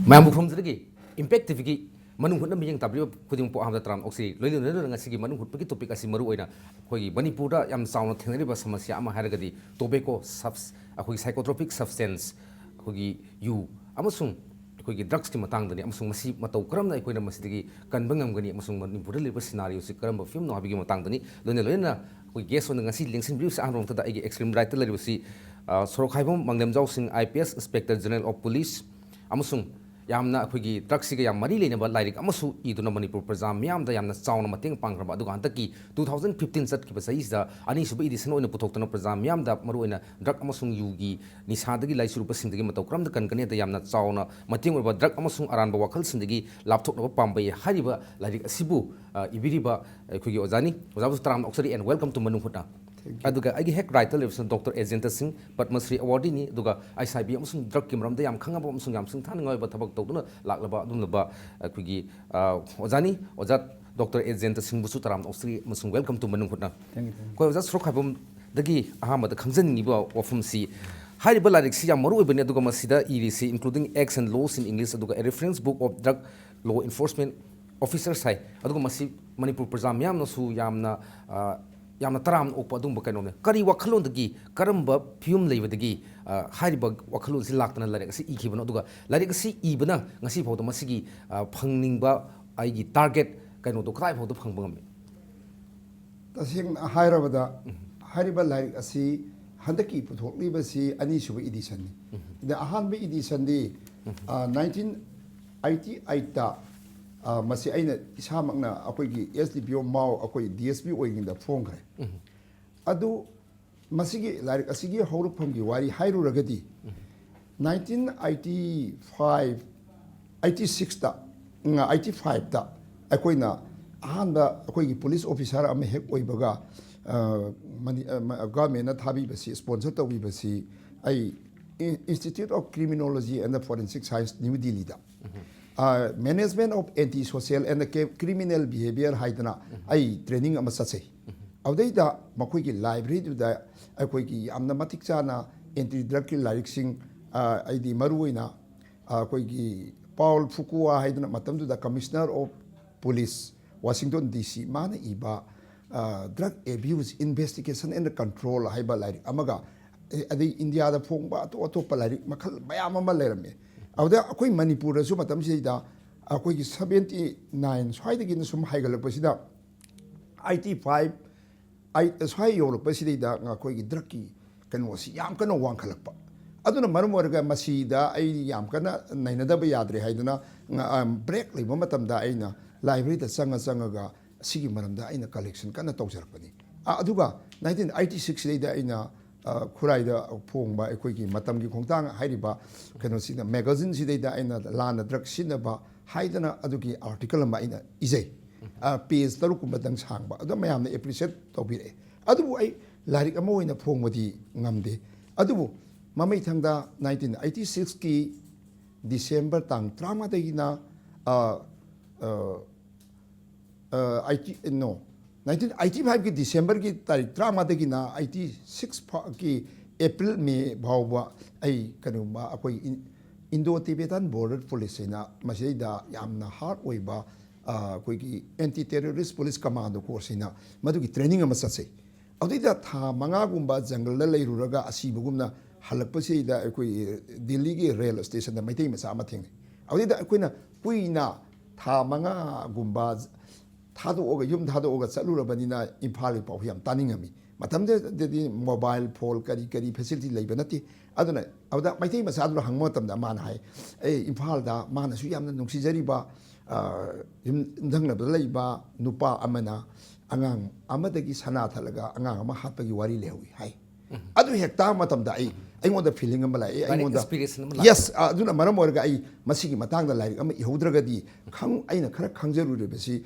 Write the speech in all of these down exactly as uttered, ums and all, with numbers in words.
ꯃꯌꯥꯝꯕꯨ ꯈꯨꯔꯨꯝꯖꯔꯒꯦ꯫ ꯏꯝꯄꯦꯛ ꯇꯤꯚꯤꯒꯤ ꯃꯅꯨꯡ ꯍꯨꯠꯅ ꯃꯤꯠꯌꯦꯡ ꯇꯥꯕꯤꯔꯤꯕ ꯈꯨꯗꯤꯡꯃꯛꯄꯨ ꯑꯍꯥꯟꯕꯗ ꯇꯔꯥꯝꯅ ꯑꯣꯛꯆꯔꯤ꯫ ꯂꯣꯏꯅ ꯂꯣꯏꯅꯅ ꯉꯁꯤꯒꯤ ꯃꯅꯨꯡ ꯍꯨꯠꯄꯒꯤ ꯇꯣꯄꯤꯛ ꯑꯁꯤ ꯃꯔꯨ ꯑꯣꯏꯅ ꯑꯩꯈꯣꯏꯒꯤ ꯃꯅꯤꯄꯨꯔꯗ ꯌꯥꯝ ꯆꯥꯎꯅ ꯊꯦꯡꯅꯔꯤꯕ ꯁꯃꯁ꯭ꯌꯥ ꯑꯃ ꯍꯥꯏꯔꯒꯗꯤ ꯇꯣꯕꯦꯀꯣ ꯁꯕꯁ-, ꯑꯩꯈꯣꯏꯒꯤ ꯁꯥꯏꯀꯣꯇ꯭ꯔꯣꯄꯤꯛ ꯁꯕꯁꯇꯦꯟꯁ, ꯑꯩꯈꯣꯏꯒꯤ ꯌꯨ ꯑꯃꯁꯨꯡ ꯑꯩꯈꯣꯏꯒꯤ ꯗ꯭ꯔꯛꯁꯀꯤ ꯃꯇꯥꯡꯗꯅꯤ, ꯑꯃꯁꯨꯡ ꯃꯁꯤ ꯃꯇꯧ ꯀꯔꯝꯅ ꯑꯩꯈꯣꯏꯅ ꯃꯁꯤꯗꯒꯤ ꯀꯟꯕ ꯉꯝꯒꯅꯤ ꯑꯃꯁꯨꯡ ꯃꯅꯤꯄꯨꯔꯗ ꯂꯩꯔꯤꯕ ꯁꯤꯅꯥꯔꯤꯑꯣꯁꯤ ꯀꯔꯝꯕ ꯐꯤꯕꯝꯅꯣ ꯍꯥꯏꯕꯒꯤ ꯃꯇꯥꯡꯗꯅꯤ꯫ ꯂꯣꯏꯅ ꯂꯣꯏꯅꯅ ꯑꯩꯈꯣꯏ ꯒꯦꯁ ꯑꯣꯏꯅ ꯉꯁꯤ ꯂꯦꯡꯁꯤꯟꯕꯤꯔꯤꯕꯁꯤ ꯑꯍꯥꯟꯕ ꯃꯛꯇꯗ ꯑꯩꯒꯤ ꯑꯦꯛꯁꯇ꯭ꯔꯤꯝ ꯔꯥꯏꯠꯇ ꯂꯩꯔꯤꯕꯁꯤ, ꯑ, ꯁꯣꯔꯣꯛꯈꯥꯏꯕꯝ ꯃꯪꯂꯦꯝꯖꯥꯎ ꯁꯤꯡ, I P S inspector general of police, ꯑꯃꯁꯨꯡ ꯌꯥꯝꯅ ꯑꯩꯈꯣꯏꯒꯤ ꯗ꯭ꯔꯛꯁꯤꯒ ꯌꯥꯝ ꯃꯔꯤ ꯂꯩꯅꯕ ꯂꯥꯏꯔꯤꯛ ꯑꯃꯁꯨ ꯏꯗꯨꯅ ꯃꯅꯤꯄꯨꯔ ꯄ꯭ꯔꯖꯥ ꯃꯤꯌꯥꯝꯗ ꯌꯥꯝꯅ ꯆꯥꯎꯅ ꯃꯇꯦꯡ ꯄꯥꯡꯈ꯭ꯔꯕ, ꯑꯗꯨꯒ ꯍꯟꯗꯛꯀꯤ ꯇꯨ ꯊꯥꯎꯖꯟ ꯐꯤꯐꯇꯤꯟ ꯆꯠꯈꯤꯕ ꯆꯍꯤꯁꯤꯗ ꯑꯅꯤꯁꯨꯕ ꯏꯗꯤꯁꯟ ꯑꯣꯏꯅ ꯄꯨꯊꯣꯛꯇꯨꯅ ꯄ꯭ꯔꯖꯥ ꯃꯤꯌꯥꯝꯗ ꯃꯔꯨꯑꯣꯏꯅ ꯗ꯭ꯔꯛ ꯑꯃꯁꯨꯡ ꯌꯨꯒꯤ ꯅꯤꯁꯥꯗꯒꯤ ꯂꯥꯏꯆꯨꯔꯨꯕꯁꯤꯡꯗꯒꯤ ꯃꯇꯧ ꯀꯔꯝꯅ ꯀꯟꯒꯅꯤ ꯍꯥꯏꯕꯗ ꯌꯥꯝꯅ ꯆꯥꯎꯅ ꯃꯇꯦꯡ ꯑꯣꯏꯕ ꯗ꯭ꯔꯛ ꯑꯃꯁꯨꯡ ꯑꯔꯥꯟꯕ ꯋꯥꯈꯜꯁꯤꯡꯗꯒꯤ ꯂꯥꯞꯊꯣꯛꯅꯕ ꯄꯥꯝꯕꯩ ꯍꯥꯏꯔꯤꯕ ꯂꯥꯏꯔꯤꯛ ꯑꯁꯤꯕꯨ, ꯑ, ꯏꯕꯤꯔꯤꯕ ꯑꯩꯈꯣꯏꯒꯤ ꯑꯣꯖꯥꯅꯤ꯫ ꯑꯣꯖꯥꯕꯨꯁꯨ ꯇꯔꯥꯝꯅ ꯑꯣꯛꯆꯔꯤ and welcome to ꯃꯅꯨꯡ ꯍꯨꯠꯅ꯫ Thank you. ꯑꯗꯨꯒ ꯑꯩꯒꯤ ꯍꯦꯛ ꯔꯥꯏꯠꯇ ꯂꯩꯕꯁꯤꯅ ꯗꯣꯛꯇꯔ ꯑꯦ ꯖꯌꯟꯇ ꯁꯤꯡ, ꯄꯗꯃꯁ꯭ꯔꯤ ꯑꯦꯋꯥꯔꯗꯤꯅꯤ, ꯑꯗꯨꯒ ꯑꯩꯆ ꯑꯥꯏ ꯚꯤ ꯑꯃꯁꯨꯡ ꯗ꯭ꯔꯛꯀꯤ ꯃꯔꯝꯗ ꯌꯥꯝ ꯈꯪꯉꯕ ꯑꯃꯁꯨꯡ ꯌꯥꯝ ꯁꯤꯡꯊꯥꯅꯤꯡꯉꯥꯏ ꯑꯣꯏꯕ ꯊꯕꯛ ꯇꯧꯗꯨꯅ ꯂꯥꯛꯂꯕ ꯑꯗꯨꯒꯨꯝꯂꯕ ꯑꯩꯈꯣꯏꯒꯤ, ꯑ, ꯑꯣꯖꯥꯅꯤ꯫ ꯑꯣꯖꯥ ꯗꯣꯛꯇꯔ ꯑꯦ ꯖꯌꯟꯇ ꯁꯤꯡꯕꯨꯁꯨ ꯇꯔꯥꯝꯅ ꯑꯣꯛꯆꯔꯤ ꯑꯃꯁꯨꯡ welcome to ꯃꯅꯨꯡ ꯍꯨꯠꯅ꯫ Thank you, thank you. ꯑꯩꯈꯣꯏ ꯑꯣꯖꯥ ꯁꯣꯔꯣꯛꯈꯥꯏꯕꯝꯗꯒꯤ ꯑꯍꯥꯟꯕꯗ ꯈꯪꯖꯅꯤꯡꯉꯤꯕ ꯋꯥꯐꯝꯁꯤ, ꯍꯥꯏꯔꯤꯕ ꯂꯥꯏꯔꯤꯛꯁꯤ ꯌꯥꯝ ꯃꯔꯨ ꯑꯣꯏꯕꯅꯤ, ꯑꯗꯨꯒ ꯃꯁꯤꯗ ꯏꯔꯤꯁꯤ Including Acts and Laws in English ꯑꯗꯨꯒ A Reference Book of Drug Law Enforcement Officers ꯍꯥꯏ, ꯑꯗꯨꯒ ꯃꯁꯤ ꯃꯅꯤꯄꯨꯔ ꯄ꯭ꯔꯖꯥ ꯃꯤꯌꯥꯝꯅꯁꯨ ꯌꯥꯝꯅ, ꯑ, ꯌꯥꯝꯅ ꯇꯔꯥꯝꯅ ꯑꯣꯛꯄ ꯑꯗꯨꯒꯨꯝꯕ ꯀꯩꯅꯣꯅꯦ꯫ ꯀꯔꯤ ꯋꯥꯈꯜꯂꯣꯟꯗꯒꯤ, ꯀꯔꯝꯕ ꯐꯤꯕꯝ ꯂꯩꯕꯗꯒꯤ, ꯑ, ꯍꯥꯏꯔꯤꯕ ꯋꯥꯈꯜꯂꯣꯟꯁꯤ ꯂꯥꯛꯇꯅ ꯂꯥꯏꯔꯤꯛ ꯑꯁꯤ ꯏꯈꯤꯕꯅꯣ? ꯑꯗꯨꯒ ꯂꯥꯏꯔꯤꯛ ꯑꯁꯤ ꯏꯕꯅ ꯉꯁꯤ ꯐꯥꯎꯗ ꯃꯁꯤꯒꯤ, ꯑ, ꯐꯪꯅꯤꯡꯕ ꯑꯩꯒꯤ ꯇꯥꯔꯒꯦꯠ ꯀꯩꯅꯣꯗꯣ ꯀꯗꯥꯏ ꯐꯥꯎꯗ ꯐꯪꯕ ꯉꯝꯃꯤ? ꯇꯁꯦꯡꯅ ꯍꯥꯏꯔꯕꯗ, ꯎꯝ꯫ ꯍꯥꯏꯔꯤꯕ ꯂꯥꯏꯔꯤꯛ ꯑꯁꯤ ꯍꯟꯗꯛꯀꯤ ꯄꯨꯊꯣꯛꯂꯤꯕꯁꯤ ꯑꯅꯤꯁꯨꯕ ꯏꯗꯤꯁꯟꯅꯤ꯫ ꯎꯝ꯫ ꯑꯗ ꯑꯍꯥꯟꯕ ꯏꯗꯤꯁꯟꯗꯤ, ꯎꯝ꯫ ꯑ, ꯅꯥꯏꯟꯇꯤꯟ ꯑꯩꯠꯇꯤ ꯑꯩꯠꯇ, ꯑ, ꯃꯁꯤ ꯑꯩꯅ ꯏꯁꯥꯃꯛꯅ ꯑꯩꯈꯣꯏꯒꯤ ꯑꯦꯁ ꯗꯤ ꯄꯤ ꯑꯣ ꯃꯥꯎ, ꯑꯩꯈꯣꯏ ꯗꯤ ꯑꯦꯁ ꯄꯤ ꯑꯣꯏꯔꯤꯉꯩꯗ ꯐꯣꯡꯈ꯭ꯔꯦ꯫ ꯎꯝ꯫ ꯑꯗꯨ ꯃꯁꯤꯒꯤ ꯂꯥꯏꯔꯤꯛ ꯑꯁꯤꯒꯤ ꯍꯧꯔꯛꯐꯝꯒꯤ ꯋꯥꯔꯤ ꯍꯥꯏꯔꯨꯔꯒꯗꯤ, ꯎꯝ꯫ ꯅꯥꯏꯟꯇꯤꯟ ꯑꯩꯠꯇꯤ ꯐꯥꯏꯚ, ꯑꯩꯠꯇꯤ ꯁꯤꯛꯁꯇ, ꯎꯝ, ꯑꯩꯠꯇꯤ ꯐꯥꯏꯚꯇ ꯑꯩꯈꯣꯏꯅ ꯑꯍꯥꯟꯕ ꯑꯩꯈꯣꯏꯒꯤ ꯄꯨꯂꯤꯁ ꯑꯣꯐꯤꯁꯥꯔ ꯑꯃ ꯍꯦꯛ ꯑꯣꯏꯕꯒ, ꯑ, ꯃꯅꯤ-, ꯑ, ꯃ-, ꯒꯚꯔꯟꯃꯦꯟꯅ ꯊꯥꯕꯤꯕꯁꯤ, ꯁ꯭ꯄꯣꯟꯁꯔ ꯇꯧꯕꯤꯕꯁꯤ ꯑꯩ ꯏꯟ-, Institute of Criminology and Forensic Science, new ꯗꯤꯜꯂꯤꯗ, ꯎꯝ꯫ ꯑ, Management of Antisocial and Cri-, Criminal Behavior ꯍꯥꯏꯗꯅ ꯎꯝ꯫ ꯑꯩ ꯇ꯭ꯔꯦꯅꯤꯡ ꯑꯃ ꯆꯠꯆꯩ꯫ ꯎꯝ꯫ ꯑꯗꯨꯗꯩꯗ ꯃꯈꯣꯏꯒꯤ ꯂꯥꯏꯕ꯭ꯔꯦꯔꯤꯗꯨꯗ ꯑꯩꯈꯣꯏꯒꯤ ꯌꯥꯝꯅ ꯃꯇꯤꯛ ꯆꯥꯅ ꯑꯦꯟꯇꯤ ꯗ꯭ꯔꯛꯀꯤ ꯂꯥꯏꯔꯤꯛꯁꯤꯡ, ꯑ, ꯍꯥꯏꯗꯤ ꯃꯔꯨꯑꯣꯏꯅ ꯑꯩꯈꯣꯏꯒꯤ ꯄꯥꯎꯜ ꯐꯨꯀꯨꯋꯥ ꯍꯥꯏꯗꯅ ꯃꯇꯝꯗꯨꯗ Commissioner of Police, Washington D C, ꯃꯥꯅ ꯏꯕ Drug Abuse Investigation and Control ꯍꯥꯏꯕ ꯂꯥꯏꯔꯤꯛ ꯑꯃꯒ, ꯑꯗꯩ ꯏꯟꯗꯤꯌꯥꯗ ꯐꯣꯡꯕ ꯑꯇꯣꯞ ꯑꯇꯣꯞꯄ ꯂꯥꯏꯔꯤꯛ ꯃꯈꯜ ꯃꯌꯥꯝ ꯑꯃ ꯂꯩꯔꯝꯃꯤ꯫ ꯑꯗꯨꯗ ꯑꯩꯈꯣꯏ ꯃꯅꯤꯄꯨꯔꯗꯁꯨ ꯃꯇꯝꯁꯤꯗꯩꯗ ꯑꯩꯈꯣꯏꯒꯤ seventy nine ꯁ꯭ꯋꯥꯏꯗꯒꯤꯅ ꯁꯨꯝ ꯍꯥꯏꯒꯠꯂꯛꯄꯁꯤꯗ, eighty five, ꯑꯩ ꯁ꯭ꯋꯥꯏ ꯌꯧꯔꯛꯄꯁꯤꯗꯩꯗ ꯑꯩꯈꯣꯏꯒꯤ ꯗ꯭ꯔꯛꯀꯤ ꯀꯩꯅꯣꯁꯤ ꯌꯥꯝ ꯀꯟꯅ ꯋꯥꯡꯈꯠꯂꯛꯄ꯫ ꯑꯗꯨꯅ ꯃꯔꯝ ꯑꯣꯏꯔꯒ ꯃꯁꯤꯗ ꯑꯩ ꯌꯥꯝ ꯀꯟꯅ ꯅꯩꯅꯗꯕ ꯌꯥꯗ꯭ꯔꯦ ꯍꯥꯏꯗꯅ, ꯕ꯭ꯔꯦꯛ ꯂꯩꯕ ꯃꯇꯝꯗ ꯑꯩꯅ ꯂꯥꯏꯕ꯭ꯔꯦꯔꯤꯗ ꯆꯪꯉ ꯆꯪꯉꯒ ꯁꯤꯒꯤ ꯃꯔꯝꯗ ꯑꯩꯅ ꯀꯂꯦꯛꯁꯟ ꯀꯟꯅ ꯇꯧꯖꯔꯛꯄꯅꯤ꯫ ꯑ, ꯑꯗꯨꯒ nineteen eighty six ꯁꯤꯗꯩꯗ ꯑꯩꯅ, ꯑ, ꯈꯨꯔꯥꯏꯗ ꯐꯣꯡꯕ ꯑꯩꯈꯣꯏꯒꯤ ꯃꯇꯝꯒꯤ ꯈꯣꯡꯊꯥꯡ ꯍꯥꯏꯔꯤꯕ ꯀꯩꯅꯣꯁꯤꯗ, ꯃꯦꯒꯥꯖꯤꯟꯁꯤꯗꯩꯗ ꯑꯩꯅ ꯂꯥꯟꯅ ꯗ꯭ꯔꯛ ꯁꯤꯖꯤꯟꯅꯕ ꯍꯥꯏꯗꯅ ꯑꯗꯨꯒꯤ ꯑꯥꯔꯇꯤꯀꯜ ꯑꯃ ꯑꯩꯅ ꯏꯖꯩ꯫ ꯑ, ꯄꯦꯖ ꯇꯔꯨꯛ ꯀꯨꯝꯕꯗꯪ ꯁꯥꯡꯕ꯫ ꯑꯗꯣ ꯃꯌꯥꯝꯅ ꯑꯦꯄ꯭ꯔꯤꯁꯤꯌꯦꯠ ꯇꯧꯕꯤꯔꯛꯑꯦ꯫ ꯑꯗꯨꯕꯨ ꯑꯩ ꯂꯥꯏꯔꯤꯛ ꯑꯃ ꯑꯣꯏꯅ ꯐꯣꯡꯕꯗꯤ ꯉꯝꯗꯦ꯫ ꯑꯗꯨꯕꯨ ꯃꯃꯩꯊꯪꯗ nineteen eighty six ꯀꯤ ꯗꯤꯁꯦꯝꯕꯔ ꯇꯥꯡ ꯇꯔꯥꯃꯉꯥꯗꯒꯤꯅ, ꯑ, ꯑ, ꯑ, eighty, no, nineteen eighty five ꯀꯤ ꯗꯤꯁꯦꯝꯕꯔꯒꯤ ꯇꯥꯔꯤꯛ ꯇꯔꯥꯃꯉꯥꯗꯒꯤꯅ eighty six ꯐꯥꯎꯒꯤ ꯑꯦꯄ꯭ꯔꯤꯜ, ꯃꯦ ꯐꯥꯎꯕ ꯑꯩ ꯀꯩꯅꯣꯒꯨꯝꯕ ꯑꯩꯈꯣꯏ ꯏꯟ-, Indo Tibetan Border Police ꯍꯥꯏꯅ ꯃꯁꯤꯗꯩꯗ ꯌꯥꯝꯅ ꯍꯥꯔꯗ ꯑꯣꯏꯕ, ꯑ, ꯑꯩꯈꯣꯏꯒꯤ Anti Terrorist Police Commando Course ꯍꯥꯏꯅ ꯃꯗꯨꯒꯤ ꯇ꯭ꯔꯦꯅꯤꯡ ꯑꯃ ꯆꯠꯆꯩ꯫ ꯑꯗꯨꯗꯩꯗ ꯊꯥ ꯃꯉꯥꯒꯨꯝꯕ ꯖꯪꯒꯜꯗ ꯂꯩꯔꯨꯔꯒ ꯑꯁꯤꯕꯒꯨꯝꯅ ꯍꯜꯂꯛꯄꯁꯤꯗ ꯑꯩꯈꯣꯏ ꯗꯤꯜꯂꯤꯒꯤ ꯔꯦꯜ ꯁ꯭ꯇꯦꯁꯟꯗ ꯃꯩꯇꯩ ꯃꯆꯥ ꯑꯃ ꯊꯦꯡꯅꯩ꯫ ꯑꯗꯨꯗꯩꯗ ꯑꯩꯈꯣꯏꯅ ꯀꯨꯏꯅ ꯊꯥ ꯃꯉꯥꯒꯨꯝꯕ ꯊꯥꯗꯣꯛꯑꯒ, ꯌꯨꯝ ꯊꯥꯗꯣꯛꯑꯒ ꯆꯠꯂꯨꯔꯕꯅꯤꯅ ꯏꯝꯐꯥꯜꯒꯤ ꯄꯥꯎ ꯌꯥꯝ ꯇꯥꯅꯤꯡꯉꯝꯃꯤ꯫ ꯃꯇꯝꯗꯨꯗꯗꯤ ꯃꯣꯕꯥꯏꯜ ꯐꯣꯟ ꯀꯔꯤ ꯀꯔꯤ ꯐꯦꯁꯤꯂꯤꯇꯤ ꯂꯩꯕ ꯅꯠꯇꯦ꯫ ꯑꯗꯨꯅ ꯑꯗꯨꯗ ꯃꯩꯇꯩ ꯃꯆꯥꯗꯨꯅ ꯍꯪꯕ ꯃꯇꯝꯗ ꯃꯥꯅ ꯍꯥꯏ, "ꯑꯦ, ꯏꯝꯐꯥꯜꯗ ꯃꯥꯅꯁꯨ ꯌꯥꯝꯅ ꯅꯨꯡꯁꯤꯖꯔꯤꯕ, ꯑ, ꯌꯨꯝꯊꯪꯅꯕꯗ ꯂꯩꯕ ꯅꯨꯄꯥ ꯑꯃꯅ ꯑꯉꯥꯡ ꯑꯃꯗꯒꯤ ꯁꯅꯥ ꯊꯠꯂꯒ ꯑꯉꯥꯡ ꯑꯃ ꯍꯥꯠꯄꯒꯤ ꯋꯥꯔꯤ ꯂꯩꯍꯧꯏ" ꯍꯥꯏ꯫ ꯑꯗꯨ ꯍꯦꯛ ꯇꯥꯕ ꯃꯇꯝꯗ ꯑꯩ, ꯑꯩꯉꯣꯟꯗ ꯐꯤꯂꯤꯡ ꯑꯃ ꯂꯥꯛꯑꯦ꯫ Direct ꯑꯩꯉꯣꯟꯗ experience ꯑꯃ ꯂꯥꯛꯑꯦ꯫ Yes, ꯑ, ꯑꯗꯨꯅ ꯃꯔꯝ ꯑꯣꯏꯔꯒ ꯑꯩ ꯃꯁꯤꯒꯤ ꯃꯇꯥꯡꯗ ꯂꯥꯏꯔꯤꯛ ꯑꯃ ꯏꯍꯧꯗ꯭ꯔꯒꯗꯤ, ꯈꯪ-, ꯑꯩꯅ ꯈꯔ ꯈꯪꯖꯔꯨꯔꯤꯕꯁꯤ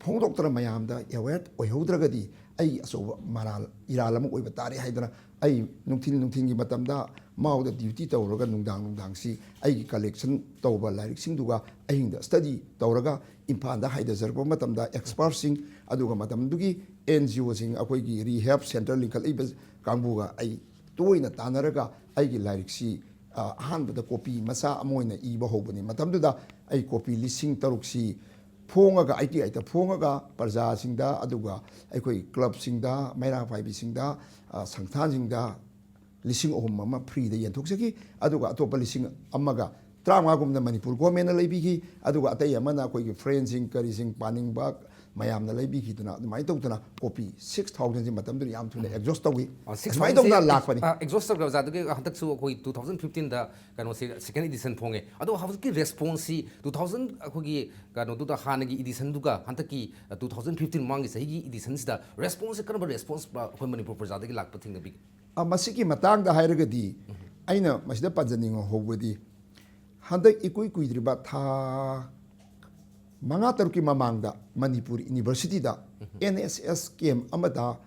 ꯐꯣꯡꯗꯣꯛꯇꯅ ꯃꯌꯥꯝꯗ ꯑꯦꯋꯦꯌꯔ ꯑꯣꯏꯍꯧꯗ꯭ꯔꯒꯗꯤ ꯑꯩ ꯑꯆꯧꯕ ꯃꯔꯥꯜ ꯏꯔꯥꯜ ꯑꯃ ꯑꯣꯏꯕ ꯇꯥꯔꯦ ꯍꯥꯏꯗꯅ ꯑꯩ ꯅꯨꯡꯊꯤꯜ ꯅꯨꯡꯊꯤꯜꯒꯤ ꯃꯇꯝꯗ ꯃꯥꯎꯗ ꯗ꯭ꯌꯨꯇꯤ ꯇꯧꯔꯒ ꯅꯨꯡꯗꯥꯡ ꯅꯨꯡꯗꯥꯡꯁꯤ ꯑꯩꯒꯤ ꯀꯂꯦꯛꯁꯟ ꯇꯧꯕ ꯂꯥꯏꯔꯤꯛꯁꯤꯡꯗꯨꯒ ꯑꯍꯤꯡꯗ ꯁ꯭ꯇꯗꯤ ꯇꯧꯔꯒ ꯏꯝꯐꯥꯜꯗ ꯍꯥꯏꯊꯖꯔꯛꯄ ꯃꯇꯝꯗ ꯑꯦꯛꯁꯄꯔꯠꯁꯤꯡ ꯑꯗꯨꯒ ꯃꯇꯝꯗꯨꯒꯤ ꯑꯦꯟ ꯖꯤ ꯑꯣꯁꯤꯡ, ꯑꯩꯈꯣꯏꯒꯤ ꯔꯤꯍꯦꯕ ꯁꯦꯟꯇꯔ ꯂꯤꯡꯈꯠꯂꯛꯏꯕ ꯀꯥꯡꯕꯨꯒ ꯑꯩ ꯇꯣꯏꯅ ꯇꯥꯟꯅꯔꯒ ꯑꯩꯒꯤ ꯂꯥꯏꯔꯤꯛꯁꯤ ꯑ, ꯑꯍꯥꯟꯕꯗ ꯀꯣꯄꯤ ꯃꯆꯥ ꯑꯃ ꯑꯣꯏꯅ ꯏꯕ ꯍꯧꯕꯅꯤ꯫ ꯃꯇꯝꯗꯨꯗ ꯑꯩ ꯀꯣꯄꯤ ꯂꯤꯁꯤꯡ ꯇꯔꯨꯛꯁꯤ ꯐꯣꯡꯉꯒ, ꯑꯥꯏ ꯇꯤ ꯑꯥꯏꯗ ꯐꯣꯡꯉꯒ, ꯄ꯭ꯔꯖꯥꯁꯤꯡꯗ, ꯑꯗꯨꯒ ꯑꯩꯈꯣꯏ ꯀ꯭ꯂꯕꯁꯤꯡꯗ, ꯃꯩꯔꯥ ꯄꯥꯏꯕꯤꯁꯤꯡꯗ, ꯑ, ꯁꯪꯁꯊꯥꯟꯁꯤꯡꯗ ꯂꯤꯁꯤꯡ ꯑꯍꯨꯝ ꯑꯃ ꯐ꯭ꯔꯤꯗ ꯌꯦꯟꯊꯣꯛꯆꯈꯤ꯫ ꯑꯗꯨꯒ ꯑꯇꯣꯞꯄ ꯂꯤꯁꯤꯡ ꯑꯃꯒ ꯇꯔꯥꯃꯉꯥꯒꯨꯝꯅ ꯃꯅꯤꯄꯨꯔ ꯒꯣꯔꯃꯦꯟꯅ ꯂꯩꯕꯤꯈꯤ꯫ ꯑꯗꯨꯒ ꯑꯇꯩ ꯑꯃꯅ ꯑꯩꯈꯣꯏꯒꯤ ꯐ꯭ꯔꯦꯟꯁꯤꯡ, ꯀꯔꯤꯁꯤꯡ, ꯄꯥꯅꯤꯡꯕ ꯃꯌꯥꯝꯅ ꯂꯩꯕꯤꯈꯤꯗꯨꯅ, ꯑꯗꯨꯃꯥꯏꯅ ꯇꯧꯗꯅ ꯀꯣꯄꯤ ꯁꯤꯛꯁ ꯊꯥꯎꯖꯟꯁꯤ ꯃꯇꯝꯗꯨꯗ ꯌꯥꯝ ꯊꯨꯅ ꯑꯦꯛꯖꯣꯁ ꯇꯧꯏ꯫ ꯑ, ꯁꯤꯛꯁ ꯑꯁꯨꯃꯥꯏꯅ ꯊꯥꯎꯖꯟꯁꯤ ꯇꯧꯗꯅ ꯑꯦꯛ-, ꯂꯥꯛꯄꯅꯤ꯫ ꯑ, ꯑꯦꯛꯖꯣꯁ ꯇꯧꯈ꯭ꯔꯦ ꯑꯣꯖꯥ꯫ ꯑꯗꯨꯒꯤ ꯍꯟꯗꯛꯁꯨ ꯑꯩꯈꯣꯏ ꯇꯨ ꯊꯥꯎꯖꯟ ꯐꯤꯐꯇꯤꯟꯗ ꯀꯩꯅꯣꯁꯤ ꯁꯦꯀꯦꯟ ꯏꯗꯤꯁꯟ ꯐꯣꯡꯉꯦ꯫ ꯑꯗꯣ ꯍꯧꯖꯤꯛꯀꯤ ꯔꯦꯁꯄꯣꯟꯁꯁꯤ ꯇꯨ ꯊꯥꯎꯖꯟ ꯑꯩꯈꯣꯏꯒꯤ ꯀꯩꯅꯣꯗꯨꯗ ꯍꯥꯟꯅꯒꯤ ꯏꯗꯤꯁꯟꯗꯨꯒ ꯍꯟꯗꯛꯀꯤ, ꯑ, ꯇꯨ ꯊꯥꯎꯖꯟ ꯐꯤꯐꯇꯤꯟ ꯃꯃꯥꯡꯒꯤ ꯆꯍꯤꯒꯤ ꯏꯗꯤꯁꯟꯁꯤꯗ ꯔꯦꯁꯄꯣꯟꯁꯁꯦ ꯀꯔꯝꯕ ꯔꯦꯁꯄꯣꯟꯁ, ꯑ, ꯑꯩꯈꯣꯏ ꯃꯅꯤꯄꯨꯔ ꯄ꯭ꯔꯖꯥꯗꯒꯤ ꯂꯥꯛꯄ ꯊꯦꯡꯅꯕꯤꯒꯦ? ꯑ, ꯃꯁꯤꯒꯤ ꯃꯇꯥꯡꯗ ꯍꯥꯏꯔꯒꯗꯤ ꯑꯩꯅ ꯃꯁꯤꯗ ꯄꯟꯖꯅꯤꯡꯍꯧꯕꯗꯤ, ꯍꯟꯗꯛ ꯏꯀꯨꯏ ꯀꯨꯏꯗ꯭ꯔꯤꯕ ꯊꯥ ꯃꯉꯥ ꯇꯔꯨꯛꯀꯤ ꯃꯃꯥꯡꯗ ꯃꯅꯤꯄꯨꯔ ꯌꯨꯅꯤꯚꯔꯁꯤꯇꯤꯗ ꯑꯦꯟ ꯑꯦꯁ ꯑꯦꯁ ꯀꯦꯝ ꯑꯃꯗ,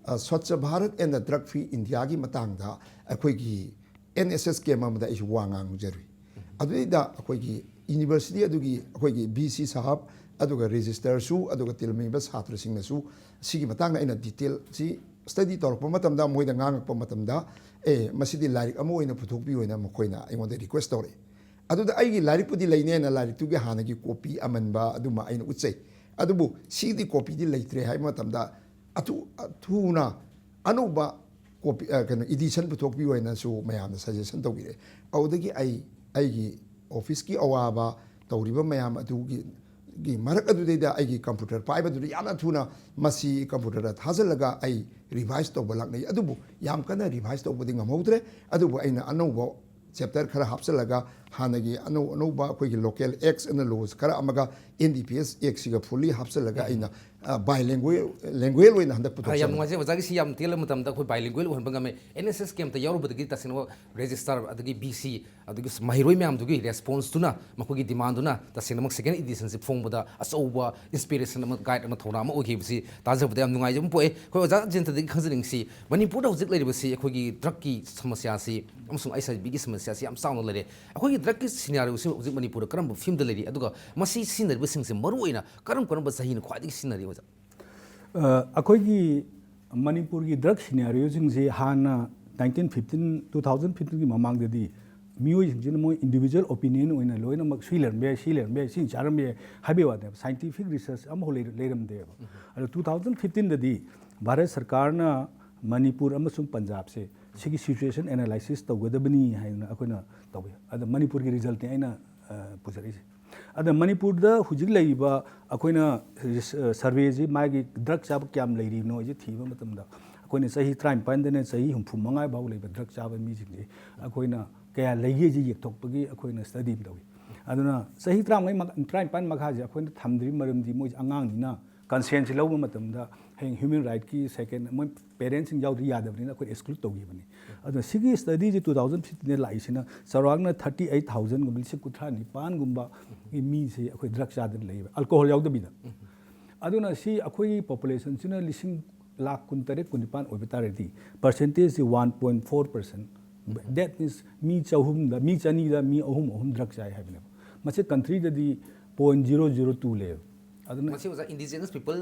ꯑ, Swachh Bharat and the drug free ꯏꯟꯗꯤꯌꯥꯒꯤ ꯃꯇꯥꯡꯗ ꯑꯩꯈꯣꯏꯒꯤ ꯑꯦꯟ ꯑꯦꯁ ꯑꯦꯁ ꯀꯦꯝ ꯑꯃꯗ ꯑꯩꯁꯨ ꯋꯥ ꯉꯥꯡꯖꯔꯨꯏ꯫ ꯑꯗꯨꯗꯩꯗ ꯑꯩꯈꯣꯏꯒꯤ ꯌꯨꯅꯤꯚꯔꯁꯤꯇꯤ ꯑꯗꯨꯒꯤ ꯑꯩꯈꯣꯏꯒꯤ ꯚꯤ ꯁꯤ ꯁꯥꯍꯕ, ꯑꯗꯨꯒ ꯔꯦꯖꯤꯁꯇꯔꯁꯨ, ꯑꯗꯨꯒ ꯇꯤꯜꯂꯝꯃꯤꯕ ꯁꯥꯇ꯭ꯔꯁꯤꯡꯅꯁꯨ ꯁꯤꯒꯤ ꯃꯇꯥꯡꯗ ꯑꯩꯅ ꯗꯤꯇꯦꯜꯁꯤ ꯁ꯭ꯇꯗꯤ ꯇꯧꯔꯛꯄ ꯃꯇꯝꯗ, ꯃꯣꯏꯗ ꯉꯥꯡꯉꯛꯄ ꯃꯇꯝꯗ, "ꯑꯦ, ꯃꯁꯤꯗꯤ ꯂꯥꯏꯔꯤꯛ ꯑꯃ ꯑꯣꯏꯅ ꯄꯨꯊꯣꯛꯄꯤꯌꯨ" ꯍꯥꯏꯅ ꯃꯈꯣꯏꯅ ꯑꯩꯉꯣꯟꯗ ꯔꯤꯀ꯭ꯋꯦꯁ ꯇꯧꯔꯛꯏ꯫ ꯑꯗꯨꯗ ꯑꯩꯒꯤ ꯂꯥꯏꯔꯤꯛꯄꯨꯗꯤ ꯂꯩꯅꯦꯅ ꯂꯥꯏꯔꯤꯛꯇꯨꯒꯤ ꯍꯥꯟꯅꯒꯤ ꯀꯣꯄꯤ ꯑꯃꯟꯕ ꯑꯗꯨꯃ ꯑꯩꯅ ꯎꯠꯆꯩ꯫ ꯑꯗꯨꯕꯨ ꯁꯤꯒꯤꯗꯤ ꯀꯣꯄꯤꯗꯤ ꯂꯩꯇ꯭ꯔꯦ ꯍꯥꯏꯕ ꯃꯇꯝꯗ ꯑꯊꯨ-, ꯑꯊꯨꯅ ꯑꯅꯧꯕ ꯀꯣꯄꯤ, ꯑ, ꯀꯩꯅꯣ, ꯏꯗꯤꯁꯟ ꯄꯨꯊꯣꯛꯄꯤꯌꯨ ꯍꯥꯏꯅꯁꯨ ꯃꯌꯥꯝꯅ ꯁꯖꯦꯁꯟ ꯇꯧꯕꯤꯔꯛꯑꯦ꯫ ꯑꯗꯨꯗꯒꯤ ꯑꯩ ꯑꯩꯒꯤ ꯑꯣꯐꯤꯁꯀꯤ ꯑꯋꯥꯕ ꯇꯧꯔꯤꯕ ꯃꯌꯥꯝ ꯑꯗꯨꯒꯤ, ꯒꯤ ꯃꯔꯛ ꯑꯗꯨꯗꯩꯗ ꯑꯩꯒꯤ ꯀꯝꯄ꯭ꯌꯨꯇꯔ ꯄꯥꯏꯕꯗꯨꯗ ꯌꯥꯝꯅ ꯊꯨꯅ ꯃꯁꯤ ꯀꯝꯄ꯭ꯌꯨꯇꯔꯗ ꯊꯥꯖꯤꯜꯂꯒ ꯑꯩ ꯔꯤꯚꯥꯏꯁ ꯇꯧꯕ ꯂꯥꯛꯅꯩ꯫ ꯑꯗꯨꯕꯨ ꯌꯥꯝ ꯀꯟꯅ ꯔꯤꯚꯥꯏꯁ ꯇꯧꯕꯗꯤ ꯉꯝꯍꯧꯗ꯭ꯔꯦ꯫ ꯑꯗꯨꯕꯨ ꯑꯩꯅ ꯑꯅꯧꯕ ꯆꯦꯞꯇꯔ ꯈꯔ ꯍꯥꯞꯆꯤꯜꯂꯒ ꯍꯥꯟꯅꯒꯤ ꯑꯅꯧ ꯑꯅꯧꯕ ꯑꯩꯈꯣꯏꯒꯤ ꯂꯣꯀꯦꯜ ꯑꯦꯛꯁ ꯑꯦꯟ ꯂꯣꯁ ꯈꯔ ꯑꯃꯒ N D P S ꯑꯦꯛꯁꯤꯒ fully ꯍꯥꯞꯆꯤꯜꯂꯒ ꯑꯩꯅ, ꯑ, ꯕꯥꯏꯂꯦꯡꯒ꯭ꯋꯦꯜ, ꯂꯦꯡꯒ꯭ꯋꯦꯜ ꯑꯣꯏꯅ ꯍꯟꯗꯛ ꯑ, ꯌꯥꯝ ꯄꯨꯊꯣꯛꯆꯕꯅꯤ꯫ ꯅꯨꯡꯉꯥꯏꯖꯩ ꯑꯣꯖꯥꯒꯤ ꯁꯤ ꯌꯥꯝ ꯇꯦꯜꯂꯕ ꯃꯇꯝꯗ ꯑꯩꯈꯣꯏ ꯕꯥꯏꯂꯦꯡꯒ꯭ꯋꯦꯜ ꯑꯣꯏꯍꯟꯕ ꯉꯝꯃꯦ꯫ ꯑꯦꯟ ꯑꯦꯁ ꯑꯦꯁ ꯀꯦꯝꯇ ꯌꯥꯎꯔꯨꯕꯗꯒꯤ ꯇꯁꯦꯡꯅ ꯔꯦꯖꯤꯁꯇꯥꯔ ꯑꯗꯒꯤ ꯕꯤ ꯁꯤ ꯑꯗꯨꯒꯤ ꯃꯍꯩꯔꯣꯏ ꯃꯌꯥꯝꯗꯨꯒꯤ ꯔꯦꯁꯄꯣꯟꯁꯇꯨꯅ, ꯃꯈꯣꯏꯒꯤ ꯗꯤꯃꯥꯟꯗꯨꯅ ꯇꯁꯦꯡꯅꯃꯛ ꯁꯦꯀꯦꯟ ꯏꯗꯤꯁꯟꯁꯤ ꯐꯣꯡꯕꯗ ꯑꯆꯧꯕ ꯏꯟꯁꯄꯤꯔꯦꯁꯟ ꯑꯃ, ꯒꯥꯏꯗ ꯑꯃ, ꯊꯧꯅꯥ ꯑꯃ ꯑꯣꯏꯈꯤꯕꯁꯤ ꯇꯥꯖꯕꯗ ꯌꯥꯝ ꯅꯨꯡꯉꯥꯏꯖꯕ ꯑꯃ ꯄꯣꯛꯑꯦ꯫ ꯑꯩꯈꯣꯏ ꯑꯣꯖꯥ ꯖꯌꯟꯇꯗꯒꯤ ꯈꯪꯖꯅꯤꯡꯁꯤ, ꯃꯅꯤꯄꯨꯔꯗ ꯍꯧꯖꯤꯛ ꯂꯩꯔꯤꯕꯁꯤ ꯑꯩꯈꯣꯏꯒꯤ ꯗ꯭ꯔꯒꯀꯤ ꯁꯃꯁ꯭ꯌꯥꯁꯤ ꯑꯃꯁꯨꯡ ꯑꯩꯆ ꯑꯥꯏ ꯚꯤꯒꯤ ꯁꯃꯁ꯭ꯌꯥꯁꯤ ꯌꯥꯝ ꯆꯥꯎꯅ ꯂꯩꯔꯦ꯫ ꯑꯩꯈꯣꯏꯒꯤ ꯗ꯭ꯔꯒꯀꯤ ꯁꯤꯅꯥꯔꯤꯑꯣꯁꯤ ꯍꯧꯖꯤꯛ ꯃꯅꯤꯄꯨꯔꯗ ꯀꯔꯝꯕ ꯐꯤꯕꯝꯗ ꯂꯩꯔꯤ, ꯑꯗꯨꯒ ꯃꯁꯤ ꯁꯤꯖꯤꯟꯅꯔꯤꯕꯁꯤꯡꯁꯦ ꯃꯔꯨꯑꯣꯏꯅ ꯀꯔꯝ ꯀꯔꯝꯕ ꯆꯍꯤꯅ ꯈ꯭ꯋꯥꯏꯗꯒꯤ ꯁꯤꯖꯤꯟꯅꯔꯤ, ꯑꯣꯖꯥ? ꯑ, ꯑꯩꯈꯣꯏꯒꯤ ꯃꯅꯤꯄꯨꯔꯒꯤ ꯗ꯭ꯔꯒ ꯁꯤꯅꯥꯔꯤꯑꯣꯁꯤꯡꯁꯤ ꯍꯥꯟꯅ ꯅꯥꯏꯟꯇꯤꯟ ꯐꯤꯐꯇꯤꯟ, ꯇꯨ ꯊꯥꯎꯖꯟ ꯐꯤꯐꯇꯤꯟꯒꯤ ꯃꯃꯥꯡꯗꯗꯤ ꯃꯤꯑꯣꯏꯁꯤꯡꯁꯤꯅ ꯃꯣꯏ individual opinion ꯑꯣꯏꯅ ꯂꯣꯏꯅꯃꯛ ꯁꯤ ꯂꯩꯔꯝꯕ ꯌꯥꯏ, ꯁꯤ ꯂꯩꯔꯝꯕ ꯌꯥꯏ, ꯁꯤꯅ ꯆꯥꯔꯝꯕ ꯌꯥꯏ ꯍꯥꯏꯕꯒꯤ ꯋꯥꯅꯦꯕ꯫ Scientific research ꯑꯃꯐꯥꯎ ꯂꯩꯔ- ꯂꯩꯔꯝꯗꯦꯕ꯫ ꯑꯗꯣ two thousand fifteenꯗꯗꯤ ꯚꯥꯔꯠ ꯁꯔꯀꯥꯔꯅ ꯃꯅꯤꯄꯨꯔ ꯑꯃꯁꯨꯡ ꯄꯟꯖꯥꯕꯁꯦ ꯁꯤꯒꯤ situation analysis ꯇꯧꯒꯗꯕꯅꯤ ꯍꯥꯏꯅ ꯑꯩꯈꯣꯏꯅ ꯇꯧꯏ꯫ ꯑꯗ ꯃꯅꯤꯄꯨꯔꯒꯤ resultꯅꯤ ꯑꯩꯅ ꯑ, ꯄꯨꯖꯔꯛꯏꯁꯦ꯫ ꯑꯗ ꯃꯅꯤꯄꯨꯔꯗ ꯍꯧꯖꯤꯛ ꯂꯩꯔꯤꯕ ꯑꯩꯈꯣꯏꯅ ꯔꯤꯁ-, ꯑ, surveyꯁꯤ ꯃꯥꯒꯤ drug ꯆꯥꯕ ꯀꯌꯥꯝ ꯂꯩꯔꯤꯕꯅꯣ ꯍꯥꯏꯁꯦ ꯊꯤꯕ ꯃꯇꯝꯗ ꯑꯩꯈꯣꯏꯅ ꯆꯍꯤ ꯇꯔꯥꯅꯤꯄꯥꯟꯗꯅ ꯆꯍꯤ ꯍꯨꯝꯐꯨ ꯃꯉꯥ ꯐꯥꯎ ꯂꯩꯕ drug ꯆꯥꯕ ꯃꯤꯁꯤꯡꯁꯦ ꯑꯩꯈꯣꯏꯅ ꯀꯌꯥ ꯂꯩꯒꯦꯁꯦ ꯌꯦꯛꯊꯣꯛꯄꯒꯤ ꯑꯩꯈꯣꯏꯅ study ꯑꯃ ꯇꯧꯏ꯫ ꯑꯗꯨꯅ ꯆꯍꯤ ꯇꯔꯥꯃꯉꯥ ꯃꯈꯥ-, ꯇꯔꯥꯅꯤꯄꯥꯟ ꯃꯈꯥꯁꯦ ꯑꯩꯈꯣꯏꯅ ꯊꯝꯗ꯭ꯔꯤ ꯃꯔꯝꯗꯤ ꯃꯣꯏꯁꯦ ꯑꯉꯥꯡꯅꯤꯅ conscience ꯂꯧꯕ ꯃꯇꯝꯗ ꯍꯌꯦꯡ human rightꯀꯤ second ꯃꯣꯏ parentsꯁꯤꯡ ꯌꯥꯎꯗ꯭ꯔꯗꯤ ꯌꯥꯗꯕꯅꯤꯅ ꯑꯩꯈꯣꯏ exclude ꯇꯧꯈꯤꯕꯅꯤ꯫ ꯑꯗꯨꯅ ꯁꯤꯒꯤ studyꯁꯤ two thousand fifteenꯗ ꯂꯥꯛꯏꯁꯤꯅ ꯆꯥꯎꯔꯥꯛꯅ thirty eight thousand ꯒꯨꯝꯕ, ꯂꯤꯁꯤꯡ ꯀꯨꯟꯊ꯭ꯔꯥ ꯅꯤꯄꯥꯟꯒꯨꯝꯕꯒꯤ ꯃꯤꯁꯦ ꯑꯩꯈꯣꯏ drug ꯆꯥꯗꯅ ꯂꯩꯌꯦꯕ, alcohol ꯌꯥꯎꯗꯕꯤꯗ꯫ ꯑꯗꯨꯅ ꯁꯤ ꯑꯩꯈꯣꯏꯒꯤ populationꯁꯤꯅ ꯂꯤꯁꯤꯡ ꯂꯥꯈ ꯀꯨꯟꯇꯔꯦꯠ, ꯀꯨꯟꯅꯤꯄꯥꯟ ꯑꯣꯏꯕ ꯇꯥꯔꯗꯤ percentageꯁꯤ one point four percent, that means ꯃꯤ ꯆꯍꯨꯝꯗ, ꯃꯤ ꯆꯅꯤꯗ ꯃꯤ ꯑꯍꯨꯝ, ꯑꯍꯨꯝ drug ꯆꯥꯏ ꯍꯥꯏꯕꯅꯦꯕ꯫ ꯃꯁꯤ countryꯗꯗꯤ point zero zero two ꯂꯩꯌꯦꯕ꯫ ꯑꯗꯨꯅ ꯃꯁꯤ ꯑꯣꯖꯥ indigenous people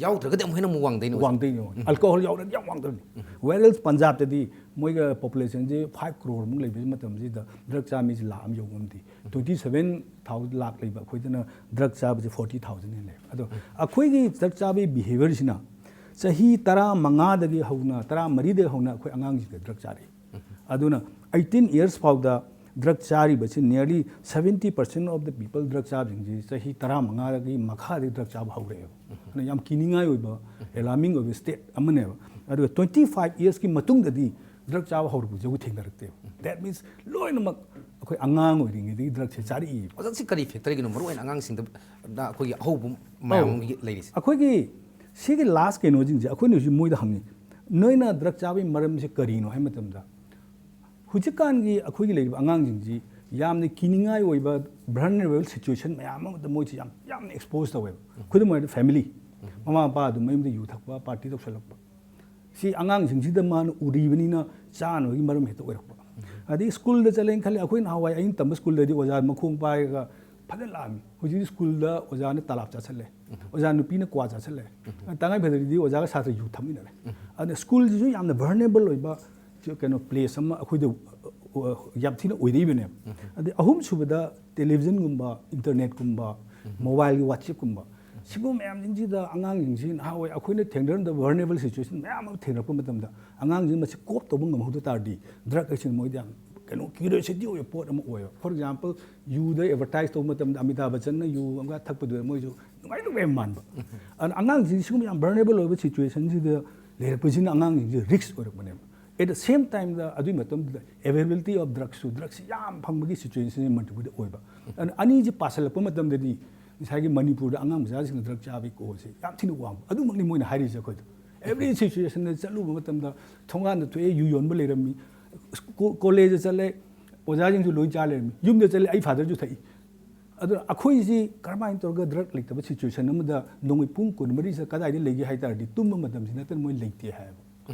ꯌꯥꯎꯗ꯭ꯔꯒꯗꯤ ꯑꯃꯨꯛ ꯍꯦꯟꯅ ꯑꯃꯨꯛ ꯋꯥꯡꯗꯣꯏꯅꯤ ꯑꯣꯖꯥ꯫ ꯋꯥꯡꯗꯣꯏꯅꯤ, ꯋꯥꯡꯗꯣꯏꯅꯤ꯫ Alcohol ꯌꯥꯎꯔꯗꯤ ꯌꯥꯝ ꯋꯥꯡꯗꯣꯏꯅꯤ꯫ Whereas ꯄꯟꯖꯥꯕꯇꯗꯤ ꯃꯣꯏꯒ populationꯁꯦ five crore ꯃꯨꯛ ꯂꯩꯕ ꯃꯇꯝꯁꯤꯗ drug ꯆꯥꯕ ꯃꯤꯁꯦ ꯂꯥꯈ ꯑꯃ ꯌꯧ ꯉꯝꯗꯦ꯫ Twenty seven thousand ꯂꯥꯈ ꯂꯩꯕ ꯑꯩꯈꯣꯏꯗꯅ drug ꯆꯥꯕꯁꯦ forty thousand ꯍꯦꯟꯅ ꯂꯩꯕ꯫ ꯑꯗꯣ ꯑꯩꯈꯣꯏꯒꯤ drug ꯆꯥꯕꯒꯤ behaviourꯁꯤꯅ ꯆꯍꯤ ꯇꯔꯥꯃꯉꯥꯗꯒꯤ ꯍꯧꯅ, ꯇꯔꯥꯃꯔꯤꯗꯒꯤ ꯍꯧꯅ ꯑꯩꯈꯣꯏ ꯑꯉꯥꯡꯁꯤꯡꯗ drug ꯆꯥꯔꯛꯏ꯫ ꯑꯗꯨꯅ eighteen years ꯐꯥꯎꯗ drug ꯆꯥꯔꯤꯕꯁꯤ nearly seventy percent of the people drug ꯆꯥꯕꯁꯤꯡꯁꯤ ꯆꯍꯤ ꯇꯔꯥꯃꯉꯥꯒꯤ ꯃꯈꯥꯗꯒꯤ drug ꯆꯥꯕ ꯍꯧꯔꯛꯑꯦꯕ꯫ ꯑꯗꯨꯅ ꯌꯥꯝ ꯀꯤꯅꯤꯡꯉꯥꯏ ꯑꯣꯏꯕ, alarming ꯑꯣꯏꯕ state ꯑꯃꯅꯦꯕ꯫ ꯑꯗꯨꯒ twenty five yearsꯀꯤ ꯃꯇꯨꯡꯗꯗꯤ drug ꯆꯥꯕ ꯍꯧꯔꯛꯄꯁꯦ ꯑꯩꯈꯣꯏ ꯊꯦꯡꯅꯔꯛꯇꯦꯕ꯫ That means ꯂꯣꯏꯅꯃꯛ ꯑꯩꯈꯣꯏ ꯑꯉꯥꯡ ꯑꯣꯏꯔꯤꯉꯩꯗꯒꯤ drugꯁꯦ ꯆꯥꯔꯛꯏꯕ꯫ ꯑꯣꯖꯥ, ꯁꯤ ꯀꯔꯤ factorꯒꯤꯅꯣ ꯃꯔꯨ ꯑꯣꯏꯅ ꯑꯉꯥꯡꯁꯤꯡꯗ ꯑꯩꯈꯣꯏꯒꯤ ꯑꯍꯧꯕ ꯃꯌꯥꯝ ꯑꯃ ꯂꯩꯔꯤꯁꯦ? ꯑꯩꯈꯣꯏꯒꯤ ꯁꯤꯒꯤ last ꯀꯩꯅꯣꯁꯤꯡꯁꯦ ꯑꯩꯈꯣꯏꯅ ꯍꯧꯖꯤꯛ ꯃꯣꯏꯗ ꯍꯪꯉꯤ, "ꯅꯣꯏꯅ drug ꯆꯥꯕꯒꯤ ꯃꯔꯝꯁꯦ ꯀꯔꯤꯅꯣ?" ꯍꯥꯏꯕ ꯃꯇꯝꯗ ꯍꯧꯖꯤꯛꯀꯥꯟꯒꯤ ꯑꯩꯈꯣꯏꯒꯤ ꯂꯩꯔꯤꯕ ꯑꯉꯥꯡꯁꯤꯡꯁꯤ ꯌꯥꯝꯅ ꯀꯤꯅꯤꯡꯉꯥꯏ ꯑꯣꯏꯕ vulnerable situation ꯃꯌꯥꯝ ꯑꯃꯗ ꯃꯣꯏꯁꯤ ꯌꯥꯝ, ꯌꯥꯝꯅ expose ꯇꯧꯋꯦꯕ꯫ ꯈꯨꯗꯝ ꯑꯣꯏꯅ family, ꯃꯃꯥ ꯃꯄꯥ ꯑꯗꯨꯝ ꯃꯌꯨꯝꯗ ꯌꯨ ꯊꯛꯄ, party ꯇꯧꯁꯜꯂꯛꯄ, ꯁꯤ ꯑꯉꯥꯡꯁꯤꯡꯁꯤꯗ ꯃꯥꯅ ꯎꯔꯤꯕꯅꯤꯅ ꯆꯥꯅꯕꯒꯤ ꯃꯔꯝ ꯍꯦꯛꯇ ꯑꯣꯏꯔꯛꯄ꯫ ꯑꯗꯩ schoolꯗ ꯆꯠꯂꯦꯅ ꯈꯜꯂꯦ, ꯑꯩꯈꯣꯏ ꯅꯍꯥꯟꯋꯥꯏ ꯑꯩꯅ ꯇꯝꯕ schoolꯗꯗꯤ ꯑꯣꯖꯥ ꯃꯈꯣꯡ ꯄꯥꯏꯔꯒ ꯐꯖꯅ ꯂꯥꯛꯑꯝꯃꯤ꯫ ꯍꯧꯖꯤꯛꯇꯤ schoolꯗ ꯑꯣꯖꯥꯅ ꯇꯂꯥꯞ ꯆꯥꯁꯜꯂꯦ, ꯑꯣꯖꯥ ꯅꯨꯄꯤꯅ ꯀ꯭ꯋꯥ ꯆꯥꯁꯜꯂꯦ, ꯇꯉꯥꯏ ꯐꯗ꯭ꯔꯗꯤ ꯑꯣꯖꯥꯒ ꯁꯥꯇ꯭ꯔ ꯌꯨ ꯊꯛꯃꯤꯟꯅꯔꯦ꯫ ꯑꯗꯨꯅ schoolꯁꯤꯁꯨ ꯌꯥꯝꯅ vulnerable ꯑꯣꯏꯕ ꯀꯩꯅꯣ place ꯑꯃ ꯑꯩꯈꯣꯏꯗ ꯌꯥꯝ ꯊꯤꯅ ꯑꯣꯏꯔꯛꯏꯕꯅꯦꯕ꯫ ꯑꯗꯩ ꯑꯍꯨꯝꯁꯨꯕꯗ ꯇꯦꯂꯤꯚꯤꯖꯟꯒꯨꯝꯕ, ꯏꯟꯇꯔꯅꯦꯠꯀꯨꯝꯕ, ꯃꯣꯕꯥꯏꯜꯒꯤ ꯋꯥꯆꯦꯞꯀꯨꯝꯕ, ꯁꯤꯒꯨꯝꯕ ꯃꯌꯥꯝꯁꯤꯡꯁꯤꯗ ꯑꯉꯥꯡꯁꯤꯡꯁꯤ ꯅꯍꯥꯟꯋꯥꯏ ꯑꯩꯈꯣꯏꯅ ꯊꯦꯡꯅꯔꯝꯗꯕ ꯚꯜꯅꯦꯔꯦꯕꯜ ꯁꯤꯆꯨꯋꯦꯁꯟ ꯃꯌꯥꯝ ꯑꯃ ꯊꯦꯡꯅꯔꯛꯄ ꯃꯇꯝꯗ, ꯑꯉꯥꯡꯁꯤꯡ ꯃꯁꯤ ꯀꯣꯞ ꯇꯧꯕ ꯉꯝꯍꯧꯗ ꯇꯥꯔꯗꯤ, ꯗ꯭ꯔꯒ ꯍꯥꯏꯁꯤꯅ ꯃꯣꯏꯗ ꯌꯥꯝ ꯀꯩꯅꯣ, ꯀ꯭ꯌꯨꯔꯤꯑꯣꯁꯤꯇꯤ ꯑꯣꯏꯕ ꯄꯣꯠ ꯑꯃ ꯑꯣꯏꯌꯦꯕ꯫ ꯐꯣꯔ ꯑꯦꯛꯖꯥꯝꯄꯜ, ꯌꯨꯗ ꯑꯦꯗꯚꯔꯇꯥꯏꯁ ꯇꯧꯕ ꯃꯇꯝꯗ ꯑꯃꯤꯇꯥꯕ ꯕꯆꯟꯅ ꯌꯨ ꯑꯃꯒ ꯊꯛꯄꯗꯨꯗ ꯃꯣꯏꯁꯨ ꯅꯨꯡꯉꯥꯏ ꯅꯨꯡꯉꯥꯏ ꯃꯥꯟꯕ꯫ ꯑꯗꯨꯅ ꯑꯉꯥꯡꯁꯤꯡꯁꯤ ꯁꯤꯒꯨꯝꯕ ꯌꯥꯝ ꯚꯜꯅꯦꯔꯦꯕꯜ ꯑꯣꯏꯕ ꯁꯤꯆꯨꯋꯦꯁꯟꯁꯤꯗ ꯂꯩꯔꯛꯄꯁꯤꯅ ꯑꯉꯥꯡꯁꯤꯡꯁꯤ ꯔꯤꯛꯁ ꯑꯣꯏꯔꯛꯄꯅꯦꯕ꯫ ꯑꯦꯠ ꯗ ꯁꯦꯝ ꯇꯥꯏꯝꯗ ꯑꯗꯨꯒꯤ ꯃꯇꯝꯗꯨꯗ ꯑꯦꯚꯦꯂꯦꯕꯤꯂꯤꯇꯤ ꯑꯣꯐ ꯗ꯭ꯔꯒꯁꯨ, ꯗ꯭ꯔꯒꯁꯤ ꯌꯥꯝ ꯐꯪꯕꯒꯤ ꯁꯤꯆꯨꯋꯦꯁꯟꯁꯤ ꯃꯅꯤꯄꯨꯔꯗ ꯑꯣꯏꯕ꯫ ꯑꯗꯨꯅ ꯑꯅꯤꯁꯤ ꯄꯥꯁꯜꯂꯛꯄ ꯃꯇꯝꯗꯗꯤ ꯉꯁꯥꯏꯒꯤ ꯃꯅꯤꯄꯨꯔꯗ ꯑꯉꯥꯡ ꯃꯆꯥꯁꯤꯡꯅ ꯗ꯭ꯔꯒ ꯆꯥꯕꯒꯤ ꯀꯣꯜꯁꯦ ꯌꯥꯝ ꯊꯤꯅ ꯋꯥꯡꯕ꯫ ꯑꯗꯨꯃꯛꯅꯤ ꯃꯣꯏꯅ ꯍꯥꯏꯔꯤꯁꯦ ꯑꯩꯈꯣꯏꯗ꯫ ꯑꯦꯚ꯭ꯔꯤ ꯁꯤꯆꯨꯋꯦꯁꯟꯗ ꯆꯠꯂꯨꯕ ꯃꯇꯝꯗ ꯊꯣꯡꯒꯥꯟꯗ ꯊꯣꯛꯑꯦ, ꯌꯨ ꯌꯣꯟꯕ ꯂꯩꯔꯝꯃꯤ, ꯀꯣ-, ꯀꯣꯂꯦꯖꯇ ꯆꯠꯂꯦ, ꯑꯣꯖꯥꯁꯤꯡꯁꯨ ꯂꯣꯏ ꯆꯥ ꯂꯩꯔꯝꯃꯤ, ꯌꯨꯝꯗ ꯆꯠꯂꯦ, ꯑꯩ ꯐꯥꯗꯔꯁꯨ ꯊꯛꯏ꯫ ꯑꯗꯨꯅ ꯑꯩꯈꯣꯏꯁꯤ ꯀꯔꯝꯍꯥꯏꯅ ꯇꯧꯔꯒ ꯗ꯭ꯔꯒ ꯂꯩꯇꯕ ꯁꯤꯆꯨꯋꯦꯁꯟ ꯑꯃꯗ ꯅꯣꯡꯃꯩ ꯄꯨꯡ ꯀꯨꯟꯃꯔꯤꯁꯦ ꯀꯗꯥꯏꯗ ꯂꯩꯒꯦ ꯍꯥꯏ ꯇꯥꯔꯗꯤ, ꯇꯨꯝꯕ ꯃꯇꯝꯁꯤ ꯅꯠꯇꯅ ꯃꯣꯏ ꯂꯩꯇꯦ ꯍꯥꯏꯌꯦꯕ꯫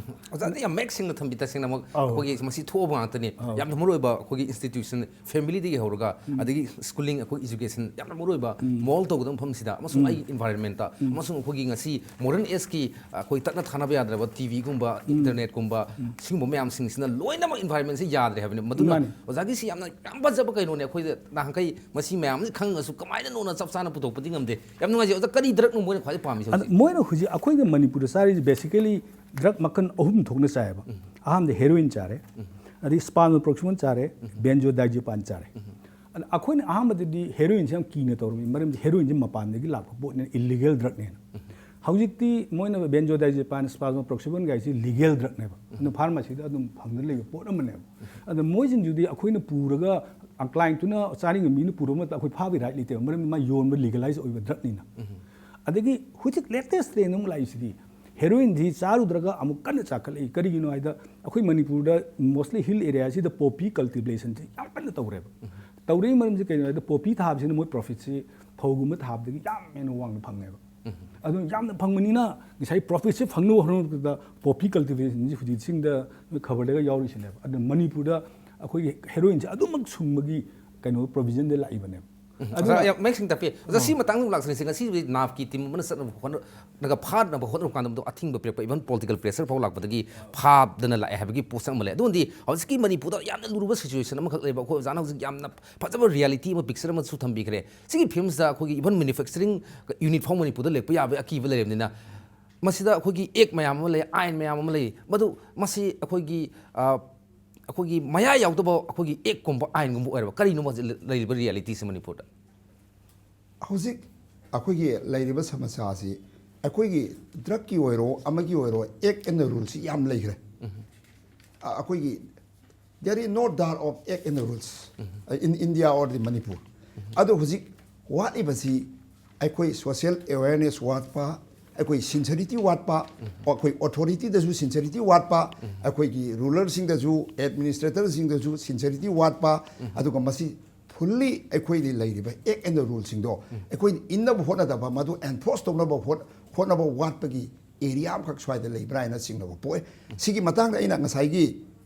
ꯑꯣꯖꯥꯗꯤ ꯌꯥꯝ ꯃꯌꯦꯛ ꯁꯦꯡꯅ ꯊꯝꯕꯤ꯫ ꯇꯁꯦꯡꯅꯃꯛ ꯑꯧ꯫ ꯑꯩꯈꯣꯏꯒꯤ ꯃꯁꯤ ꯊꯣꯛꯑꯕ ꯉꯥꯛꯇꯅꯤ꯫ ꯑꯧ꯫ ꯌꯥꯝꯅ ꯃꯔꯨ ꯑꯣꯏꯕ ꯑꯩꯈꯣꯏꯒꯤ ꯏꯟꯁꯇꯤꯇ꯭ꯌꯨꯁꯟ, ꯐꯦꯃꯤꯂꯤꯗꯒꯤ ꯍꯧꯔꯒ, ꯑꯗꯒꯤ ꯁ꯭ꯀꯨꯂꯤꯡ, ꯑꯩꯈꯣꯏ ꯏꯖꯨꯀꯦꯁꯟ, ꯌꯥꯝꯅ ꯃꯔꯨ ꯑꯣꯏꯕ ꯃꯣꯜ ꯇꯧꯒꯗꯕ ꯃꯐꯝꯁꯤꯗ, ꯑꯃꯁꯨꯡ ꯑꯩꯒꯤ ꯏꯟꯚꯥꯏꯔꯣꯟꯃꯦꯟꯇ, ꯑꯃꯁꯨꯡ ꯑꯩꯈꯣꯏꯒꯤ ꯉꯁꯤ ꯃꯣꯗꯔꯟ ꯑꯦꯖꯀꯤ ꯑꯩꯈꯣꯏ ꯇꯠꯅ ꯊꯥꯅꯕ ꯌꯥꯗ꯭ꯔꯕ ꯇꯤꯚꯤꯒꯨꯝꯕ, ꯏꯟꯇꯔꯅꯦꯠꯀꯨꯝꯕ, ꯁꯤꯒꯨꯝꯕ ꯃꯌꯥꯝꯁꯤꯡꯁꯤꯅ ꯂꯣꯏꯅꯃꯛ ꯏꯟꯚꯥꯏꯔꯣꯟꯃꯦꯟꯁꯤ ꯌꯥꯗ꯭ꯔꯦ ꯍꯥꯏꯕꯅꯤ꯫ ꯃꯗꯨꯅ ꯃꯥꯅꯤ꯫ ꯑꯣꯖꯥꯒꯤꯁꯤ ꯌꯥꯝꯅ, ꯌꯥꯝ ꯐꯖꯕ ꯀꯩꯅꯣꯅꯦ꯫ ꯑꯩꯈꯣꯏꯗ ꯅꯍꯥꯟꯈꯩ ꯃꯁꯤ ꯃꯌꯥꯝꯁꯤ ꯈꯪꯉꯁꯨ ꯀꯃꯥꯏꯅꯅꯣꯅ ꯆꯞ ꯆꯥꯅ ꯄꯨꯊꯣꯛꯄꯗꯤ ꯉꯝꯗꯦ꯫ ꯌꯥꯝ ꯅꯨꯡꯉꯥꯏꯖꯩ꯫ ꯑꯣꯖꯥ, ꯀꯔꯤ ꯗ꯭ꯔꯒꯅꯣ ꯃꯣꯏꯅ ꯈ꯭ꯋꯥꯏꯗꯩ ꯄꯥꯝꯃꯤꯁꯦ ꯑꯗ ꯍꯧꯖꯤꯛ? ꯃꯣꯏꯅ ꯍꯧꯖꯤꯛ ꯑꯩꯈꯣꯏꯅ ꯃꯅꯤꯄꯨꯔꯗ ꯆꯥꯔꯤꯁꯦ ꯕꯦꯁꯤꯀꯦꯂꯤ ꯗ꯭ꯔꯒ ꯃꯈꯜ ꯑꯍꯨꯝ ꯊꯣꯛꯅ ꯆꯥꯏꯌꯦꯕ꯫ ꯑꯍꯥꯟꯕꯗ ꯍꯦꯔꯣꯏꯟ ꯆꯥꯔꯦ, ꯑꯗꯩ ꯁ꯭ꯄꯥꯖꯃꯣꯄ꯭ꯔꯣꯛꯁꯤꯕꯟ ꯆꯥꯔꯦ, ꯕꯦꯟꯖꯣꯗꯥꯏꯖꯦꯄꯥꯟ ꯆꯥꯔꯦ꯫ ꯑꯗ ꯑꯩꯈꯣꯏꯅ ꯑꯍꯥꯟꯕꯗꯗꯤ ꯍꯦꯔꯣꯏꯟꯁꯦ ꯌꯥꯝ ꯀꯤꯅ ꯇꯧꯔꯝꯃꯤ, ꯃꯔꯝꯗꯤ ꯍꯦꯔꯣꯏꯟꯁꯦ ꯃꯄꯥꯟꯗꯒꯤ ꯂꯥꯛꯄ ꯄꯣꯠꯅꯤꯅ, ꯏꯜꯂꯤꯒꯦꯜ ꯗ꯭ꯔꯒꯅꯦꯅ꯫ ꯍꯧꯖꯤꯛꯇꯤ ꯃꯣꯏꯅ ꯕꯦꯟꯖꯣꯗꯥꯏꯖꯦꯄꯥꯟ, ꯁ꯭ꯄꯥꯖꯃꯣꯄ꯭ꯔꯣꯛꯁꯤꯕꯟ ꯒꯥꯏꯁꯤ ꯂꯤꯒꯦꯜ ꯗ꯭ꯔꯒꯅꯦꯕ, ꯑꯗꯨꯝ ꯐꯥꯔꯃꯥꯁꯤꯗ ꯑꯗꯨꯝ ꯐꯪꯗꯅ ꯂꯩꯕ ꯄꯣꯠ ꯑꯃꯅꯦꯕ꯫ ꯑꯗ ꯃꯣꯏꯁꯤꯡꯗꯨꯗꯤ ꯑꯩꯈꯣꯏꯅ ꯄꯨꯔꯒ, ꯀ꯭ꯂꯥꯏꯟꯠꯇꯨꯅ ꯆꯥꯅꯤꯡꯕ ꯃꯤꯅ ꯄꯨꯔꯛꯄ ꯃꯇꯝꯗ ꯑꯩꯈꯣꯏ ꯐꯥꯕꯒꯤ ꯔꯥꯏꯠ ꯂꯩꯇꯦꯕ, ꯃꯔꯝꯗꯤ ꯃꯥ ꯌꯣꯟꯕ ꯂꯤꯒꯦꯂꯥꯏꯁ ꯑꯣꯏꯕ ꯗ꯭ꯔꯒꯅꯤꯅ꯫ ꯑꯗꯒꯤ ꯍꯧꯖꯤꯛ ꯂꯦꯇꯦꯁ ꯇ꯭ꯔꯦꯟ ꯑꯃꯨꯛ ꯂꯥꯛꯏꯁꯤꯗꯤ, ꯍꯦꯔꯣꯏꯟꯁꯤ ꯆꯥꯔꯨꯗ꯭ꯔꯒ ꯑꯃꯨꯛ ꯀꯟꯅ ꯆꯥꯈꯠꯂꯛꯏ꯫ ꯀꯔꯤꯒꯤꯅꯣ ꯍꯥꯏꯗ, ꯑꯩꯈꯣꯏ ꯃꯅꯤꯄꯨꯔꯗ ꯃꯣꯁꯂꯤ ꯍꯤꯜ ꯑꯦꯔꯤꯌꯥꯁꯤꯗ ꯄꯣꯄꯤ ꯀꯜꯇꯤꯚꯦꯁꯟꯁꯤ ꯌꯥꯝ ꯀꯟꯅ ꯇꯧꯔꯦꯕ꯫ ꯇꯧꯔꯛꯏ ꯃꯔꯝꯁꯤ ꯀꯩꯅꯣ ꯍꯥꯏꯗ, ꯄꯣꯄꯤ ꯊꯥꯕꯁꯤꯅ ꯃꯣꯏ ꯄ꯭ꯔꯣꯐꯤꯠꯁꯤ ꯐꯧꯒꯨꯝꯕ ꯊꯥꯕꯗꯒꯤ ꯌꯥꯝ ꯍꯦꯟꯅ ꯋꯥꯡꯅ ꯐꯪꯉꯦꯕ꯫ ꯑꯗꯨ ꯌꯥꯝꯅ ꯐꯪꯕꯅꯤꯅ ꯉꯁꯥꯏ ꯄ꯭ꯔꯣꯐꯤꯠꯁꯤ ꯐꯪꯅꯕ ꯍꯣꯠꯅꯕꯗ ꯄꯣꯄꯤ ꯀꯜꯇꯤꯚꯦꯁꯟꯁꯤ ꯍꯧꯖꯤꯛꯁꯤꯡꯗ ꯅꯣꯏ ꯈꯕꯔꯗꯒ ꯌꯥꯎꯔꯤꯁꯤꯅꯦꯕ꯫ ꯑꯗꯨꯅ ꯃꯅꯤꯄꯨꯔꯗ ꯑꯩꯈꯣꯏꯒꯤ ꯍꯦꯔꯣꯏꯟꯁꯦ ꯑꯗꯨꯃꯛ ꯁꯨꯡꯕꯒꯤ ꯀꯩꯅꯣ ꯄ꯭ꯔꯣꯚꯤꯖꯟꯗ ꯂꯥꯛꯏꯕꯅꯦꯕ꯫ ꯑꯣꯖꯥ, ꯌꯥꯝ ꯃꯌꯦꯛ ꯁꯦꯡꯅ ꯇꯥꯛꯄꯤ꯫ ꯑꯣꯖꯥ, ꯁꯤ ꯃꯇꯥꯡꯗ ꯂꯥꯛꯆꯔꯤꯁꯦ, ꯉꯁꯤꯗꯤ ꯅꯥꯞꯀꯤ ꯇꯤꯝ ꯑꯃꯅ ꯆꯠꯅꯕ ꯍꯣꯠꯅꯔꯒ ꯐꯥꯅꯕ ꯍꯣꯠꯅꯔꯛꯄ ꯀꯥꯟꯗ ꯃꯗꯨ ꯑꯊꯤꯡꯕ ꯄꯤꯔꯛꯄ, even political pressure ꯐꯥꯎ ꯂꯥꯛꯄꯗꯒꯤ ꯐꯥꯗꯅ ꯂꯥꯛꯑꯦ ꯍꯥꯏꯕꯒꯤ ꯄꯣꯠꯁꯛ ꯑꯃ ꯂꯩ꯫ ꯑꯗꯨꯒꯗꯤ ꯍꯧꯖꯤꯛꯀꯤ ꯃꯅꯤꯄꯨꯔꯗ ꯌꯥꯝꯅ ꯂꯨꯔꯕ situation ꯑꯃꯈꯛ ꯂꯩꯕ, ꯑꯩꯈꯣꯏ ꯑꯣꯖꯥꯅ ꯍꯧꯖꯤꯛ ꯌꯥꯝꯅ ꯐꯖꯕ reality ꯑꯃ, picture ꯑꯃꯁꯨ ꯊꯝꯕꯤꯈ꯭ꯔꯦ꯫ ꯁꯤꯒꯤ filmꯁꯤꯗ ꯑꯩꯈꯣꯏꯒꯤ even manufacturing unit ꯐꯥꯎ ꯃꯅꯤꯄꯨꯔꯗ ꯂꯩꯔꯛꯄ ꯌꯥꯕꯒꯤ ꯑꯀꯤꯕ ꯂꯩꯔꯕꯅꯤꯅ, ꯃꯁꯤꯗ ꯑꯩꯈꯣꯏꯒꯤ act ꯃꯌꯥꯝ ꯑꯃ ꯂꯩ, ꯑꯥꯏꯟ ꯃꯌꯥꯝ ꯑꯃ ꯂꯩ, ꯃꯗꯨ ꯃꯁꯤ ꯑꯩꯈꯣꯏꯒꯤ, ꯑ, ꯑꯩꯈꯣꯏꯒꯤ ꯃꯌꯥ ꯌꯥꯎꯗꯕ ꯑꯩꯈꯣꯏꯒꯤ actꯀꯨꯝꯕ, ꯑꯥꯏꯟꯒꯨꯝꯕ ꯑꯣꯏꯔꯕ ꯀꯔꯤꯅꯣ ꯍꯧꯖꯤꯛ ꯂꯩꯔꯤꯕ realityꯁꯤ ꯃꯅꯤꯄꯨꯔꯗ? ꯍꯧꯖꯤꯛ ꯑꯩꯈꯣꯏꯒꯤ ꯂꯩꯔꯤꯕ ꯁꯃꯁ꯭ꯌꯥꯁꯤ, ꯑꯩꯈꯣꯏꯒꯤ drugꯀꯤ ꯑꯣꯏꯔꯣ, ꯑꯃꯒꯤ ꯑꯣꯏꯔꯣ, act and ruleꯁꯤ ꯌꯥꯝ ꯂꯩꯈ꯭ꯔꯦ꯫ ꯑ, ꯑꯩꯈꯣꯏꯒꯤ there is no doubt of act and rules in India or the Manipur. ꯑꯗꯣ ꯍꯧꯖꯤꯛ ꯋꯥꯠꯂꯤꯕꯁꯤ ꯑꯩꯈꯣꯏ social awareness ꯋꯥꯠꯄ, ꯑꯩꯈꯣꯏ sincerity ꯋꯥꯠꯄ, ꯑꯩꯈꯣꯏ authorityꯗꯁꯨ sincerity ꯋꯥꯠꯄ, ꯑꯩꯈꯣꯏꯒꯤ rulerꯁꯤꯡꯗꯁꯨ, administratorꯁꯤꯡꯗꯁꯨ sincerity ꯋꯥꯠꯄ, ꯑꯗꯨꯒ ꯃꯁꯤ fully ꯑꯩꯈꯣꯏꯗꯤ ꯂꯩꯔꯤꯕ act and ruleꯁꯤꯡꯗꯣ ꯑꯩꯈꯣꯏꯅ ꯏꯟꯅꯕ ꯍꯣꯠꯅꯗꯕ, ꯃꯗꯨ enforce ꯇꯧꯅꯕ ꯍꯣꯠ-, ꯍꯣꯠꯅꯕ ꯋꯥꯠꯄꯒꯤ area ꯑꯃꯈꯛ ꯁ꯭ꯋꯥꯏꯗ ꯂꯩꯕ꯭ꯔꯥ ꯍꯥꯏꯅ ꯆꯤꯡꯅꯕ ꯄꯣꯛꯑꯦ꯫ ꯁꯤꯒꯤ ꯃꯇꯥꯡꯗ ꯑꯩꯅ ꯉꯁꯥꯏꯒꯤ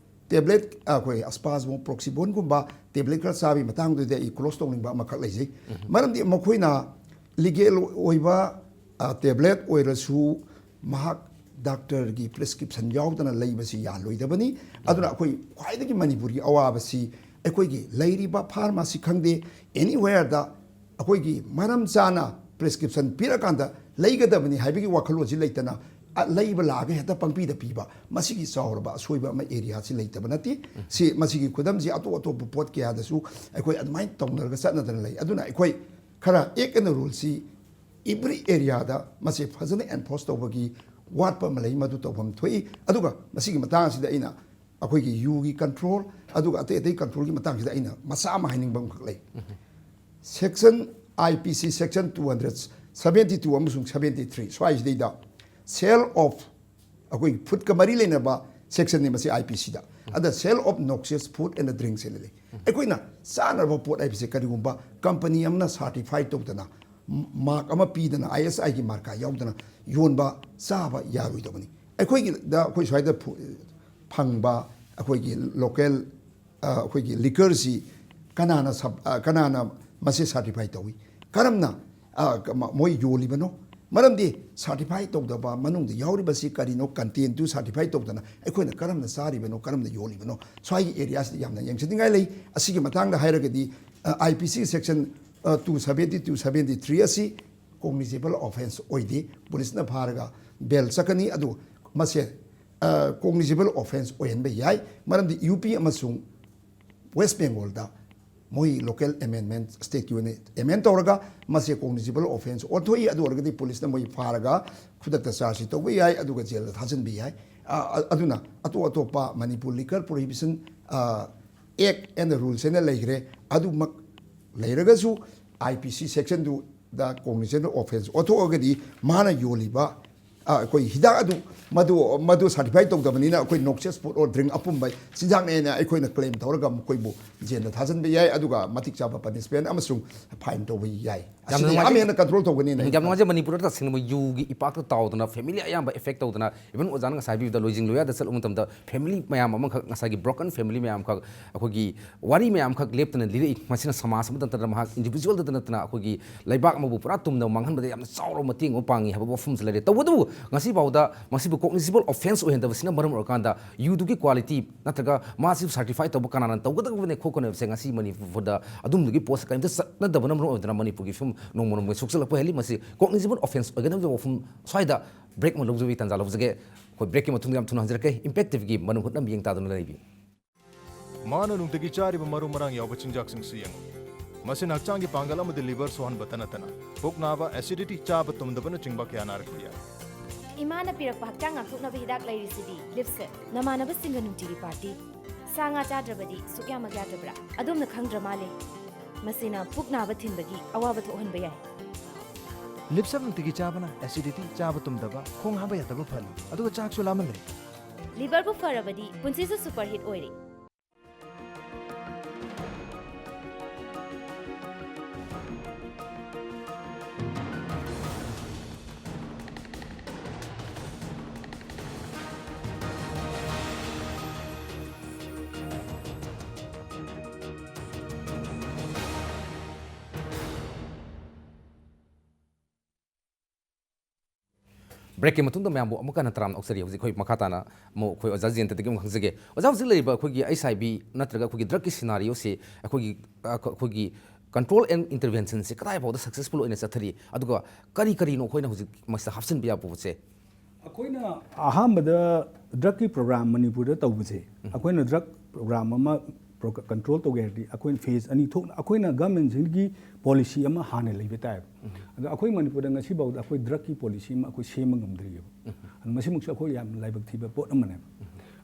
tablet, ꯑꯩꯈꯣꯏ spasmo proxyboneꯒꯨꯝꯕ tablet ꯈꯔ ꯆꯥꯕꯒꯤ ꯃꯇꯥꯡꯗꯨꯗꯤ ꯑꯩ close ꯇꯧꯅꯤꯡꯕ ꯑꯃꯈꯛ ꯂꯩꯖꯩ꯫ ꯃꯔꯝꯗꯤ ꯃꯈꯣꯏꯅ legal ꯑꯣꯏꯕ, ꯑ, tablet ꯑꯣꯏꯔꯁꯨ ꯃꯍꯥꯛ doctorꯒꯤ prescription ꯌꯥꯎꯗꯅ ꯂꯩꯕꯁꯤ ꯌꯥꯍꯜꯂꯣꯏꯗꯕꯅꯤ꯫ ꯑꯗꯨꯅ ꯑꯩꯈꯣꯏ ꯈ꯭ꯋꯥꯏꯗꯒꯤ ꯃꯅꯤꯄꯨꯔꯒꯤ ꯑꯋꯥꯕꯁꯤ ꯑꯩꯈꯣꯏꯒꯤ ꯂꯩꯔꯤꯕ pharmacy ꯈꯪꯗꯦ, anywhereꯗ ꯑꯩꯈꯣꯏꯒꯤ ꯃꯔꯝ ꯆꯥꯅ prescription ꯄꯤꯔꯀꯥꯟꯗ ꯂꯩꯒꯗꯕꯅꯤ ꯍꯥꯏꯕꯒꯤ ꯋꯥꯈꯜꯂꯣꯟꯁꯤ ꯂꯩꯇꯅ, ꯑ, ꯂꯩꯕ ꯂꯥꯛꯑꯒ ꯍꯦꯛꯇ ꯄꯪꯄꯤꯗ ꯄꯤꯕ, ꯃꯁꯤꯒꯤ ꯆꯥꯎꯔꯕ ꯑꯁꯣꯏꯕ ꯑꯃ areaꯁꯤ ꯂꯩꯇꯕ ꯅꯠꯇꯦ꯫ ꯁꯤ, ꯃꯁꯤꯒꯤ ꯈꯨꯗꯝꯁꯤ ꯑꯇꯣꯞ ꯑꯇꯣꯞꯄ ꯄꯣꯠ ꯀꯌꯥꯗꯁꯨ ꯑꯩꯈꯣꯏ ꯑꯗꯨꯃꯥꯏꯅ ꯇꯧꯅꯔꯒ ꯆꯠꯅꯗꯅ ꯂꯩ꯫ ꯑꯗꯨꯅ ꯑꯩꯈꯣꯏ ꯈꯔ act and ruleꯁꯤ every areaꯗ ꯃꯁꯤ ꯐꯖꯅ enforce ꯇꯧꯕꯒꯤ ꯋꯥꯠꯄ ꯑꯃ ꯂꯩ, ꯃꯗꯨ ꯇꯧꯐꯝ ꯊꯣꯛꯏ꯫ ꯑꯗꯨꯒ ꯃꯁꯤꯒꯤ ꯃꯇꯥꯡ ꯑꯁꯤꯗ ꯑꯩꯅ ꯑꯩꯈꯣꯏꯒꯤ ꯌꯨꯒꯤ control, ꯑꯗꯨꯒ ꯑꯇꯩ ꯑꯇꯩ controlꯒꯤ ꯃꯇꯥꯡꯁꯤꯗ ꯑꯩꯅ ꯃꯆꯥ ꯑꯃ ꯍꯥꯏꯅꯤꯡꯕ ꯑꯃꯈꯛ ꯂꯩ꯫ Section, IPC section two hundred seventy two ꯑꯃꯁꯨꯡ seventy three ꯁ꯭ꯋꯥꯏꯁꯤꯗꯩꯗ sale of, ꯑꯩꯈꯣꯏ foodꯀ ꯃꯔꯤ ꯂꯩꯅꯕ sectionꯅꯤ ꯃꯁꯤ IPCꯗ꯫ ꯑꯗ sale of noxious food and drinks ꯍꯥꯏꯅ ꯂꯩ꯫ ꯑꯩꯈꯣꯏꯅ ꯆꯥꯅꯕ ꯄꯣꯠ ꯍꯥꯏꯕꯁꯦ ꯀꯔꯤꯒꯨꯝꯕ company ꯑꯃꯅ certify ꯇꯧꯗꯅ, mark ꯑꯃ ꯄꯤꯗꯅ, ISIꯒꯤ mark ꯌꯥꯎꯗꯅ ꯌꯣꯟꯕ, ꯆꯥꯕ ꯌꯥꯔꯣꯏꯗꯕꯅꯤ꯫ ꯑꯩꯈꯣꯏꯒꯤꯗ, ꯑꯩꯈꯣꯏ ꯁ꯭ꯋꯥꯏꯗ ꯐꯨ-, ꯐꯪꯕ ꯑꯩꯈꯣꯏꯒꯤ local, ꯑ, ꯑꯩꯈꯣꯏꯒꯤ liquorꯁꯤ ꯀꯅꯥꯅ sub-, ꯑ, ꯀꯅꯥꯅ ꯃꯁꯤ ꯁꯥꯔꯇꯤꯐꯥꯏ ꯇꯧꯏ꯫ ꯀꯔꯝꯅ, ꯑ, ꯀ-, ꯃ-, ꯃꯣꯏ ꯌꯣꯜꯂꯤꯕꯅꯣ? ꯃꯔꯝꯗꯤ ꯁꯥꯔꯇꯤꯐꯥꯏ ꯇꯧꯗꯕ, ꯃꯅꯨꯡꯗ ꯌꯥꯎꯔꯤꯕꯁꯤ ꯀꯔꯤꯅꯣ, ꯀꯟꯇꯦꯟꯇꯨ ꯁꯥꯔꯇꯤꯐꯥꯏ ꯇꯧꯗꯅ ꯑꯩꯈꯣꯏꯅ ꯀꯔꯝꯅ ꯆꯥꯔꯤꯕꯅꯣ, ꯀꯔꯝꯅ ꯌꯣꯜꯂꯤꯕꯅꯣ? ꯁ꯭ꯋꯥꯏꯒꯤ ꯑꯦꯔꯤꯌꯥꯁꯤꯗ ꯌꯥꯝꯅ ꯌꯦꯡꯁꯤꯟꯅꯤꯡꯉꯥꯏ ꯂꯩ꯫ ꯑꯁꯤꯒꯤ ꯃꯇꯥꯡꯗ ꯍꯥꯏꯔꯒꯗꯤ, ꯑ, ꯑꯥꯏ ꯄꯤ ꯁꯤ ꯁꯦꯛꯁꯟ, ꯑ, two seventy, two seventy-three ꯑꯁꯤ ꯀꯣꯒꯅꯤꯖꯦꯕꯜ ꯑꯣꯐꯦꯟꯁ ꯑꯣꯏꯗꯦ꯫ ꯄꯨꯂꯤꯁꯅ ꯐꯥꯔꯒ ꯕꯦꯜ ꯆꯠꯀꯅꯤ꯫ ꯑꯗꯨ ꯃꯁꯦ, ꯑ, ꯀꯣꯒꯅꯤꯖꯦꯕꯜ ꯑꯣꯐꯦꯟꯁ ꯑꯣꯏꯍꯟꯕ ꯌꯥꯏ꯫ ꯃꯔꯝꯗꯤ ꯌꯨ ꯄꯤ ꯑꯃꯁꯨꯡ ꯋꯦꯁ ꯕꯦꯡꯒꯣꯜꯗ ꯃꯣꯏ ꯂꯣꯀꯦꯜ ꯑꯦꯃꯦꯟꯃꯦꯟ, ꯁ꯭ꯇꯦꯠꯀꯤ ꯑꯣꯏꯅ ꯑꯦꯃꯦꯟ ꯇꯧꯔꯒ ꯃꯁꯦ ꯀꯣꯒꯅꯤꯖꯦꯕꯜ ꯑꯣꯐꯦꯟꯁ ꯑꯣꯟꯊꯣꯛꯏ꯫ ꯑꯗꯨ ꯑꯣꯏꯔꯒꯗꯤ ꯄꯨꯂꯤꯁꯅ ꯃꯣꯏ ꯐꯥꯔꯒ ꯈꯨꯗꯛꯇ ꯆꯥꯔꯖꯁꯤ ꯇꯧꯕ ꯌꯥꯏ, ꯑꯗꯨꯒ ꯖꯦꯜꯗ ꯊꯥꯖꯤꯟꯕ ꯌꯥꯏ꯫ ꯑ, ꯑ, ꯑꯗꯨꯅ ꯑꯇꯣꯞ ꯑꯇꯣꯞꯄ ꯃꯅꯤꯄꯨꯔ ꯂꯤꯀꯔ ꯄ꯭ꯔꯣꯍꯤꯕꯤꯁꯟ, ꯑ, ꯑꯦꯛ ꯑꯦꯟ ꯔꯨꯜꯁ ꯍꯥꯏꯅ ꯂꯩꯈ꯭ꯔꯦ꯫ ꯑꯗꯨꯃꯛ ꯂꯩꯔꯒꯁꯨ ꯑꯥꯏ ꯄꯤ ꯁꯤ ꯁꯦꯛꯁꯟꯗꯨꯗ ꯀꯣꯒꯅꯤꯖꯦꯕꯜ ꯑꯣꯐꯦꯟꯁ ꯑꯣꯟꯊꯣꯛꯑꯒꯗꯤ ꯃꯥꯅ ꯌꯣꯜꯂꯤꯕ, ꯑ, ꯑꯩꯈꯣꯏ ꯍꯤꯗꯥꯛ ꯑꯗꯨ, ꯃꯗꯨ, ꯃꯗꯨ ꯁꯥꯔꯇꯤꯐꯥꯏ ꯇꯧꯗꯕꯅꯤꯅ ꯑꯩꯈꯣꯏ ꯅꯣꯛꯁꯤꯌꯁ ꯐꯨꯗ ꯑꯣꯔ ꯗ꯭ꯔꯤꯡ ꯑꯄꯨꯝꯕ ꯆꯤꯟꯖꯥꯛꯅꯦꯅ ꯑꯩꯈꯣꯏꯅ ꯀ꯭ꯂꯦꯝ ꯇꯧꯔꯒ ꯃꯈꯣꯏꯕꯨ ꯖꯦꯜꯗ ꯊꯥꯖꯤꯟꯕ ꯌꯥꯏ꯫ ꯑꯗꯨꯒ ꯃꯇꯤꯛ ꯆꯥꯕ ꯄꯅꯤꯁꯃꯦꯟ ꯑꯃꯁꯨꯡ ꯐꯥꯏꯟ ꯇꯧꯕ ꯌꯥꯏ꯫ ꯌꯥꯝꯅ ꯑꯁꯤꯗꯤ ꯌꯥꯝ ꯅꯨꯡꯉꯥꯏꯖꯩ꯫ ꯍꯦꯟꯅ ꯀꯟꯇ꯭ꯔꯣꯜ ꯇꯧꯒꯅꯤꯅ ꯌꯥꯝ ꯑꯩ ꯈꯜꯂꯤ꯫ ꯅꯨꯡꯉꯥꯏꯖꯩ꯫ ꯃꯅꯤꯄꯨꯔꯗ ꯇꯁꯦꯡꯅ ꯌꯨꯒꯤ ꯏꯄꯥꯛꯇ ꯇꯥꯎꯗꯅ ꯐꯦꯃꯤꯂꯤ ꯑꯌꯥꯝꯕ ꯑꯦꯐꯦꯛ ꯇꯧꯗꯅ, ꯏꯚꯟ ꯑꯣꯖꯥꯅ ꯉꯁꯥꯏ ꯍꯥꯏꯕꯤꯕꯗ ꯂꯣꯏꯖꯤꯡ ꯂꯣꯌꯥꯗ ꯆꯠꯂꯨꯕ ꯃꯇꯝꯗ ꯐꯦꯃꯤꯂꯤ ꯃꯌꯥꯝ ꯑꯃꯈꯛ, ꯉꯁꯥꯏꯒꯤ ꯕ꯭ꯔꯣꯀꯟ ꯐꯦꯃꯤꯂꯤ ꯃꯌꯥꯝꯈꯛ, ꯑꯩꯈꯣꯏꯒꯤ ꯋꯥꯔꯤ ꯃꯌꯥꯝꯈꯛ ꯂꯦꯞꯇꯅ ꯂꯤꯔꯛꯏ꯫ ꯃꯁꯤꯅ ꯁꯃꯥꯖ ꯑꯃꯗ ꯅꯠꯇꯅ ꯃꯍꯥꯛ ꯏꯟꯗꯤꯚꯤꯖꯨꯋꯦꯜꯗ ꯅꯠꯇꯅ ꯑꯩꯈꯣꯏꯒꯤ ꯂꯩꯕꯥꯛ ꯑꯃꯕꯨ ꯄꯨꯔꯥ ꯇꯨꯝꯅ ꯃꯥꯡꯍꯟꯕꯗ ꯌꯥꯝꯅ ꯆꯥꯎꯔꯕ ꯃꯇꯦꯡ ꯑꯃ ꯄꯥꯡꯉꯤ ꯍꯥꯏꯕ ꯋꯥꯐꯝꯁꯨ ꯂꯩꯔꯦ꯫ ꯇꯧꯕꯇꯕꯨ ꯉꯁꯤ ꯐꯥꯎꯗ ꯃꯁꯤꯕꯨ ꯀꯣꯒꯅꯤꯖꯦꯕꯜ ꯑꯣꯐꯦꯟꯁ ꯑꯣꯏꯍꯟꯗꯕꯁꯤꯅ ꯃꯔꯝ ꯑꯣꯏꯔꯀꯥꯟꯗ ꯌꯨꯗꯨꯒꯤ ꯀ꯭ꯋꯥꯂꯤꯇꯤ ꯅꯠꯇ꯭ꯔꯒ ꯃꯥꯁꯤꯕꯨ ꯁꯥꯔꯇꯤꯐꯥꯏ ꯇꯧꯕ ꯀꯅꯥꯅ ꯇꯧꯒꯗꯕꯅꯦ ꯈꯣꯠꯀꯅꯤ ꯍꯥꯏꯕꯁꯦ ꯉꯁꯤ ꯃꯅꯤꯄꯨꯔꯗ ꯑꯗꯨꯝꯕꯒꯤ ꯄꯣꯠꯁꯦ ꯀꯔꯤꯝꯇ ꯆꯠꯅꯗꯕꯅ ꯃꯔꯝ ꯑꯣꯏꯗꯅ ꯃꯅꯤꯄꯨꯔꯒꯤ ꯐꯤꯕꯝ ꯅꯣꯡꯃ ꯅꯣꯡꯃꯒꯤ ꯁꯣꯛꯆꯜꯂꯛꯄ ꯍꯦꯜꯂꯤ꯫ ꯃꯁꯤ ꯀꯣꯒꯅꯤꯖꯦꯕꯜ ꯑꯣꯐꯦꯟꯁ ꯑꯣꯏꯒꯗꯕꯒꯤ ꯋꯥꯐꯝ ꯁ꯭ꯋꯥꯏꯗ ꯕ꯭ꯔꯦꯛ ꯑꯃ ꯂꯧꯖꯕꯒꯤ ꯇꯥꯟꯖꯥ ꯂꯧꯖꯒꯦ꯫ ꯑꯩꯈꯣꯏ ꯕ꯭ꯔꯦꯛꯀꯤ ꯃꯇꯨꯡꯗ ꯌꯥꯝ ꯊꯨꯅ ꯍꯟꯖꯔꯛꯀꯦ꯫ ꯏꯝꯄꯦꯛ ꯇꯤꯚꯤꯒꯤ ꯃꯅꯨꯡ ꯍꯨꯠꯅ ꯃꯤꯠꯌꯦꯡ ꯇꯥꯗꯨꯅ ꯂꯩꯕꯤ꯫ ꯃꯥꯅ ꯅꯨꯡꯇꯤꯒꯤ ꯆꯥꯔꯤꯕ ꯃꯔꯨ ꯃꯔꯥꯡ ꯌꯥꯎꯕ ꯆꯤꯟꯖꯥꯛꯁꯤꯡꯁꯤ ꯌꯦꯡꯉꯨ꯫ ꯃꯁꯤꯅ ꯍꯛꯆꯥꯡꯒꯤ ꯄꯥꯡꯒꯜ ꯑꯃꯗꯤ ꯂꯤꯚꯔ ꯁꯣꯛꯍꯟꯕꯇ ꯅꯠꯇꯅ ꯄꯨꯛ ꯅꯥꯕ, ꯑꯦꯁꯤꯗꯤꯇꯤ, ꯆꯥꯕ ꯇꯨꯝꯗꯕꯅꯆꯤꯡꯕ ꯀꯌꯥ ꯅꯥꯔꯛꯄ ꯌꯥꯏ꯫ ꯏꯃꯥꯅ ꯄꯤꯔꯛꯄ ꯍꯛꯆꯥꯡ ꯉꯥꯛꯊꯣꯛꯅꯕ ꯍꯤꯗꯥꯛ ꯂꯩꯔꯤꯁꯤꯗꯤ ꯂꯤꯞꯁꯦ꯫ ꯅꯃꯥꯟꯅꯕꯁꯤꯡꯒ ꯅꯨꯡꯇꯤꯒꯤ ꯄꯥꯔꯇꯤ꯫ ꯁꯥ ꯉꯥ ꯆꯥꯗ꯭ꯔꯕꯗꯤ ꯁꯨꯛ ꯌꯥꯝꯃꯛ ꯌꯥꯗ꯭ꯔꯕ꯭ꯔꯥ? ꯑꯗꯣꯝꯅ ꯈꯪꯗ꯭ꯔ ꯃꯥꯜꯂꯦ꯫ ꯃꯁꯤꯅ ꯄꯨꯛ ꯅꯥꯕ ꯊꯤꯟꯕꯒꯤ ꯑꯋꯥꯕ ꯊꯣꯛꯍꯟꯕ ꯌꯥꯏ꯫ ꯂꯤꯞꯁꯦ ꯅꯨꯡꯇꯤꯒꯤ ꯆꯥꯕꯅ ꯑꯦꯁꯤꯗꯤꯇꯤ, ꯆꯥꯕ ꯇꯨꯝꯗꯕ, ꯈꯣꯡ ꯍꯥꯝꯕ ꯌꯥꯗꯕ ꯐꯍꯜꯂꯤ, ꯑꯗꯨꯒ ꯆꯥꯛꯁꯨ ꯂꯥꯝꯍꯜꯂꯦ꯫ ꯂꯤꯚꯔꯕꯨ ꯐꯔꯕꯗꯤ ꯄꯨꯟꯁꯤꯁꯨ ꯁꯨꯄꯔ ꯍꯤꯠ ꯑꯣꯏꯔꯦ꯫ ꯕ꯭ꯔꯦꯛꯀꯤ ꯃꯇꯨꯡꯗ ꯃꯌꯥꯝꯕꯨ ꯑꯃꯨꯛ ꯍꯟꯅ ꯇꯔꯥꯝꯅ ꯑꯣꯛꯆꯔꯤ꯫ ꯍꯧꯖꯤꯛ ꯑꯩꯈꯣꯏ ꯃꯈꯥ ꯇꯥꯅ ꯑꯃꯨꯛ ꯑꯩꯈꯣꯏ ꯑꯣꯖꯥ ꯖꯌꯟꯇꯗꯒꯤ ꯑꯃꯨꯛ ꯈꯪꯖꯒꯦ꯫ ꯑꯣꯖꯥ, ꯍꯧꯖꯤꯛ ꯂꯩꯔꯤꯕ ꯑꯩꯈꯣꯏꯒꯤ ꯑꯩꯆ ꯑꯥꯏ ꯚꯤ ꯅꯠꯇ꯭ꯔꯒ ꯑꯩꯈꯣꯏꯒꯤ ꯗ꯭ꯔꯛꯀꯤ ꯁꯤꯅꯥꯔꯤꯑꯣꯁꯤ ꯑꯩꯈꯣꯏꯒꯤ, ꯑ, ꯑꯩꯈꯣꯏꯒꯤ control and interventionꯁꯤ ꯀꯗꯥꯏ ꯐꯥꯎꯗ successful ꯑꯣꯏꯅ ꯆꯠꯊꯔꯤ, ꯑꯗꯨꯒ ꯀꯔꯤ ꯀꯔꯤꯅꯣ ꯑꯩꯈꯣꯏꯅ ꯍꯧꯖꯤꯛ ꯃꯁꯤꯗ ꯍꯥꯞꯆꯤꯟꯕ ꯌꯥꯕ ꯄꯣꯠꯁꯦ? ꯑꯩꯈꯣꯏꯅ ꯑꯍꯥꯟꯕꯗ ꯗ꯭ꯔꯛꯀꯤ ꯄ꯭ꯔꯣꯒ꯭ꯔꯥꯝ ꯃꯅꯤꯄꯨꯔꯗ ꯇꯧꯕꯁꯦ, ꯑꯩꯈꯣꯏꯅ ꯗ꯭ꯔꯛ ꯄ꯭ꯔꯣꯒ꯭ꯔꯥꯝ ꯑꯃ ꯀꯟꯇ꯭ꯔꯣꯜ ꯇꯧꯒꯦ ꯍꯥꯏꯔꯗꯤ ꯑꯩꯈꯣꯏꯅ ꯐꯦꯁ ꯑꯅꯤ ꯊꯣꯛꯅ, ꯑꯩꯈꯣꯏꯅ ꯒꯚꯔꯟꯃꯦꯟꯁꯤꯡꯒꯤ ꯄꯣꯂꯤꯁꯤ ꯑꯃ ꯍꯥꯟꯅ ꯂꯩꯕ ꯇꯥꯏꯕ꯫ ꯑꯗꯣ ꯑꯩꯈꯣꯏ ꯃꯅꯤꯄꯨꯔꯗ ꯉꯁꯤꯐꯥꯎꯗ ꯑꯩꯈꯣꯏ ꯗ꯭ꯔꯛꯀꯤ ꯄꯣꯂꯤꯁꯤ ꯑꯃ ꯑꯩꯈꯣꯏ ꯁꯦꯝꯕ ꯉꯝꯗ꯭ꯔꯤꯑꯕ꯫ ꯑꯗꯣ ꯃꯁꯤꯃꯛꯁꯨ ꯑꯩꯈꯣꯏ ꯌꯥꯝ ꯂꯥꯏꯕꯛ ꯊꯤꯕ ꯄꯣꯠ ꯑꯃꯅꯦꯕ꯫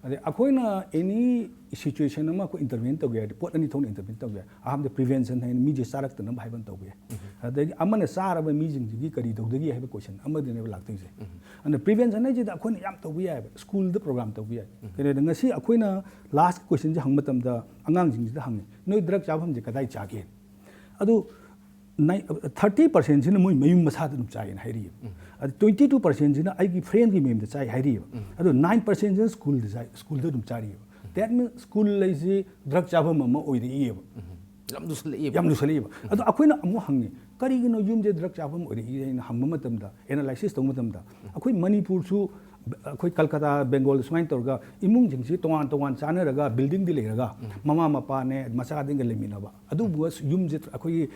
ꯑꯗꯩ ꯑꯩꯈꯣꯏꯅ ꯑꯦꯅꯤ ꯁꯤꯆꯨꯋꯦꯁꯟ ꯑꯃ ꯑꯩꯈꯣꯏ ꯏꯟꯇꯔꯚꯦꯟ ꯇꯧꯒꯦ ꯍꯥꯏꯔꯗꯤ ꯄꯣꯠ ꯑꯅꯤ ꯊꯣꯛꯅ ꯏꯟꯇꯔꯚꯦꯟ ꯇꯧꯕ ꯌꯥꯏ꯫ ꯑꯍꯥꯟꯕꯗ ꯄ꯭ꯔꯤꯚꯦꯟꯁꯟ ꯍꯥꯏꯅ ꯃꯤꯁꯦ ꯆꯥꯔꯛꯇꯅꯕ ꯍꯥꯏꯕ ꯑꯃ ꯇꯧꯕ ꯌꯥꯏ꯫ ꯑꯗꯒꯤ ꯑꯃꯅ ꯆꯥꯔꯕ ꯃꯤꯁꯤꯡꯁꯤꯒꯤ ꯀꯔꯤ ꯇꯧꯗꯒꯦ ꯍꯥꯏꯕ ꯀꯣꯏꯁꯟ ꯑꯃꯗꯅꯦꯕ ꯂꯥꯛꯇꯣꯏꯁꯦ꯫ ꯑꯗꯨꯅ ꯄ꯭ꯔꯤꯚꯦꯟꯁꯟ ꯍꯥꯏꯁꯤꯗ ꯑꯩꯈꯣꯏꯅ ꯌꯥꯝ ꯇꯧꯕ ꯌꯥꯏꯑꯕ, ꯁ꯭ꯀꯨꯜꯗ ꯄ꯭ꯔꯣꯒ꯭ꯔꯥꯝ ꯇꯧꯕ ꯌꯥꯏ꯫ ꯀꯩꯅꯣꯗ ꯉꯁꯤ ꯑꯩꯈꯣꯏꯅ ꯂꯥꯁꯀꯤ ꯀꯣꯏꯁꯟꯁꯦ ꯍꯪꯕ ꯃꯇꯝꯗ ꯑꯉꯥꯡꯁꯤꯡꯁꯤꯗ ꯍꯪꯉꯤ, "ꯅꯣꯏ ꯗ꯭ꯔꯛ ꯆꯥꯐꯝꯁꯦ ꯀꯗꯥꯏ ꯆꯥꯒꯦ?" ꯑꯗꯨ ꯅꯥꯏ-, ꯊꯥꯔꯇꯤ ꯄꯔꯁꯦꯟꯁꯤꯅ ꯃꯣꯏ ꯃꯌꯨꯝ ꯃꯁꯥꯗ ꯑꯗꯨꯝ ꯆꯥꯏꯌꯦꯅ ꯍꯥꯏꯔꯤꯑꯕ꯫ ꯑꯗ ꯇ꯭ꯋꯦꯟꯇꯤ ꯇꯨ ꯄꯔꯁꯦꯟꯁꯤꯅ ꯑꯩꯒꯤ ꯐ꯭ꯔꯦꯟꯒꯤ ꯃꯌꯨꯝꯗ ꯆꯥꯏ ꯍꯥꯏꯔꯤꯑꯕ꯫ ꯑꯗꯣ ꯅꯥꯏꯟ ꯄꯔꯁꯦꯟꯁꯤꯅ ꯁ꯭ꯀꯨꯜꯗ ꯆꯥꯏ, ꯁ꯭ꯀꯨꯜꯗ ꯑꯗꯨꯝ ꯆꯥꯔꯤꯑꯕ꯫ That means ꯁ꯭ꯀꯨꯜ ꯍꯥꯏꯁꯤ ꯗ꯭ꯔꯛ ꯆꯥꯐꯝ ꯑꯃ ꯑꯣꯏꯔꯛꯏꯑꯕ꯫ ꯌꯥꯝ ꯂꯨꯁꯜꯂꯛꯏꯕ꯫ ꯌꯥꯝ ꯂꯨꯁꯜꯂꯛꯏꯕ꯫ ꯑꯗꯣ ꯑꯩꯈꯣꯏꯅ ꯑꯃꯨꯛ ꯍꯪꯉꯤ, "ꯀꯔꯤꯒꯤꯅꯣ ꯌꯨꯝꯁꯦ ꯗ꯭ꯔꯛ ꯆꯥꯐꯝ ꯑꯣꯏꯔꯛꯏ?" ꯍꯥꯏꯅ ꯍꯪꯕ ꯃꯇꯝꯗ, ꯑꯦꯅꯥꯂꯥꯏꯁꯤꯁ ꯇꯧꯕ ꯃꯇꯝꯗ, ꯑꯩꯈꯣꯏ ꯃꯅꯤꯄꯨꯔꯁꯨ, ꯑꯩꯈꯣꯏ ꯀꯜꯀꯇꯥ, ꯕꯦꯡꯒꯣꯜ ꯁꯨꯃꯥꯏꯅ ꯇꯧꯔꯒ ꯏꯃꯨꯡꯁꯤꯡꯁꯤ ꯇꯣꯉꯥꯟ ꯇꯣꯉꯥꯟ ꯆꯥꯅꯔꯒ, ꯕꯤꯜꯗꯤꯡꯗꯤ ꯂꯩꯔꯒ, ꯃꯃꯥ ꯃꯄꯥꯅꯦ ꯃꯆꯥꯗꯤꯒ ꯂꯩꯃꯤꯟꯅꯕ꯫ ꯑꯗꯨꯕꯨ ꯌꯨꯝꯁꯦ ꯑꯩꯈꯣꯏꯒꯤ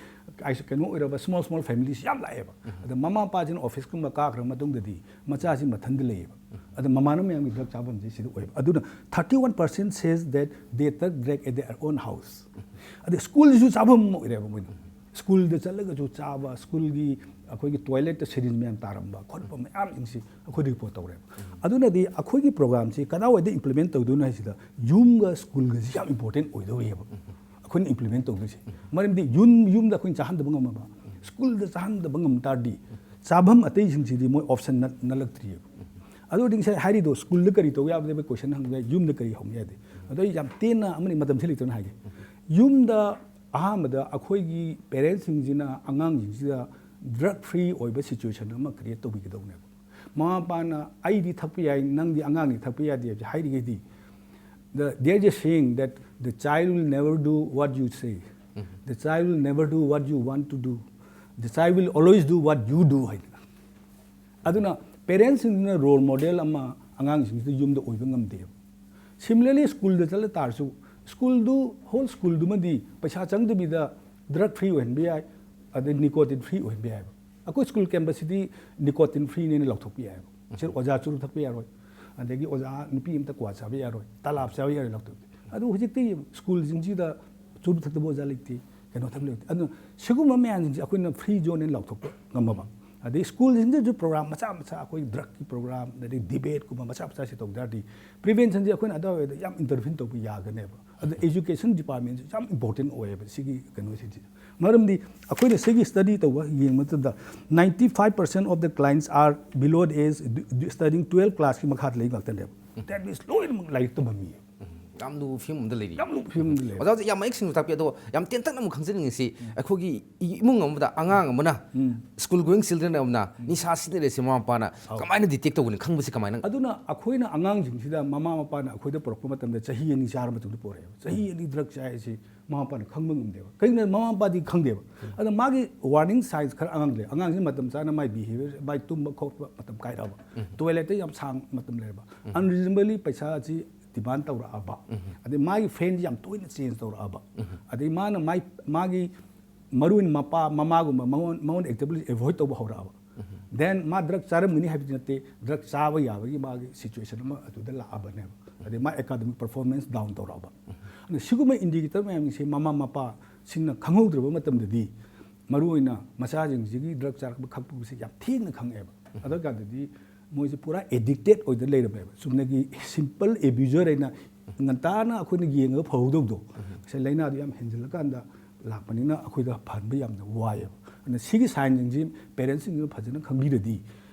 ꯑꯥꯏꯁ-, ꯀꯩꯅꯣ ꯑꯣꯏꯔꯕ small small families ꯌꯥꯝ ꯂꯥꯛꯑꯦꯕ꯫ ꯑꯗ ꯃꯃꯥ ꯃꯄꯥꯁꯤꯅ ꯑꯣꯐꯤꯁꯀꯨꯝꯕ ꯀꯥꯈ꯭ꯔ ꯃꯇꯨꯡꯗꯗꯤ ꯃꯆꯥꯁꯤ ꯃꯊꯟꯗ ꯂꯩꯌꯦꯕ꯫ ꯑꯗ ꯃꯃꯥꯟꯅꯕ ꯃꯌꯥꯝꯒꯤ ꯗ꯭ꯔꯛ ꯆꯥꯐꯝꯁꯦ ꯁꯤꯗ ꯑꯣꯏꯕ꯫ ꯑꯗꯨꯅ thirty one percent says that they took drug at their own house꯫ ꯑꯗ ꯁ꯭ꯀꯨꯜꯁꯤꯁꯨ ꯆꯥꯐꯝ ꯑꯃ ꯑꯣꯏꯔꯦꯕ ꯃꯣꯏꯅ꯫ ꯁ꯭ꯀꯨꯜꯗ ꯆꯠꯂꯒꯁꯨ ꯆꯥꯕ, ꯁ꯭ꯀꯨꯜꯒꯤ ꯑꯩꯈꯣꯏꯒꯤ ꯇꯣꯏꯂꯦꯠꯇ ꯁꯤꯔꯤꯟ ꯃꯌꯥꯝ ꯇꯥꯔꯝꯕ ꯈꯣꯠꯄ ꯃꯌꯥꯝꯁꯤꯡꯁꯤ ꯑꯩꯈꯣꯏ ꯔꯤꯄꯣꯔꯠ ꯇꯧꯔꯦꯕ꯫ ꯑꯗꯨꯅꯗꯤ ꯑꯩꯈꯣꯏꯒꯤ ꯄ꯭ꯔꯣꯒ꯭ꯔꯥꯝꯁꯤ ꯀꯗꯥꯏꯋꯥꯏꯗ ꯏꯝꯄ꯭ꯂꯤꯃꯦꯟ ꯇꯧꯗꯣꯏꯅꯣ ꯍꯥꯏꯁꯤꯗ ꯌꯨꯝꯒ ꯁ꯭ꯀꯨꯜꯒꯁꯤ ꯌꯥꯝ ꯏꯝꯄꯣꯔꯇꯦꯟ ꯑꯣꯏꯗꯧꯔꯤꯑꯕ꯫ ꯑꯩꯈꯣꯏꯅ ꯏꯝꯄ꯭ꯂꯤꯃꯦꯟ ꯇꯧꯗꯣꯏꯁꯦ꯫ ꯃꯔꯝꯗꯤ ꯌꯨꯝ, ꯌꯨꯝꯗ ꯑꯩꯈꯣꯏꯅ ꯆꯥꯍꯟꯗꯕ ꯉꯝꯃꯕ, ꯁ꯭ꯀꯨꯜꯗ ꯆꯥꯍꯟꯗꯕ ꯉꯝ ꯇꯥꯔꯗꯤ ꯆꯥꯐꯝ ꯑꯇꯩꯁꯤꯡꯁꯤꯗꯤ ꯃꯣꯏ ꯑꯣꯞꯁꯟ ꯅꯠ-, ꯅꯠꯂꯛꯇ꯭ꯔꯤꯑꯕ꯫ ꯑꯗꯨ ꯑꯣꯏꯔꯗꯤ ꯉꯁꯥꯏ ꯍꯥꯏꯔꯤꯗꯣ ꯁ꯭ꯀꯨꯜꯗ ꯀꯔꯤ ꯇꯧ ꯌꯥꯕꯗ ꯀꯣꯏꯁꯟ ꯍꯪꯕ ꯌꯥꯏ, ꯌꯨꯝꯗ ꯀꯔꯤ ꯍꯪꯕ ꯌꯥꯗꯦ꯫ ꯑꯗꯣ ꯑꯩ ꯌꯥꯝ ꯇꯦꯟꯅ ꯑꯃꯅꯤ, ꯃꯇꯝꯁꯤ ꯂꯩꯇꯅ ꯍꯥꯏꯒꯦ꯫ ꯌꯨꯝꯗ ꯑꯍꯥꯟꯕꯗ ꯑꯩꯈꯣꯏꯒꯤ ꯄꯦꯔꯦꯟꯁꯁꯤꯡꯁꯤꯅ ꯑꯉꯥꯡꯁꯤꯡꯁꯤꯗ ꯗ꯭ꯔꯛ ꯐ꯭ꯔꯤ ꯑꯣꯏꯕ ꯁꯤꯆꯨꯋꯦꯁꯟ ꯑꯃ ꯀ꯭ꯔꯤꯌꯦꯠ ꯇꯧꯕꯤꯒꯗꯧꯅꯦꯕ꯫ ꯃꯃꯥ ꯃꯄꯥꯅ "ꯑꯩꯗꯤ ꯊꯛꯄ ꯌꯥꯏ, ꯅꯪꯗꯤ, ꯑꯉꯥꯡꯗꯤ ꯊꯛꯄ ꯌꯥꯗꯦ" ꯍꯥꯏꯕꯁꯦ ꯍꯥꯏꯔꯤꯉꯩꯗꯤ, the, there is a saying that the child will never do what you say, the child will never do what you want to do, the child will always do what you do ꯍꯥꯏꯗꯅ꯫ ꯑꯗꯨꯅ ꯄꯦꯔꯦꯟꯁꯁꯤꯡꯗꯨꯅ role model ꯑꯃ ꯑꯉꯥꯡꯁꯤꯡꯁꯤꯗ ꯌꯨꯝꯗ ꯑꯣꯏꯕ ꯉꯝꯗꯦꯕ꯫ ꯁꯤꯃꯤꯂꯔꯂꯤ, ꯁ꯭ꯀꯨꯜꯗ ꯆꯠꯂ ꯇꯥꯔꯁꯨ, ꯁ꯭ꯀꯨꯜꯗꯨ, ꯍꯣꯜ ꯁ꯭ꯀꯨꯜꯗꯨꯃꯗꯤ ꯄꯩꯁꯥ ꯆꯪꯗꯕꯤꯗ ꯗ꯭ꯔꯒ ꯐ꯭ꯔꯤ ꯑꯣꯏꯍꯟꯕ ꯌꯥꯏ, ꯑꯗꯩ ꯅꯤꯀꯣꯇꯤꯟ ꯐ꯭ꯔꯤ ꯑꯣꯏꯍꯟꯕ ꯌꯥꯏꯕ꯫ ꯑꯩꯈꯣꯏ ꯁ꯭ꯀꯨꯜ ꯀꯦꯝꯄꯁꯁꯤꯗꯤ ꯅꯤꯀꯣꯇꯤꯟ ꯐ꯭ꯔꯤꯅꯦꯅ ꯂꯥꯎꯊꯣꯛꯄ ꯌꯥꯏꯕ꯫ ꯁꯤꯗ ꯑꯣꯖꯥ ꯆꯨꯔꯨꯞ ꯊꯛꯄ ꯌꯥꯔꯣꯏ, ꯑꯗꯒꯤ ꯑꯣꯖꯥ ꯅꯨꯄꯤ ꯑꯝꯇ ꯀ꯭ꯋꯥ ꯆꯥꯕ ꯌꯥꯔꯣꯏ, ꯇꯂꯥꯞ ꯆꯥꯕ ꯌꯥꯔꯣꯏ ꯂꯥꯎꯊꯣꯛꯄꯤ꯫ ꯑꯗꯨ ꯍꯧꯖꯤꯛꯇꯤ ꯁ꯭ꯀꯨꯜꯁꯤꯡꯁꯤꯗ ꯆꯨꯔꯨꯞ ꯊꯛꯇꯕ ꯑꯣꯖꯥ ꯂꯩꯇꯦ, ꯀꯩꯅꯣ ꯊꯛꯄ ꯂꯩꯇꯦ꯫ ꯑꯗꯨꯅ ꯁꯤꯒꯨꯝꯕ ꯃꯌꯥꯝꯁꯤꯡꯁꯦ ꯑꯩꯈꯣꯏꯅ ꯐ꯭ꯔꯤ ꯖꯣꯟ ꯍꯥꯏꯅ ꯂꯥꯎꯊꯣꯛꯄ ꯉꯝꯃꯕ꯫ ꯑꯗꯩ ꯁ꯭ꯀꯨꯜꯁꯤꯡꯗꯁꯨ ꯄ꯭ꯔꯣꯒ꯭ꯔꯥꯝ ꯃꯆꯥ ꯃꯆꯥ, ꯑꯩꯈꯣꯏ ꯗ꯭ꯔꯒꯀꯤ ꯄ꯭ꯔꯣꯒ꯭ꯔꯥꯝ, ꯑꯗꯩ ꯗꯤꯕꯦꯠꯀꯨꯝꯕ ꯃꯆꯥ ꯃꯆꯥꯁꯦ ꯇꯧ ꯇꯥꯔꯗꯤ, ꯄ꯭ꯔꯤꯚꯦꯟꯁꯟꯁꯦ ꯑꯩꯈꯣꯏꯅ ꯑꯗꯨꯋꯥꯏꯗ ꯌꯥꯝ ꯏꯟꯇꯔꯚꯤꯟ ꯇꯧꯕ ꯌꯥꯒꯅꯦꯕ꯫ ꯑꯗꯨ ꯑꯦꯖꯨꯀꯦꯁꯟ ꯗꯤꯄꯥꯔꯠꯃꯦꯟꯁꯨ ꯌꯥꯝ ꯏꯝꯄꯣꯔꯇꯦꯟ ꯑꯣꯏꯌꯦꯕ ꯁꯤꯒꯤ ꯀꯩꯅꯣꯁꯤꯗꯤ꯫ ꯃꯔꯝꯗꯤ ꯑꯩꯈꯣꯏꯅ ꯁꯤꯒꯤ ꯁ꯭ꯇꯗꯤ ꯇꯧꯕ ꯌꯦꯡꯕ ꯃꯇꯝꯗ, ninety five percent of the clients are below the age, studying twelve class ꯀꯤ ꯃꯈꯥꯗ ꯂꯩ ꯉꯥꯛꯇꯅꯦꯕ꯫ That means ꯂꯣꯏꯅꯃꯛ ꯂꯥꯏꯔꯤꯛ ꯇꯝꯕ ꯃꯤ꯫ ꯌꯥꯝ ꯂꯨꯕ ꯐꯤꯕꯝ ꯑꯃꯗ ꯂꯩꯔꯤ꯫ ꯌꯥꯝ ꯂꯨꯕ ꯐꯤꯕꯝꯗ ꯂꯩꯔꯤ꯫ ꯑꯣꯖꯥ, ꯍꯧꯖꯤꯛ ꯌꯥꯝ ꯃꯌꯦꯛ ꯁꯦꯡꯅ ꯇꯥꯛꯄꯤ꯫ ꯑꯗꯣ ꯌꯥꯝ ꯇꯦꯟꯇꯛꯅ ꯑꯃꯨꯛ ꯈꯪꯖꯅꯤꯡꯉꯤꯁꯤ, ꯑꯩꯈꯣꯏꯒꯤ ꯏꯃꯨꯡ ꯑꯃꯗ ꯑꯉꯥꯡ ꯑꯃꯅ, ꯁ꯭ꯀꯨꯜ ꯒꯣꯋꯤꯡ ꯆꯤꯜꯗ꯭ꯔꯦꯟ ꯑꯃꯅ ꯅꯤꯁꯥ ꯁꯤꯖꯤꯟꯅꯔꯦꯁꯦ, ꯃꯃꯥ ꯃꯄꯥꯅ ꯀꯃꯥꯏꯅ ꯗꯤꯇꯦꯛ ꯇꯧꯒꯅꯤ? ꯈꯪꯕꯁꯤ ꯀꯃꯥꯏꯅ? ꯑꯗꯨꯅ ꯑꯩꯈꯣꯏꯅ ꯑꯉꯥꯡꯁꯤꯡꯁꯤꯗ ꯃꯃꯥ ꯃꯄꯥꯅ ꯑꯩꯈꯣꯏꯗ ꯄꯨꯔꯛꯄ ꯃꯇꯝꯗ ꯆꯍꯤ ꯑꯅꯤ ꯆꯥꯔ ꯃꯇꯨꯡꯗ ꯄꯨꯔꯛꯑꯦꯕ꯫ ꯆꯍꯤ ꯑꯅꯤ ꯗ꯭ꯔꯒ ꯆꯥꯏ ꯍꯥꯏꯁꯤ ꯃꯃꯥ ꯃꯄꯥꯅ ꯈꯪꯕ ꯉꯝꯗꯦꯕ꯫ ꯀꯩꯒꯤꯅꯣ? ꯃꯃꯥ ꯃꯄꯥꯗꯤ ꯈꯪꯗꯦꯕ꯫ ꯑꯗ ꯃꯥꯒꯤ ꯋꯥꯔꯅꯤꯡ ꯁꯥꯏꯟꯁ ꯈꯔ ꯑꯉꯥꯡ ꯂꯩ꯫ ꯑꯉꯥꯡꯁꯤ ꯃꯇꯝ ꯆꯥꯅ ꯃꯥꯏ ꯕꯤꯍꯦꯕꯤꯌꯔ, ꯃꯥꯏ ꯇꯨꯝꯕ ꯈꯣꯠꯄ ꯃꯇꯝ ꯀꯥꯏꯔꯛꯑꯕ, ꯇꯣꯏꯂꯦꯠꯇ ꯌꯥꯝ ꯁꯥꯡ ꯃꯇꯝ ꯂꯩꯔꯕ, ꯑꯟꯔꯤꯖꯅꯦꯕꯂꯤ ꯄꯩꯁꯥꯁꯤ ꯗꯤꯃꯥꯟ ꯇꯧꯔꯛꯑꯕ, ꯑꯗꯩ ꯃꯥꯒꯤ ꯐ꯭ꯔꯦꯟꯁꯤ ꯌꯥꯝ ꯇꯣꯏꯅ ꯆꯦꯟꯖ ꯇꯧꯔꯛꯑꯕ, ꯑꯗꯩ ꯃꯥꯅ ꯃꯥꯏ, ꯃꯥꯒꯤ ꯃꯔꯨꯑꯣꯏꯅ ꯃꯄꯥ ꯃꯃꯥꯒꯨꯝꯕ ꯃꯉꯣꯟ, ꯃꯉꯣꯟꯗ ꯑꯦꯛꯇꯤꯚꯂꯤ ꯑꯦꯚꯣꯏꯗ ꯇꯧꯕ ꯍꯧꯔꯛꯑꯕ꯫ ꯗꯦꯟ ꯃꯥ ꯗ꯭ꯔꯒ ꯆꯥꯔꯝꯒꯅꯤ ꯍꯥꯏꯕꯗꯤ ꯅꯠꯇꯦ, ꯗ꯭ꯔꯒ ꯆꯥꯕ ꯌꯥꯕꯒꯤ ꯃꯥꯒꯤ ꯁꯤꯆꯨꯋꯦꯁꯟ ꯑꯃ ꯑꯗꯨꯗ ꯂꯥꯛꯑꯕꯅꯦꯕ꯫ ꯑꯗꯩ ꯃꯥ ꯑꯦꯀꯥꯗꯃꯤꯛ ꯄꯔꯐꯣꯔꯃꯦꯟꯁ ꯗꯥꯎꯟ ꯇꯧꯔꯛꯑꯕ꯫ ꯑꯗꯨꯅ ꯁꯤꯒꯨꯝꯕ ꯏꯟꯗꯤꯀꯦꯇꯔ ꯃꯌꯥꯝꯁꯦ ꯃꯃꯥ ꯃꯄꯥꯁꯤꯡꯅ ꯈꯪꯍꯧꯗ꯭ꯔꯕ ꯃꯇꯝꯗꯗꯤ, ꯃꯔꯨꯑꯣꯏꯅ ꯃꯆꯥꯁꯤꯡꯁꯤꯒꯤ ꯗ꯭ꯔꯒ ꯆꯥꯔꯛꯄ ꯈꯛꯄꯁꯦ ꯌꯥꯝ ꯊꯦꯡꯅ ꯈꯪꯉꯛꯑꯦꯕ꯫ ꯑꯗꯨ ꯀꯥꯟꯗꯗꯤ ꯃꯣꯏꯁꯦ ꯄꯨꯔꯥ ꯑꯦꯗꯤꯛꯇꯦꯠ ꯑꯣꯏꯗ ꯂꯩꯔꯝꯃꯦꯕ꯫ ꯆꯨꯝꯅꯒꯤ ꯁꯤꯝꯄꯜ ꯑꯦꯕ꯭ꯌꯨꯖꯔ ꯍꯥꯏꯅ ꯉꯟꯇꯥꯅ ꯑꯩꯈꯣꯏꯅ ꯌꯦꯡꯉꯒ ꯐꯍꯧꯗꯕꯗꯣ, ꯉꯁꯥꯏ ꯂꯥꯏꯅꯥꯗꯣ ꯌꯥꯝ ꯍꯦꯟꯖꯜꯂꯀꯥꯟꯗ ꯂꯥꯛꯄꯅꯤꯅ ꯑꯩꯈꯣꯏꯗ ꯐꯍꯟꯕ ꯌꯥꯝꯅ ꯋꯥꯏꯑꯦꯕ꯫ ꯑꯗꯨꯅ ꯁꯤꯒꯤ ꯁꯥꯏꯟꯁꯤꯡꯁꯤ ꯄꯦꯔꯦꯟꯁꯁꯤꯡꯁꯤꯅ ꯐꯖꯅ ꯈꯪꯕꯤꯔꯗꯤ,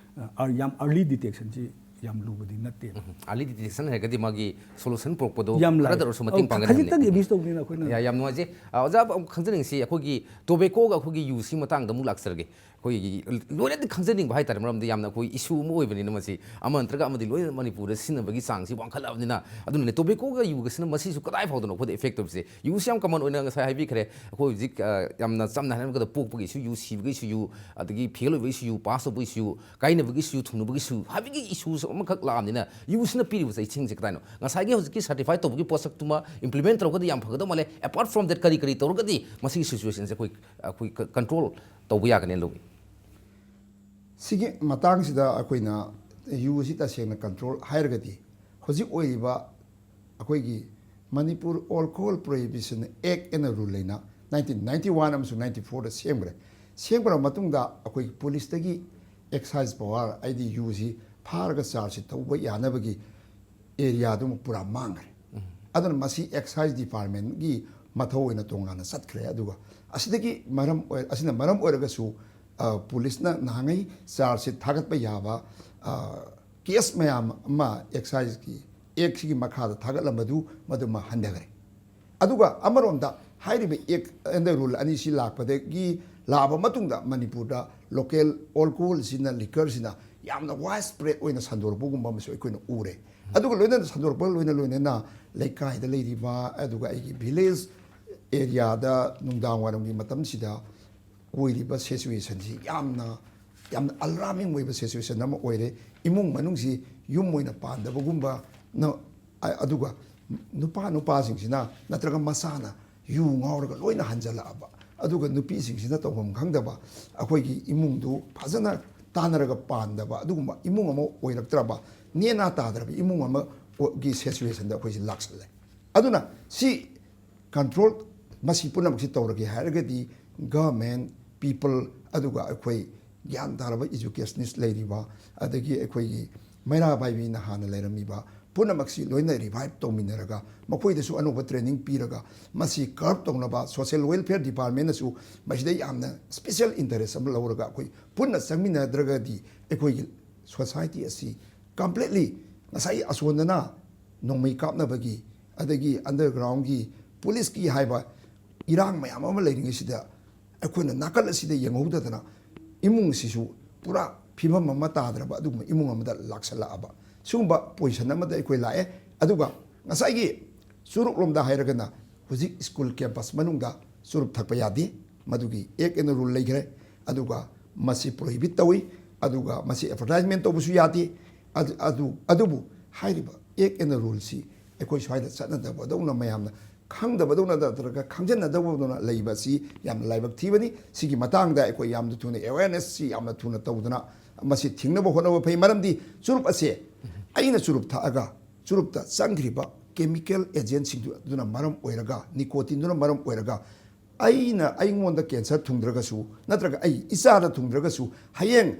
ꯑ, ꯌꯥꯝ ꯑꯥꯔꯂꯤ ꯗꯤꯇꯦꯛꯁꯟꯁꯤ ꯌꯥꯝ ꯂꯨꯕꯗꯤ ꯅꯠꯇꯦꯕ꯫ ꯑꯥꯔꯂꯤ ꯗꯤꯇꯦꯛꯁꯟ ꯍꯥꯏꯔꯒꯗꯤ ꯃꯥꯒꯤ ꯁꯣꯂꯨꯁꯟ ꯄꯨꯔꯛꯄꯗꯣ ꯌꯥꯝ ꯂꯥꯏ꯫ ꯈꯔꯗ ꯑꯣꯏꯔꯁꯨ ꯃꯇꯦꯡ ꯑꯧ, ꯄꯥꯡꯒꯅꯤ ꯈꯖꯤꯛꯇꯪ ꯍꯥꯏꯕꯅꯤ꯫ ꯑꯦꯕ꯭ꯌꯨꯁ ꯇꯧꯕꯅꯤꯅ ꯑꯩꯈꯣꯏꯅ꯫ ꯌꯥ-, ꯌꯥꯝ ꯅꯨꯡꯉꯥꯏꯖꯩ꯫ ꯑ, ꯑꯣꯖꯥ, ꯑꯃꯨꯛ ꯈꯪꯖꯅꯤꯡꯉꯤꯁꯤ, ꯑꯩꯈꯣꯏꯒꯤ ꯇꯣꯕꯦꯀꯣꯒ ꯑꯩꯈꯣꯏꯒꯤ ꯌꯨꯁꯤ ꯃꯇꯥꯡꯗ ꯑꯃꯨꯛ ꯂꯥꯛꯆꯔꯒꯦ꯫ ꯑꯩꯈꯣꯏꯒꯤ ꯂꯣꯏꯅꯗꯤ ꯈꯪꯖꯅꯤꯡꯕ ꯍꯥꯏꯇꯥꯔꯦ, ꯃꯔꯝꯗꯤ ꯌꯥꯝꯅ ꯑꯩꯈꯣꯏ ꯏꯁꯨ ꯑꯃ ꯑꯣꯏꯕꯅꯤꯅ ꯃꯁꯤ ꯑꯃ ꯅꯠꯇ꯭ꯔꯒ ꯑꯃꯗꯤ ꯂꯣꯏꯅ ꯃꯅꯤꯄꯨꯔꯗ ꯁꯤꯖꯤꯟꯅꯕꯒꯤ ꯆꯥꯡꯁꯤ ꯋꯥꯡꯈꯠꯂꯛꯑꯕꯅꯤꯅ꯫ ꯑꯗꯨꯅꯅꯦ ꯇꯣꯕꯦꯀꯣꯒ ꯌꯨꯒꯁꯤꯅ ꯃꯁꯤꯁꯨ ꯀꯗꯥꯏ ꯐꯥꯎꯗꯅꯣ ꯑꯩꯈꯣꯏꯗ ꯏꯐꯦꯛ ꯇꯧꯔꯤꯁꯦ꯫ ꯌꯨꯁꯤ ꯌꯥꯝ ꯀꯃꯟ ꯑꯣꯏꯅ ꯉꯁꯥꯏ ꯍꯥꯏꯕꯤꯈ꯭ꯔꯦ꯫ ꯑꯩꯈꯣꯏ ꯍꯧꯖꯤꯛ, ꯑ, ꯌꯥꯝꯅ ꯆꯝꯅ ꯍꯥꯏꯔꯕꯗ ꯄꯣꯛꯄꯒꯤ ꯏꯁꯨ, ꯌꯨ ꯁꯤꯕꯒꯤ ꯏꯁꯨ, ꯌꯨ, ꯑꯗꯒꯤ ꯐꯦꯜ ꯑꯣꯏꯕꯒꯤ ꯏꯁꯨ, ꯌꯨ ꯄꯥꯁ ꯇꯧꯕꯒꯤ ꯏꯁꯨ, ꯀꯥꯏꯅꯕꯒꯤ ꯏꯁꯨ, ꯊꯨꯡꯅꯕꯒꯤ ꯏꯁꯨ ꯍꯥꯏꯕꯒꯤ ꯏꯁꯨꯁꯨ ꯑꯃꯈꯛ ꯂꯥꯛꯑꯕꯅꯤꯅ ꯌꯨꯁꯤꯅ ꯄꯤꯔꯤꯕ ꯆꯩꯁꯤꯡꯁꯦ ꯀꯗꯥꯏꯅꯣ? ꯉꯁꯥꯏꯒꯤ ꯍꯧꯖꯤꯛꯀꯤ ꯁꯔꯇꯤꯐꯥꯏ ꯇꯧꯕꯒꯤ ꯄꯣꯠꯁꯛꯇꯨꯃ ꯏꯝꯄ꯭ꯂꯤꯃꯦꯟ ꯇꯧꯔꯒꯗꯤ ꯌꯥꯝ ꯐꯒꯗꯧ ꯃꯥꯜꯂꯦ꯫ ꯑꯦꯄꯥꯔꯠ ꯐ꯭ꯔꯣꯝ ꯗꯦꯠ ꯀꯔꯤ ꯀꯔꯤ ꯇꯧꯔꯒꯗꯤ ꯃꯁꯤꯒꯤ ꯁꯤꯆꯨꯋꯦꯁꯟꯁꯦ ꯑꯩꯈꯣꯏ, ꯑꯩꯈꯣꯏ ꯀ-, ꯀꯟꯇ꯭ꯔꯣꯜ ꯇꯧꯕ ꯌꯥꯒꯅꯤ ꯂꯧꯏ? ꯁꯤꯒꯤ ꯃꯇꯥꯡꯁꯤꯗ ꯑꯩꯈꯣꯏꯅ ꯌꯨ ꯑꯁꯤ ꯇꯁꯦꯡꯅ ꯀꯟꯇ꯭ꯔꯣꯜ ꯍꯥꯏꯔꯒꯗꯤ, ꯍꯧꯖꯤꯛ ꯑꯣꯏꯔꯤꯕ ꯑꯩꯈꯣꯏꯒꯤ Manipur alcohol prohibition act and rule ꯍꯥꯏꯅ ꯅꯥꯏꯟꯇꯤꯟ ꯅꯥꯏꯟꯇꯤ ꯋꯥꯟ ꯑꯃꯁꯨꯡ ꯅꯥꯏꯟꯇꯤ ꯐꯣꯔꯗ ꯁꯦꯝꯈ꯭ꯔꯦ꯫ ꯁꯦꯝꯈ꯭ꯔꯕ ꯃꯇꯨꯡꯗ ꯑꯩꯈꯣꯏꯒꯤ ꯄꯨꯂꯤꯁꯇꯒꯤ ꯑꯦꯛꯁꯥꯏꯁ ꯄꯋꯥꯔ, ꯍꯥꯏꯗꯤ ꯌꯨꯁꯤ ꯐꯥꯔꯒ ꯆꯥꯔꯖꯁꯤ ꯇꯧꯕ ꯌꯥꯅꯕꯒꯤ ꯑꯦꯔꯤꯌꯥꯗꯨꯃ ꯄꯨꯔꯥ ꯃꯥꯡꯈ꯭ꯔꯦ꯫ ꯑꯗꯨꯅ ꯃꯁꯤ ꯑꯦꯛꯁꯥꯏꯁ ꯗꯤꯄꯥꯔꯠꯃꯦꯟꯒꯤ ꯃꯊꯧ ꯑꯣꯏꯅ ꯇꯣꯉꯥꯟꯅ ꯆꯠꯈ꯭ꯔꯦ꯫ ꯑꯗꯨꯒ ꯑꯁꯤꯗꯒꯤ ꯃꯔꯝ ꯑꯣꯏ-, ꯑꯁꯤꯅ ꯃꯔꯝ ꯑꯣꯏꯔꯒꯁꯨ, ꯑ, ꯄꯨꯂꯤꯁꯅ ꯅꯍꯥꯟꯉꯩ ꯆꯥꯔꯖꯁꯤ ꯊꯥꯒꯠꯄ ꯌꯥꯕ, ꯑ, ꯀꯦꯁ ꯃꯌꯥꯝ ꯑꯃ ꯑꯦꯛꯁꯥꯏꯁꯀꯤ ꯑꯦꯛꯁꯤꯒꯤ ꯃꯈꯥꯗ ꯊꯥꯒꯠꯂꯝꯕꯗꯨ ꯃꯗꯨꯃ ꯍꯟꯊꯈ꯭ꯔꯦ꯫ ꯑꯗꯨꯒ ꯑꯃꯔꯣꯝꯗ ꯍꯥꯏꯔꯤꯕ ꯑꯦꯛ ꯑꯦꯟ ꯗ ꯔꯨꯜ ꯑꯅꯤꯁꯤ ꯂꯥꯛꯄꯗꯒꯤ, ꯂꯥꯛꯑꯕ ꯃꯇꯨꯡꯗ ꯃꯅꯤꯄꯨꯔꯗ ꯂꯣꯀꯦꯜ ꯑꯦꯜꯀꯣꯍꯣꯜꯁꯤꯅ, ꯂꯤꯀꯔꯁꯤꯅ ꯌꯥꯝꯅ ꯋꯥꯏꯗ ꯁ꯭ꯄ꯭ꯔꯦꯗ ꯑꯣꯏꯅ ꯁꯟꯗꯣꯔꯛꯄꯒꯨꯝꯕ ꯑꯃꯁꯨ ꯑꯩꯈꯣꯏꯅ ꯎꯔꯦ꯫ ꯑꯗꯨꯒ ꯂꯣꯏꯅꯅ ꯁꯟꯗꯣꯔꯛꯄꯒ ꯂꯣꯏꯅ ꯂꯣꯏꯅꯅ ꯂꯩꯀꯥꯏꯗ ꯂꯩꯔꯤꯕ, ꯑꯗꯨꯒ ꯑꯩꯒꯤ ꯚꯤꯂꯦꯖ ꯑꯦꯔꯤꯌꯥꯗ ꯅꯨꯡꯗꯥꯡ ꯋꯥꯏꯔꯝꯒꯤ ꯃꯇꯝꯁꯤꯗ ꯑꯣꯏꯔꯤꯕ ꯁꯤꯆꯨꯋꯦꯁꯟꯁꯤ ꯌꯥꯝꯅ, ꯌꯥꯝꯅ ꯑꯂꯥꯔꯃꯤꯡ ꯑꯣꯏꯕ ꯁꯤꯆꯨꯋꯦꯁꯟ ꯑꯃ ꯑꯣꯏꯔꯦ꯫ ꯏꯃꯨꯡ ꯃꯅꯨꯡꯁꯤ ꯌꯨꯝ ꯑꯣꯏꯅ ꯄꯥꯟꯗꯕꯒꯨꯝꯕ, ꯅ-, ꯑ-, ꯑꯗꯨꯒ ꯅꯨꯄꯥ ꯅꯨꯄꯥꯁꯤꯡꯁꯤꯅ ꯅꯠꯇ꯭ꯔꯒ ꯃꯆꯥꯅ ꯌꯨ ꯉꯥꯎꯔꯒ ꯂꯣꯏꯅ ꯍꯟꯖꯜꯂꯛꯑꯕ, ꯑꯗꯨꯒ ꯅꯨꯄꯤꯁꯤꯡꯁꯤꯅ ꯇꯧꯐꯝ ꯈꯪꯗꯕ, ꯑꯩꯈꯣꯏꯒꯤ ꯏꯃꯨꯡꯗꯨ ꯐꯖꯅ ꯇꯥꯟꯅꯔꯒ ꯄꯥꯟꯗꯕ, ꯑꯗꯨꯒꯨꯝꯕ ꯏꯃꯨꯡ ꯑꯃ ꯑꯣꯏꯔꯛꯇ꯭ꯔꯕ, ꯅꯦꯅꯥ ꯇꯥꯗ꯭ꯔꯕ ꯏꯃꯨꯡ ꯑꯃꯒꯤ ꯁꯤꯆꯨꯋꯦꯁꯟꯗ ꯑꯩꯈꯣꯏꯁꯤ ꯂꯥꯛꯁꯜꯂꯦ꯫ ꯑꯗꯨꯅ ꯁꯤ ꯀꯟꯇ꯭ꯔꯣꯜ, ꯃꯁꯤ ꯄꯨꯝꯅꯃꯛꯁꯤ ꯇꯧꯔꯒꯦ ꯍꯥꯏꯔꯒꯗꯤ ꯒꯚꯔꯟꯃꯦꯟ, ꯄꯤꯄꯜ, ꯑꯗꯨꯒ ꯑꯩꯈꯣꯏ ꯒ꯭ꯌꯥꯟ ꯇꯥꯔꯕ ꯏꯖꯨꯀꯦꯁꯅꯤꯁ ꯂꯩꯔꯤꯕ, ꯑꯗꯒꯤ ꯑꯩꯈꯣꯏꯒꯤ ꯃꯩꯔꯥ ꯄꯥꯏꯕꯤꯅ ꯍꯥꯟꯅ ꯂꯩꯔꯝꯃꯤꯕ, ꯄꯨꯝꯅꯃꯛꯁꯤ ꯂꯣꯏꯅ ꯔꯤꯚꯥꯏꯚ ꯇꯧꯃꯤꯟꯅꯔꯒ, ꯃꯈꯣꯏꯗꯁꯨ ꯑꯅꯧꯕ ꯇ꯭ꯔꯦꯅꯤꯡ ꯄꯤꯔꯒ, ꯃꯁꯤ ꯀꯔꯕ ꯇꯧꯅꯕ ꯁꯣꯁꯤꯌꯦꯜ ꯋꯦꯜꯐꯤꯌꯔ ꯗꯤꯄꯥꯔꯠꯃꯦꯟꯅꯁꯨ ꯃꯁꯤꯗ ꯌꯥꯝꯅ ꯁ꯭ꯄꯦꯁꯤꯌꯦꯜ ꯏꯟꯇꯔꯦꯁ ꯑꯃ ꯂꯧꯔꯒ, ꯑꯩꯈꯣꯏ ꯄꯨꯟꯅ ꯆꯪꯃꯤꯟꯅꯗ꯭ꯔꯒꯗꯤ ꯑꯩꯈꯣꯏꯒꯤ ꯁꯣꯁꯥꯏꯇꯤ ꯑꯁꯤ ꯀꯝꯄ꯭ꯂꯤꯠꯂꯤ ꯉꯁꯥꯏ ꯑꯁꯣꯟꯗꯅ ꯅꯣꯡꯃꯩ ꯀꯥꯞꯅꯕꯒꯤ, ꯑꯗꯒꯤ ꯑꯟꯗꯔꯒ꯭ꯔꯥꯎꯟꯒꯤ ꯄꯨꯂꯤꯁꯀꯤ ꯍꯥꯏꯕ ꯏꯔꯥꯡ ꯃꯌꯥꯝ ꯑꯃ ꯂꯩꯔꯤꯉꯩꯁꯤꯗ, ꯑꯩꯈꯣꯏꯅ ꯅꯥꯀꯜ ꯑꯁꯤꯗ ꯌꯦꯡꯍꯧꯗꯗꯅ ꯏꯃꯨꯡꯁꯤꯁꯨ ꯄꯨꯔꯥ ꯐꯤꯕꯝ ꯑꯃ ꯇꯥꯗ꯭ꯔꯕ ꯑꯗꯨꯒꯨꯝꯕ ꯏꯃꯨꯡ ꯑꯃꯗ ꯂꯥꯛꯁꯜꯂꯛꯑꯕ꯫ ꯁꯤꯒꯨꯝꯕ ꯄꯣꯖꯤꯁꯟ ꯑꯃꯗ ꯑꯩꯈꯣꯏ ꯂꯥꯛꯑꯦ꯫ ꯑꯗꯨꯒ ꯉꯁꯥꯏꯒꯤ ꯆꯨꯔꯨꯞꯂꯣꯝꯗ ꯍꯥꯏꯔꯒꯅ, ꯍꯧꯖꯤꯛ ꯁ꯭ꯀꯨꯜ ꯀꯦꯝꯄꯁ ꯃꯅꯨꯡꯗ ꯆꯨꯔꯨꯞ ꯊꯛꯄ ꯌꯥꯗꯦ, ꯃꯗꯨꯒꯤ ꯑꯦꯛ ꯑꯦꯟ ꯔꯨꯜ ꯂꯩꯈ꯭ꯔꯦ꯫ ꯑꯗꯨꯒ ꯃꯁꯤ ꯄ꯭ꯔꯣꯍꯤꯕꯤꯠ ꯇꯧꯏ, ꯑꯗꯨꯒ ꯃꯁꯤ ꯑꯦꯗꯚꯔꯇꯥꯏꯖꯃꯦꯟ ꯇꯧꯕꯁꯨ ꯌꯥꯗꯦ꯫ ꯑꯗꯨ, ꯑꯗꯨ, ꯑꯗꯨꯕꯨ ꯍꯥꯏꯔꯤꯕ ꯑꯦꯛ ꯑꯦꯟ ꯔꯨꯜꯁꯤ ꯑꯩꯈꯣꯏ ꯁ꯭ꯋꯥꯏꯗ ꯆꯠꯅꯗꯕꯗꯧꯅ, ꯃꯌꯥꯝꯅ ꯈꯪꯗꯕꯗꯧꯅ ꯅꯠꯇ꯭ꯔꯒ ꯈꯪꯖꯟꯅꯗꯕꯗꯧꯅ ꯂꯩꯕ ꯑꯁꯤ ꯌꯥꯝꯅ ꯂꯥꯏꯕꯛ ꯊꯤꯕꯅꯤ꯫ ꯁꯤꯒꯤ ꯃꯇꯥꯡꯗ ꯑꯩꯈꯣꯏ ꯌꯥꯝꯅ ꯊꯨꯅ ꯑꯦꯋꯦꯔꯅꯦꯁꯁꯤ ꯌꯥꯝꯅ ꯊꯨꯅ ꯇꯧꯗꯨꯅ ꯃꯁꯤ ꯊꯤꯡꯅꯕ ꯍꯣꯠꯅꯕ ꯐꯩ꯫ ꯃꯔꯝꯗꯤ ꯆꯨꯔꯨꯞ ꯑꯁꯦ, ꯑꯩꯅ ꯆꯨꯔꯨꯞ ꯊꯛꯑꯒ ꯆꯨꯔꯨꯞꯇ ꯆꯪꯈ꯭ꯔꯤꯕ ꯀꯦꯃꯤꯀꯦꯜ ꯑꯦꯖꯦꯟꯁꯤꯡꯗꯨ ꯑꯗꯨꯅ ꯃꯔꯝ ꯑꯣꯏꯔꯒ, ꯅꯤꯀꯣꯇꯤꯟꯗꯨꯅ ꯃꯔꯝ ꯑꯣꯏꯔꯒ ꯑꯩꯅ, ꯑꯩꯉꯣꯟꯗ ꯀꯦꯟꯁꯔ ꯊꯨꯡꯗ꯭ꯔꯒꯁꯨ ꯅꯠꯇ꯭ꯔꯒ ꯑꯩ ꯏꯆꯥꯗ ꯊꯨꯡꯗ꯭ꯔꯒꯁꯨ, ꯍꯌꯦꯡ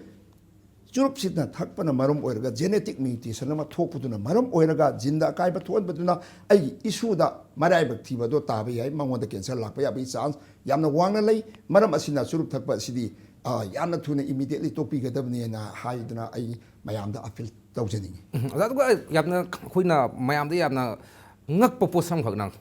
ꯆꯨꯔꯨꯞꯁꯤꯅ ꯊꯛꯄꯅ ꯃꯔꯝ ꯑꯣꯏꯔꯒ ꯖꯦꯅꯦꯇꯤꯛ ꯃ꯭ꯌꯨꯇꯦꯁꯟ ꯑꯃ ꯊꯣꯛꯄꯗꯨꯅ ꯃꯔꯝ ꯑꯣꯏꯔꯒ, ꯖꯤꯟꯗ ꯑꯀꯥꯏꯕ ꯊꯣꯛꯍꯟꯕꯗꯨꯅ ꯑꯩꯒꯤ ꯏꯁꯨꯗ ꯃꯔꯥꯏꯕꯛ ꯊꯤꯕ ꯑꯗꯣ ꯇꯥꯕ ꯌꯥꯏ, ꯃꯉꯣꯟꯗ ꯀꯦꯟꯁꯔ ꯂꯥꯛꯄ ꯌꯥꯕꯒꯤ ꯆꯥꯟꯁ ꯌꯥꯝꯅ ꯋꯥꯡꯅ ꯂꯩ꯫ ꯃꯔꯝ ꯑꯁꯤꯅ ꯆꯨꯔꯨꯞ ꯊꯛꯄ ꯑꯁꯤꯗꯤ, ꯑ, ꯌꯥꯝꯅ ꯊꯨꯅ ꯏꯃꯤꯗꯤꯌꯦꯠꯂꯤ ꯇꯣꯛꯄꯤꯒꯗꯕꯅꯦꯅ ꯍꯥꯏꯗꯨꯅ ꯑꯩ ꯃꯌꯥꯝꯗ ꯑꯄꯤꯜ ꯇꯧꯖꯅꯤꯡꯉꯤ꯫ ꯎꯝ, ꯑꯣꯖꯥ, ꯑꯗꯨꯒ ꯌꯥꯝꯅ ꯑꯩꯈꯣꯏꯅ ꯃꯌꯥꯝꯗ ꯌꯥꯝꯅ ꯉꯛꯄ ꯄꯣꯠꯁꯛ ꯑꯃꯈꯛꯅ,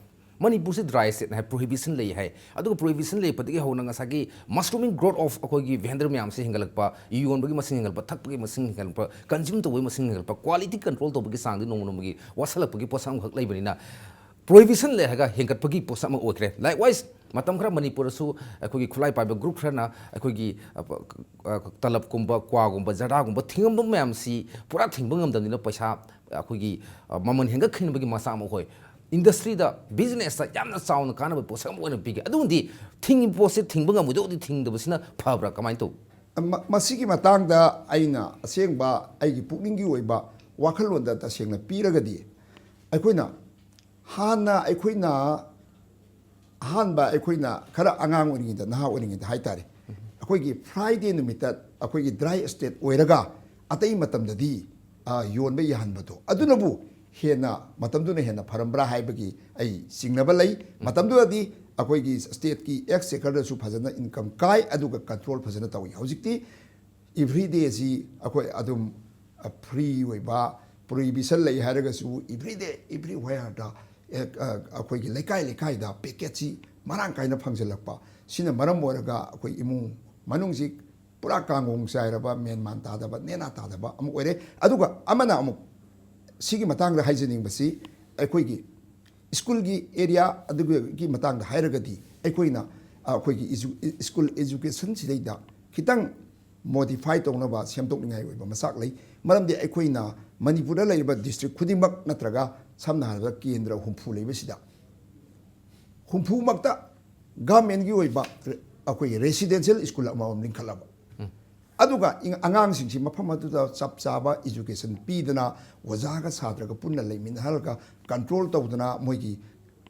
ꯃꯅꯤꯄꯨꯔꯁꯤ ꯗ꯭ꯔꯥꯏ ꯁ꯭ꯇꯦꯠꯅꯤ ꯍꯥꯏ, ꯄ꯭ꯔꯣꯍꯤꯕꯤꯁꯟ ꯂꯩ ꯍꯥꯏ꯫ ꯑꯗꯨꯒ ꯄ꯭ꯔꯣꯍꯤꯕꯤꯁꯟ ꯂꯩꯕꯗꯒꯤ ꯍꯧꯅ ꯉꯁꯥꯏꯒꯤ ꯃꯁꯔꯨꯃꯤꯡ ꯒ꯭ꯔꯣꯠ ꯑꯣꯐ ꯑꯩꯈꯣꯏꯒꯤ ꯚꯦꯟꯗꯔ ꯃꯌꯥꯝꯁꯤ ꯍꯦꯟꯒꯠꯂꯛꯄ, ꯌꯣꯟꯕꯒꯤ ꯃꯁꯤꯡ ꯍꯦꯟꯒꯠꯂꯛꯄ, ꯊꯛꯄꯒꯤ ꯃꯁꯤꯡ ꯍꯦꯟꯒꯠꯂꯛꯄ, ꯀꯟꯖ꯭ꯌꯨꯝ ꯇꯧꯕꯒꯤ ꯃꯁꯤꯡ ꯍꯦꯟꯒꯠꯂꯛꯄ, ꯀ꯭ꯋꯥꯂꯤꯇꯤ ꯀꯟꯇ꯭ꯔꯣꯜ ꯇꯧꯕꯒꯤ ꯆꯥꯡꯗꯤ ꯅꯣꯡꯃ ꯅꯣꯡꯃꯒꯤ ꯋꯥꯠꯁꯜꯂꯛꯄꯒꯤ ꯄꯣꯠꯁꯛ ꯑꯃꯈꯛ ꯂꯩꯕꯅꯤꯅ, ꯄ꯭ꯔꯣꯍꯤꯕꯤꯁꯟ ꯂꯩ ꯍꯥꯏꯔꯒ ꯍꯦꯟꯒꯠꯄꯒꯤ ꯄꯣꯠꯁꯛ ꯑꯃ ꯑꯣꯏꯈ꯭ꯔꯦ꯫ ꯂꯥꯏꯛꯋꯥꯏꯁ, ꯃꯇꯝ ꯈꯔ ꯃꯅꯤꯄꯨꯔꯗꯁꯨ ꯑꯩꯈꯣꯏꯒꯤ ꯈꯨꯠꯂꯥꯏ ꯄꯥꯏꯕ ꯒ꯭ꯔꯨꯞ ꯈꯔꯅ ꯑꯩꯈꯣꯏꯒꯤ, ꯑ, ꯑ, ꯇꯂꯞꯀꯨꯝꯕ, ꯀ꯭ꯋꯥꯒꯨꯝꯕ, ꯖꯔꯗꯥꯒꯨꯝꯕ ꯊꯤꯡꯉꯝꯕ ꯃꯌꯥꯝꯁꯤ ꯄꯨꯔꯥ ꯊꯤꯡꯕ ꯉꯝꯗꯕꯅꯤꯅ ꯄꯩꯁꯥ ꯑꯩꯈꯣꯏꯒꯤ, ꯑ, ꯃꯃꯜ ꯍꯦꯟꯒꯠꯈꯤꯅꯕꯒꯤ ꯃꯆꯥꯛ ꯑꯃ ꯑꯣꯏ꯫ ꯏꯟꯗꯁꯇ꯭ꯔꯤꯗ, ꯕꯤꯖꯤꯅꯦꯁꯇ ꯌꯥꯝꯅ ꯆꯥꯎꯅ ꯀꯥꯟꯅꯕ ꯄꯣꯠꯁꯛ ꯑꯃ ꯑꯣꯏꯅ ꯄꯤꯒꯦ꯫ ꯑꯗꯨꯕꯨꯗꯤ ꯊꯤꯡꯉꯤꯕ ꯄꯣꯠꯁꯦ ꯊꯤꯡꯕ ꯉꯝꯃꯣꯏꯗꯧꯗꯤ ꯊꯤꯡꯗꯕꯁꯤꯅ ꯐꯕ꯭ꯔꯥ, ꯀꯃꯥꯏꯅ ꯇꯧ? ꯃ-, ꯃꯁꯤꯒꯤ ꯃꯇꯥꯡꯗ ꯑꯩꯅ ꯑꯁꯦꯡꯕ ꯑꯩꯒꯤ ꯄꯨꯛꯅꯤꯡꯒꯤ ꯑꯣꯏꯕ ꯋꯥꯈꯜꯂꯣꯟꯗ ꯇꯁꯦꯡꯅ ꯄꯤꯔꯒꯗꯤ, ꯑꯩꯈꯣꯏꯅ ꯍꯥꯟꯅ, ꯑꯩꯈꯣꯏꯅ ꯑꯍꯥꯟꯕ, ꯑꯩꯈꯣꯏꯅ ꯈꯔ ꯑꯉꯥꯡ ꯑꯣꯏꯔꯤꯉꯩꯗ, ꯅꯍꯥ ꯑꯣꯏꯔꯤꯉꯩꯗ ꯍꯥꯏꯇꯥꯔꯦ, ꯑꯩꯈꯣꯏꯒꯤ ꯐ꯭ꯔꯥꯏꯗꯦ ꯅꯨꯃꯤꯠꯇ ꯑꯩꯈꯣꯏꯒꯤ ꯗ꯭ꯔꯥꯏ ꯁ꯭ꯇꯦꯠ ꯑꯣꯏꯔꯒ ꯑꯇꯩ ꯃꯇꯝꯗꯗꯤ, ꯑ, ꯌꯣꯟꯕ ꯌꯥꯍꯟꯕꯗꯣ, ꯑꯗꯨꯅꯕꯨ ꯍꯦꯟꯅ, ꯃꯇꯝꯗꯨꯅ ꯍꯦꯟꯅ ꯐꯔꯝꯕ꯭ꯔꯥ ꯍꯥꯏꯕꯒꯤ ꯑꯩ ꯆꯤꯡꯅꯕ ꯂꯩ꯫ ꯃꯇꯝꯗꯨꯗꯗꯤ ꯑꯩꯈꯣꯏꯒꯤ ꯁ꯭ꯇꯦꯠꯀꯤ ꯑꯦꯛꯁꯆꯦꯀꯔꯗꯁꯨ ꯐꯖꯅ ꯏꯟꯀꯝ ꯀꯥꯏ, ꯑꯗꯨꯒ ꯀꯟꯇ꯭ꯔꯣꯜ ꯐꯖꯅ ꯇꯧꯏ꯫ ꯍꯧꯖꯤꯛꯇꯤ ꯏꯚ꯭ꯔꯤꯗꯦꯁꯤ ꯑꯩꯈꯣꯏ ꯑꯗꯨꯝ, ꯑ, ꯐ꯭ꯔꯤ ꯑꯣꯏꯕ, ꯄ꯭ꯔꯣꯍꯤꯕꯤꯁꯟ ꯂꯩ ꯍꯥꯏꯔꯒꯁꯨ ꯏꯚ꯭ꯔꯤꯗꯦ, ꯏꯚ꯭ꯔꯤꯋꯦꯌꯔꯗ, ꯑꯦ, ꯑ, ꯑꯩꯈꯣꯏꯒꯤ ꯂꯩꯀꯥꯏ ꯂꯩꯀꯥꯏꯗ ꯄꯦꯀꯦꯠꯁꯤ ꯃꯔꯥꯡ ꯀꯥꯏꯅ ꯐꯪꯖꯜꯂꯛꯄ꯫ ꯁꯤꯅ ꯃꯔꯝ ꯑꯣꯏꯔꯒ ꯑꯩꯈꯣꯏ ꯏꯃꯨꯡ ꯃꯅꯨꯡꯁꯤ ꯄꯨꯔꯥ ꯀꯥꯡꯒꯣꯡ ꯆꯥꯏꯔꯕ, ꯃꯦꯟ ꯃꯥꯟ ꯇꯥꯗꯕ, ꯅꯦꯅꯥ ꯇꯥꯗꯕ ꯑꯃ ꯑꯣꯏꯔꯦ꯫ ꯑꯗꯨꯒ ꯑꯃꯅ ꯑꯃꯨꯛ ꯁꯤꯒꯤ ꯃꯇꯥꯡꯗ ꯍꯥꯏꯖꯅꯤꯡꯕꯁꯤ, ꯑꯩꯈꯣꯏꯒꯤ ꯁ꯭ꯀꯨꯜꯒꯤ ꯑꯦꯔꯤꯌꯥ ꯑꯗꯨꯒꯤ ꯃꯇꯥꯡꯗ ꯍꯥꯏꯔꯒꯗꯤ, ꯑꯩꯈꯣꯏꯅ, ꯑ, ꯑꯩꯈꯣꯏꯒꯤ ꯏꯖꯨ-, ꯏ-, ꯁ꯭ꯀꯨꯜ ꯑꯦꯖꯨꯀꯦꯁꯟꯁꯤꯗꯩꯗ ꯈꯤꯇꯪ ꯃꯣꯗꯤꯐꯥꯏ ꯇꯧꯅꯕ, ꯁꯦꯝꯗꯣꯛꯅꯤꯡꯉꯥꯏ ꯑꯣꯏꯕ ꯃꯆꯥꯛ ꯂꯩ꯫ ꯃꯔꯝꯗꯤ ꯑꯩꯈꯣꯏꯅ ꯃꯅꯤꯄꯨꯔꯗ ꯂꯩꯔꯤꯕ ꯗꯤꯁꯇ꯭ꯔꯤꯛ ꯈꯨꯗꯤꯡꯃꯛ, ꯅꯠꯇ꯭ꯔꯒ ꯁꯝꯅ ꯍꯥꯏꯔꯕꯗ ꯀꯦꯟꯗ꯭ꯔ ꯍꯨꯝꯐꯨ ꯂꯩꯕꯁꯤꯗ, ꯍꯨꯝꯐꯨꯃꯛꯇ ꯒꯚꯔꯟꯃꯦꯟꯒꯤ ꯑꯣꯏꯕ ꯔꯦ-, ꯑꯩꯈꯣꯏꯒꯤ ꯔꯦꯁꯤꯗꯦꯟꯁꯤꯌꯦꯜ ꯁ꯭ꯀꯨꯜ ꯑꯃꯃꯝ ꯂꯤꯡꯈꯠꯂꯕ꯫ ꯑꯗꯨꯒ ꯏꯪ-, ꯑꯉꯥꯡꯁꯤꯡꯁꯤ ꯃꯐꯝ ꯑꯗꯨꯗ ꯆꯞ ꯆꯥꯕ ꯏꯖꯨꯀꯦꯁꯟ ꯄꯤꯗꯅ, ꯑꯣꯖꯥꯒ ꯁꯥꯇ꯭ꯔꯒ ꯄꯨꯟꯅ ꯂꯩꯃꯤꯟꯅꯍꯜꯂꯒ, ꯀꯟꯇ꯭ꯔꯣꯜ ꯇꯧꯗꯅ, ꯃꯣꯏꯒꯤ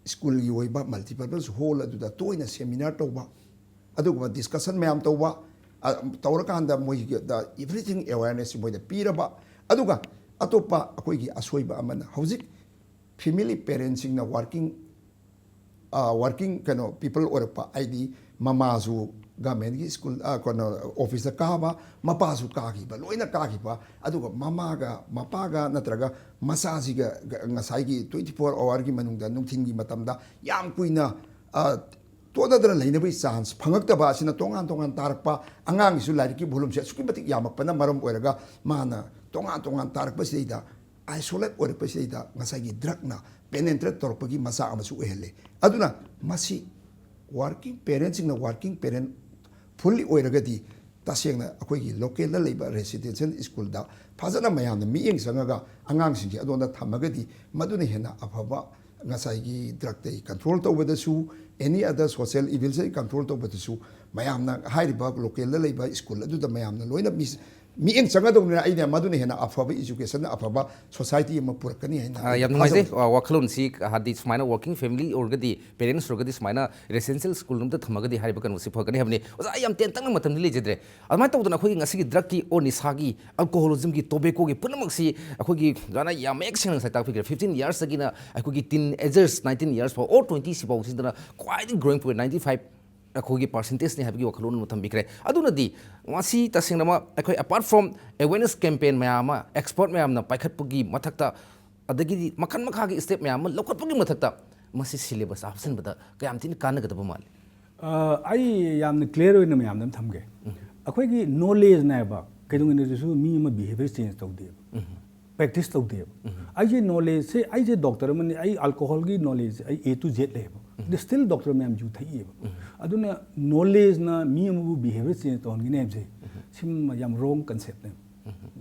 ꯁ꯭ꯀꯨꯜꯒꯤ ꯑꯣꯏꯕ ꯃꯜꯇꯤꯄꯔꯄꯁ ꯍꯣꯜ ꯑꯗꯨꯗ ꯇꯣꯏꯅ ꯁꯦꯃꯤꯅꯥꯔ ꯇꯧꯕ, ꯑꯗꯨꯒꯨꯝꯕ ꯗꯤꯁꯀꯁꯟ ꯃꯌꯥꯝ ꯇꯧꯕ, ꯑ, ꯇꯧꯔꯀꯥꯟꯗ ꯃꯣꯏꯒꯤ ꯗ ꯑꯦꯚ꯭ꯔꯤꯊꯤꯡ ꯑꯦꯋꯦꯔꯅꯦꯁꯁꯤ ꯃꯣꯏꯗ ꯄꯤꯔꯕ꯫ ꯑꯗꯨꯒ ꯑꯇꯣꯞꯄ ꯑꯩꯈꯣꯏꯒꯤ ꯑꯁꯣꯏꯕ ꯑꯃꯅ, ꯍꯧꯖꯤꯛ ꯐꯦꯃꯤꯂꯤ ꯄꯦꯔꯦꯟꯁꯤꯡꯅ ꯋꯥꯔꯀꯤꯡ, ꯑ, ꯋꯥꯔꯀꯤꯡ, ꯀꯩꯅꯣ, ꯄꯤꯄꯜ ꯑꯣꯏꯔꯛꯄ, ꯍꯥꯏꯗꯤ ꯃꯃꯥꯁꯨ ꯒꯚꯔꯟꯃꯦꯟꯒꯤ ꯁ꯭ꯀꯨꯜ, ꯑ, ꯀꯩꯅꯣ, ꯑꯣꯐꯤꯁꯇ ꯀꯥꯕ, ꯃꯄꯥꯁꯨ ꯀꯥꯈꯤꯕ, ꯂꯣꯏꯅ ꯀꯥꯈꯤꯕ, ꯑꯗꯨꯒ ꯃꯃꯥꯒ, ꯃꯄꯥꯒ ꯅꯠꯇ꯭ꯔꯒ ꯃꯆꯥꯁꯤꯒ ꯉꯁꯥꯏꯒꯤ ꯇ꯭ꯋꯦꯟꯇꯤ ꯐꯣꯔ ꯑꯋꯥꯔꯒꯤ ꯃꯅꯨꯡꯗ, ꯅꯨꯡꯊꯤꯜꯒꯤ ꯃꯇꯝꯗ ꯌꯥꯝ ꯀꯨꯏꯅ, ꯑ, ꯇꯣꯠꯅꯗꯅ ꯂꯩꯅꯕꯒꯤ ꯆꯥꯟꯁ ꯐꯪꯉꯛꯇꯕ ꯑꯁꯤꯅ ꯇꯣꯉꯥꯟ ꯇꯣꯉꯥꯟ ꯇꯥꯔꯛꯄ, ꯑꯉꯥꯡꯒꯤꯁꯨ ꯂꯥꯏꯔꯤꯛꯀꯤ ꯚꯣꯂꯨꯝꯁꯦ ꯑꯁꯨꯛꯀꯤ ꯃꯇꯤꯛ ꯌꯥꯝꯃꯛꯄꯅ ꯃꯔꯝ ꯑꯣꯏꯔꯒ ꯃꯥꯅ ꯇꯣꯉꯥꯟ ꯇꯣꯉꯥꯟ ꯇꯥꯔꯛꯄꯁꯤꯗꯩꯗ ꯑꯥꯏꯁꯣꯂꯦꯠ ꯑꯣꯏꯔꯛꯄꯁꯤꯗꯩꯗ ꯉꯁꯥꯏꯒꯤ ꯗ꯭ꯔꯛꯅ ꯄꯦꯅꯦꯟꯇ꯭ꯔꯦꯠ ꯇꯧꯔꯛꯄꯒꯤ ꯃꯆꯥꯛ ꯑꯃꯁꯨ ꯑꯣꯏꯍꯜꯂꯦ꯫ ꯑꯗꯨꯅ ꯃꯁꯤ ꯋꯥꯔꯀꯤꯡ ꯄꯦꯔꯦꯟꯁꯤꯡꯅ ꯋꯥꯔꯀꯤꯡ ꯄꯦꯔꯦꯟ ꯐꯨꯜꯂꯤ ꯑꯣꯏꯔꯒꯗꯤ, ꯇꯁꯦꯡꯅ ꯑꯩꯈꯣꯏꯒꯤ ꯂꯣꯀꯦꯜꯗ ꯂꯩꯕ ꯔꯦꯁꯤꯗꯦꯟꯁꯤꯌꯦꯜ ꯁ꯭ꯀꯨꯜꯗ ꯐꯖꯅ ꯃꯌꯥꯝꯅ ꯃꯤꯠꯌꯦꯡ ꯆꯪꯉꯒ ꯑꯉꯥꯡꯁꯤꯡꯁꯦ ꯑꯗꯣꯝꯗ ꯊꯝꯃꯒꯗꯤ, ꯃꯗꯨꯅ ꯍꯦꯟꯅ ꯑꯐꯕ, ꯉꯁꯥꯏꯒꯤ ꯗ꯭ꯔꯛꯇꯒꯤ ꯀꯟꯇ꯭ꯔꯣꯜ ꯇꯧꯕꯗꯁꯨ, ꯑꯦꯅꯤ ꯑꯗꯔ ꯁꯣꯁꯤꯌꯦꯜ ꯏꯚꯤꯜꯁꯇꯒꯤ ꯀꯟꯇ꯭ꯔꯣꯜ ꯇꯧꯕꯗꯁꯨ, ꯃꯌꯥꯝꯅ ꯍꯥꯏꯔꯤꯕ ꯂꯣꯀꯦꯜꯗ ꯂꯩꯕ ꯁ꯭ꯀꯨꯜ ꯑꯗꯨꯗ ꯃꯌꯥꯝꯅ ꯂꯣꯏꯅ ꯃꯤ-, ꯃꯤꯠꯌꯦꯡ ꯆꯪꯒꯗꯧꯅꯤꯅ, ꯑꯩꯅ ꯃꯗꯨꯅ ꯍꯦꯟꯅ ꯑꯐꯕ ꯏꯖꯨꯀꯦꯁꯟ, ꯑꯐꯕ ꯁꯣꯁꯥꯏꯇꯤ ꯑꯃ ꯄꯨꯔꯛꯀꯅꯤ ꯍꯥꯏꯅ ꯑ, ꯑꯩꯅ ꯌꯥꯝ ꯅꯨꯡꯉꯥꯏꯖꯩ꯫ ꯊꯥꯖꯕ꯫ ꯑ, ꯋꯥꯈꯜꯂꯣꯟꯁꯤ, ꯍꯥꯏꯗꯤ ꯁꯨꯃꯥꯏꯅ ꯋꯥꯔꯀꯤꯡ ꯐꯦꯃꯤꯂꯤ ꯑꯣꯏꯔꯒꯗꯤ, ꯄꯦꯔꯦꯟꯁ ꯑꯣꯏꯔꯒꯗꯤ ꯁꯨꯃꯥꯏꯅ ꯔꯦꯁꯤꯗꯦꯟꯁꯤꯌꯦꯜ ꯁ꯭ꯀꯨꯜ ꯑꯃꯗ ꯊꯝꯃꯒꯗꯤ ꯍꯥꯏꯔꯤꯕ ꯀꯩꯅꯣꯁꯤ ꯐꯒꯅꯤ ꯍꯥꯏꯕꯅꯤ꯫ ꯑꯣꯖꯥ, ꯑꯩ ꯌꯥꯝ ꯇꯦꯟꯇꯛꯅ, ꯃꯇꯝꯗꯤ ꯂꯩꯖꯗ꯭ꯔꯦ꯫ ꯑꯗꯨꯃꯥꯏꯅ ꯇꯧꯗꯅ ꯑꯩꯈꯣꯏꯒꯤ ꯉꯁꯤꯒꯤ ꯗ꯭ꯔꯛꯀꯤ ꯑꯣꯔ ꯅꯤꯁꯥꯒꯤ, ꯑꯜꯀꯣꯍꯣꯂꯤꯖꯝꯒꯤ, ꯇꯣꯕꯦꯀꯣꯒꯤ ꯄꯨꯝꯅꯃꯛꯁꯤ ꯑꯩꯈꯣꯏꯒꯤ ꯑꯣꯖꯥꯅ ꯌꯥꯝ ꯃꯌꯦꯛ ꯁꯦꯡꯅ ꯉꯁꯥꯏ ꯇꯥꯛꯄꯤꯈ꯭ꯔꯦ꯫ ꯐꯤꯐꯇꯤꯟ ꯌꯔꯁꯇꯒꯤꯅ ꯑꯩꯈꯣꯏꯒꯤ ꯇꯤꯟ ꯑꯦꯖꯔꯁ, ꯅꯥꯏꯟꯇꯤꯟ ꯌꯔꯁ ꯐꯥꯎ, ꯑꯣꯔ ꯇ꯭ꯋꯦꯟꯇꯤ ꯁꯤꯐꯥꯎꯁꯤꯗꯅ ꯈ꯭ꯋꯥꯏꯗꯒꯤ ꯒ꯭ꯔꯣꯋꯤꯡ ꯄꯣꯏꯟ, ꯅꯥꯏꯟꯇꯤ ꯐꯥꯏꯚ ꯑꯩꯈꯣꯏꯒꯤ ꯄꯥꯔꯁꯦꯟꯇꯦꯖꯅꯤ ꯍꯥꯏꯕꯒꯤ ꯋꯥꯈꯜꯂꯣꯟ ꯑꯃ ꯊꯝꯕꯤꯈ꯭ꯔꯦ꯫ ꯑꯗꯨꯅꯗꯤ ꯃꯁꯤ ꯇꯁꯦꯡꯅꯃꯛ ꯑꯩꯈꯣꯏ, ꯑꯦꯄꯥꯔꯠ ꯐ꯭ꯔꯣꯝ ꯑꯦꯋꯦꯔꯅꯦꯁ ꯀꯦꯝꯄꯦꯟ ꯃꯌꯥꯝ ꯑꯃ ꯑꯦꯛꯁꯄꯔꯠ ꯃꯌꯥꯝꯅ ꯄꯥꯏꯈꯠꯄꯒꯤ ꯃꯊꯛꯇ, ꯑꯗꯒꯤꯗꯤ ꯃꯈꯜ ꯃꯈꯥꯒꯤ ꯁ꯭ꯇꯦꯞ ꯃꯌꯥꯝ ꯑꯃ ꯂꯧꯈꯠꯄꯒꯤ ꯃꯊꯛꯇ, ꯃꯁꯤ ꯁꯤꯂꯦꯕꯁꯇ ꯍꯥꯞꯆꯤꯟꯕꯗ ꯀꯌꯥꯝ ꯊꯤꯅ ꯀꯥꯟꯅꯒꯗꯕ ꯃꯥꯜꯂꯤ? ꯑ, ꯑꯩ ꯌꯥꯝꯅ ꯀ꯭ꯂꯤꯌꯥꯔ ꯑꯣꯏꯅ ꯃꯌꯥꯝꯗ ꯑꯃ ꯊꯝꯒꯦ꯫ ꯑꯩꯈꯣꯏꯒꯤ ꯅꯣꯂꯦꯖꯅꯦꯕ ꯀꯩꯗꯧꯉꯩꯗꯁꯨ ꯃꯤ ꯑꯃ ꯕꯤꯍꯦꯕꯤꯌꯔ ꯆꯦꯟꯖ ꯇꯧꯗꯦꯕ, ꯄ꯭ꯔꯦꯛꯇꯤꯁ ꯇꯧꯗꯦꯕ꯫ ꯑꯩꯁꯦ ꯅꯣꯂꯦꯖꯁꯦ, ꯑꯩꯁꯦ ꯗꯣꯛꯇꯔ ꯑꯃꯅꯤ, ꯑꯩ ꯑꯜꯀꯣꯍꯣꯜꯒꯤ ꯅꯣꯂꯦꯖ ꯑꯩ A to Z ꯂꯩꯌꯦꯕ꯫ ꯑꯗꯨ ꯁ꯭ꯇꯤꯜ ꯗꯣꯛꯇꯔ ꯃꯌꯥꯝ ꯌꯨ ꯊꯛꯏꯑꯕ꯫ ꯑꯗꯨꯅ ꯅꯣꯂꯦꯖꯅ ꯃꯤ ꯑꯃꯕꯨ ꯕꯤꯍꯦꯕꯤꯌꯔ ꯆꯦꯟꯖ ꯇꯧꯍꯟꯒꯅꯤ ꯍꯥꯏꯕꯁꯦ ꯁꯤꯃ ꯌꯥꯝ ꯔꯣꯡ ꯀꯟꯁꯦꯞꯅꯦꯕ꯫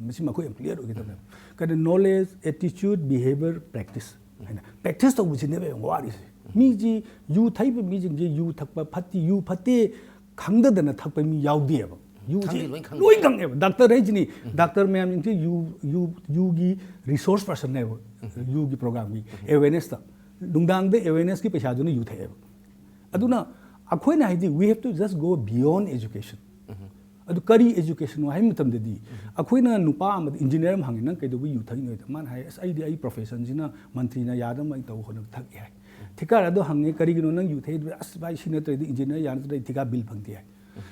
ꯃꯁꯤꯃ ꯑꯩꯈꯣꯏ ꯌꯥꯝ ꯀ꯭ꯂꯤꯌꯥꯔ ꯑꯣꯏꯒꯗꯕꯅꯦꯕ꯫ ꯀꯩꯅꯣ, ꯅꯣꯂꯦꯖ, ꯑꯦꯇꯤꯆ꯭ꯌꯨꯠ, ꯕꯤꯍꯦꯕꯤꯌꯔ, ꯄ꯭ꯔꯦꯛꯇꯤꯁ ꯍꯥꯏꯅ ꯄ꯭ꯔꯦꯛꯇꯤꯁ ꯇꯧꯕꯁꯤꯅꯦꯕ ꯌꯥꯝ ꯋꯥꯔꯤꯁꯦ꯫ ꯃꯤꯁꯤ ꯌꯨ ꯊꯛꯏꯕ ꯃꯤꯁꯤꯡꯁꯦ ꯌꯨ ꯊꯛꯄ ꯐꯠꯇꯦ, ꯌꯨ ꯐꯠꯇꯦ ꯈꯪꯗꯗꯅ ꯊꯛꯄ ꯃꯤ ꯌꯥꯎꯗꯦꯕ꯫ ꯌꯨꯁꯤ ꯈꯪꯗꯤ ꯂꯣꯏ ꯈꯪꯉꯦ꯫ ꯂꯣꯏ ꯈꯪꯉꯦꯕ꯫ ꯗꯥꯛꯇꯔ ꯍꯥꯏꯁꯤꯅꯤ, ꯗꯥꯛꯇꯔ ꯃꯌꯥꯝꯁꯤꯡꯁꯦ ꯌꯨ ꯌꯨ ꯌꯨꯒꯤ ꯔꯤꯁꯣꯔꯁ ꯄꯔꯁꯟꯅꯦꯕ꯫ ꯌꯨꯒꯤ ꯄ꯭ꯔꯣꯒ꯭ꯔꯥꯝꯒꯤ ꯑꯦꯋꯦꯔꯅꯦꯁꯇ, ꯅꯨꯡꯗꯥꯡꯗ ꯑꯦꯋꯦꯔꯅꯦꯁꯀꯤ ꯄꯩꯁꯥꯗꯨꯅ ꯌꯨ ꯊꯛꯑꯦꯕ꯫ ꯑꯗꯨꯅ ꯑꯩꯈꯣꯏꯅ ꯍꯥꯏꯗꯤ we have to just go beyond education꯫ ꯑꯗꯨ ꯀꯔꯤ ꯑꯦꯖꯨꯀꯦꯁꯟꯅꯣ ꯍꯥꯏꯕ ꯃꯇꯝꯗꯗꯤ, ꯑꯩꯈꯣꯏꯅ ꯅꯨꯄꯥ ꯑꯃꯗ, ꯏꯟꯖꯤꯅꯤꯌꯥꯔ ꯑꯃ ꯍꯪꯉꯦ, "ꯅꯪ ꯀꯩꯗꯧꯕ ꯌꯨ ꯊꯛꯏꯅꯣ?" ꯍꯥꯏꯗ ꯃꯥꯅ ꯍꯥꯏ, "ꯑꯁ, ꯑꯩꯗꯤ ꯑꯩ ꯄ꯭ꯔꯣꯐꯦꯁꯟꯁꯤꯅ ꯃꯟꯇ꯭ꯔꯤꯅ ꯌꯥꯗꯕ ꯑꯩ ꯇꯧ ꯍꯣꯠꯅꯕ ꯊꯛꯑꯦ" ꯍꯥꯏ꯫ ꯊꯤꯀꯥꯗꯔꯗꯣ ꯍꯪꯉꯦ, "ꯀꯔꯤꯒꯤꯅꯣ ꯅꯪ ꯌꯨ ꯊꯛꯏꯗꯣ?" "ꯑꯁ ꯚꯥꯏ, ꯁꯤ ꯅꯠꯇ꯭ꯔꯗꯤ ꯏꯟꯖꯤꯅꯤꯌꯥꯔ ꯌꯥ ꯅꯠꯇ꯭ꯔꯗꯤ ꯑꯩ ꯊꯤꯀꯥ ꯕꯤꯜ ꯐꯪꯗꯦ" ꯍꯥꯏ꯫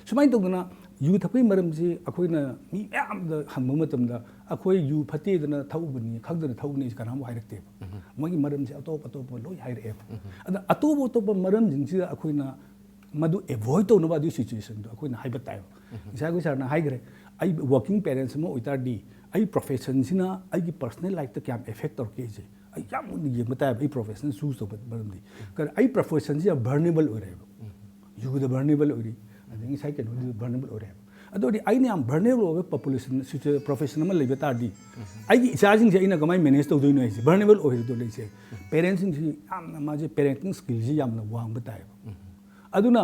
ꯁꯨꯃꯥꯏꯅ ꯇꯧꯗꯅ ꯌꯨ ꯊꯛꯄꯒꯤ ꯃꯔꯝꯁꯤ ꯑꯩꯈꯣꯏꯅ ꯃꯤ ꯃꯌꯥꯝꯗ ꯍꯪꯕ ꯃꯇꯝꯗ, "ꯑꯩꯈꯣꯏ ꯌꯨ ꯐꯠꯇꯦꯗꯅ ꯊꯛꯎꯕꯅꯤ, ꯈꯪꯗꯅ ꯊꯛꯎꯕꯅꯤ" ꯍꯥꯏꯁꯤ ꯀꯅꯥꯝ ꯍꯥꯏꯔꯛꯇꯦꯕ꯫ ꯃꯣꯏꯒꯤ ꯃꯔꯝꯁꯤ ꯑꯇꯣꯞ ꯑꯇꯣꯞꯄ ꯂꯣꯏ ꯍꯥꯏꯔꯛꯑꯦꯕ꯫ ꯑꯗ ꯑꯇꯣꯞ ꯑꯇꯣꯞꯄ ꯃꯔꯝꯁꯤꯡꯁꯤꯗ ꯑꯩꯈꯣꯏꯅ ꯃꯗꯨ ꯑꯦꯚꯣꯏꯗ ꯇꯧꯅꯕ ꯑꯗꯨꯒꯤ ꯁꯤꯆꯨꯋꯦꯁꯟꯗꯣ ꯑꯩꯈꯣꯏꯅ ꯍꯥꯏꯕ ꯇꯥꯏꯕ꯫ ꯉꯁꯥꯏ ꯑꯩꯈꯣꯏ ꯁꯥꯔꯅ ꯍꯥꯏꯈ꯭ꯔꯦ, ꯑꯩ ꯋꯥꯔꯀꯤꯡ ꯄꯦꯔꯦꯟꯠꯁ ꯑꯃ ꯑꯣꯏꯇꯥꯔꯗꯤ ꯑꯩ ꯄ꯭ꯔꯣꯐꯦꯁꯟꯁꯤꯅ ꯑꯩꯒꯤ ꯄꯔꯁꯣꯅꯦꯜ ꯂꯥꯏꯐꯇ ꯀꯌꯥꯝ ꯑꯦꯐꯦꯛ ꯇꯧꯔꯛꯀꯦꯁꯦ ꯑꯩ ꯌꯥꯝ ꯃꯨꯟꯅ ꯌꯦꯡꯕ ꯇꯥꯏꯕ, ꯑꯩ ꯄ꯭ꯔꯣꯐꯦꯁꯟ ꯆꯨꯁ ꯇꯧꯕ ꯃꯔꯝꯗꯤ꯫ ꯀꯔꯤ, ꯑꯩ ꯄ꯭ꯔꯣꯐꯦꯁꯟꯁꯤ ꯌꯥꯝ ꯚꯜꯅꯦꯔꯦꯕꯜ ꯑꯣꯏꯔꯦꯕ꯫ ꯌꯨꯗ ꯚꯜꯅꯦꯔꯦꯕꯜ ꯑꯣꯏꯔꯤ, ꯑꯗꯒꯤ ꯉꯁꯥꯏ ꯀꯩꯅꯣꯗꯨꯗ ꯚꯜꯅꯦꯔꯦꯕꯜ ꯑꯣꯏꯔꯦꯕ꯫ ꯑꯗꯨ ꯑꯣꯏꯔꯗꯤ ꯑꯩꯅ ꯌꯥꯝ ꯚꯜꯅꯦꯔꯦꯕꯜ ꯑꯣꯏꯕ ꯄꯣꯄꯨꯂꯦꯁꯟ, ꯄ꯭ꯔꯣꯐꯦꯁꯟ ꯑꯃ ꯂꯩꯕ ꯇꯥꯔꯗꯤ ꯑꯩꯒꯤ ꯏꯆꯥꯁꯤꯡꯁꯦ ꯑꯩꯅ ꯀꯃꯥꯏꯅ ꯃꯦꯅꯦꯖ ꯇꯧꯗꯣꯏꯅꯣ ꯍꯥꯏꯁꯦ, ꯚꯜꯅꯦꯔꯦꯕꯜ ꯑꯣꯏꯔꯤꯗꯣ ꯂꯩꯁꯦ꯫ ꯄꯦꯔꯦꯟꯠꯁꯤꯡꯁꯤ ꯌꯥꯝꯅ ꯃꯥꯁꯦ ꯄꯦꯔꯦꯟꯇꯤꯡ ꯁ꯭ꯀꯤꯜꯁꯤ ꯌꯥꯝꯅ ꯋꯥꯡꯕ ꯇꯥꯏꯌꯦꯕ꯫ ꯑꯗꯨꯅ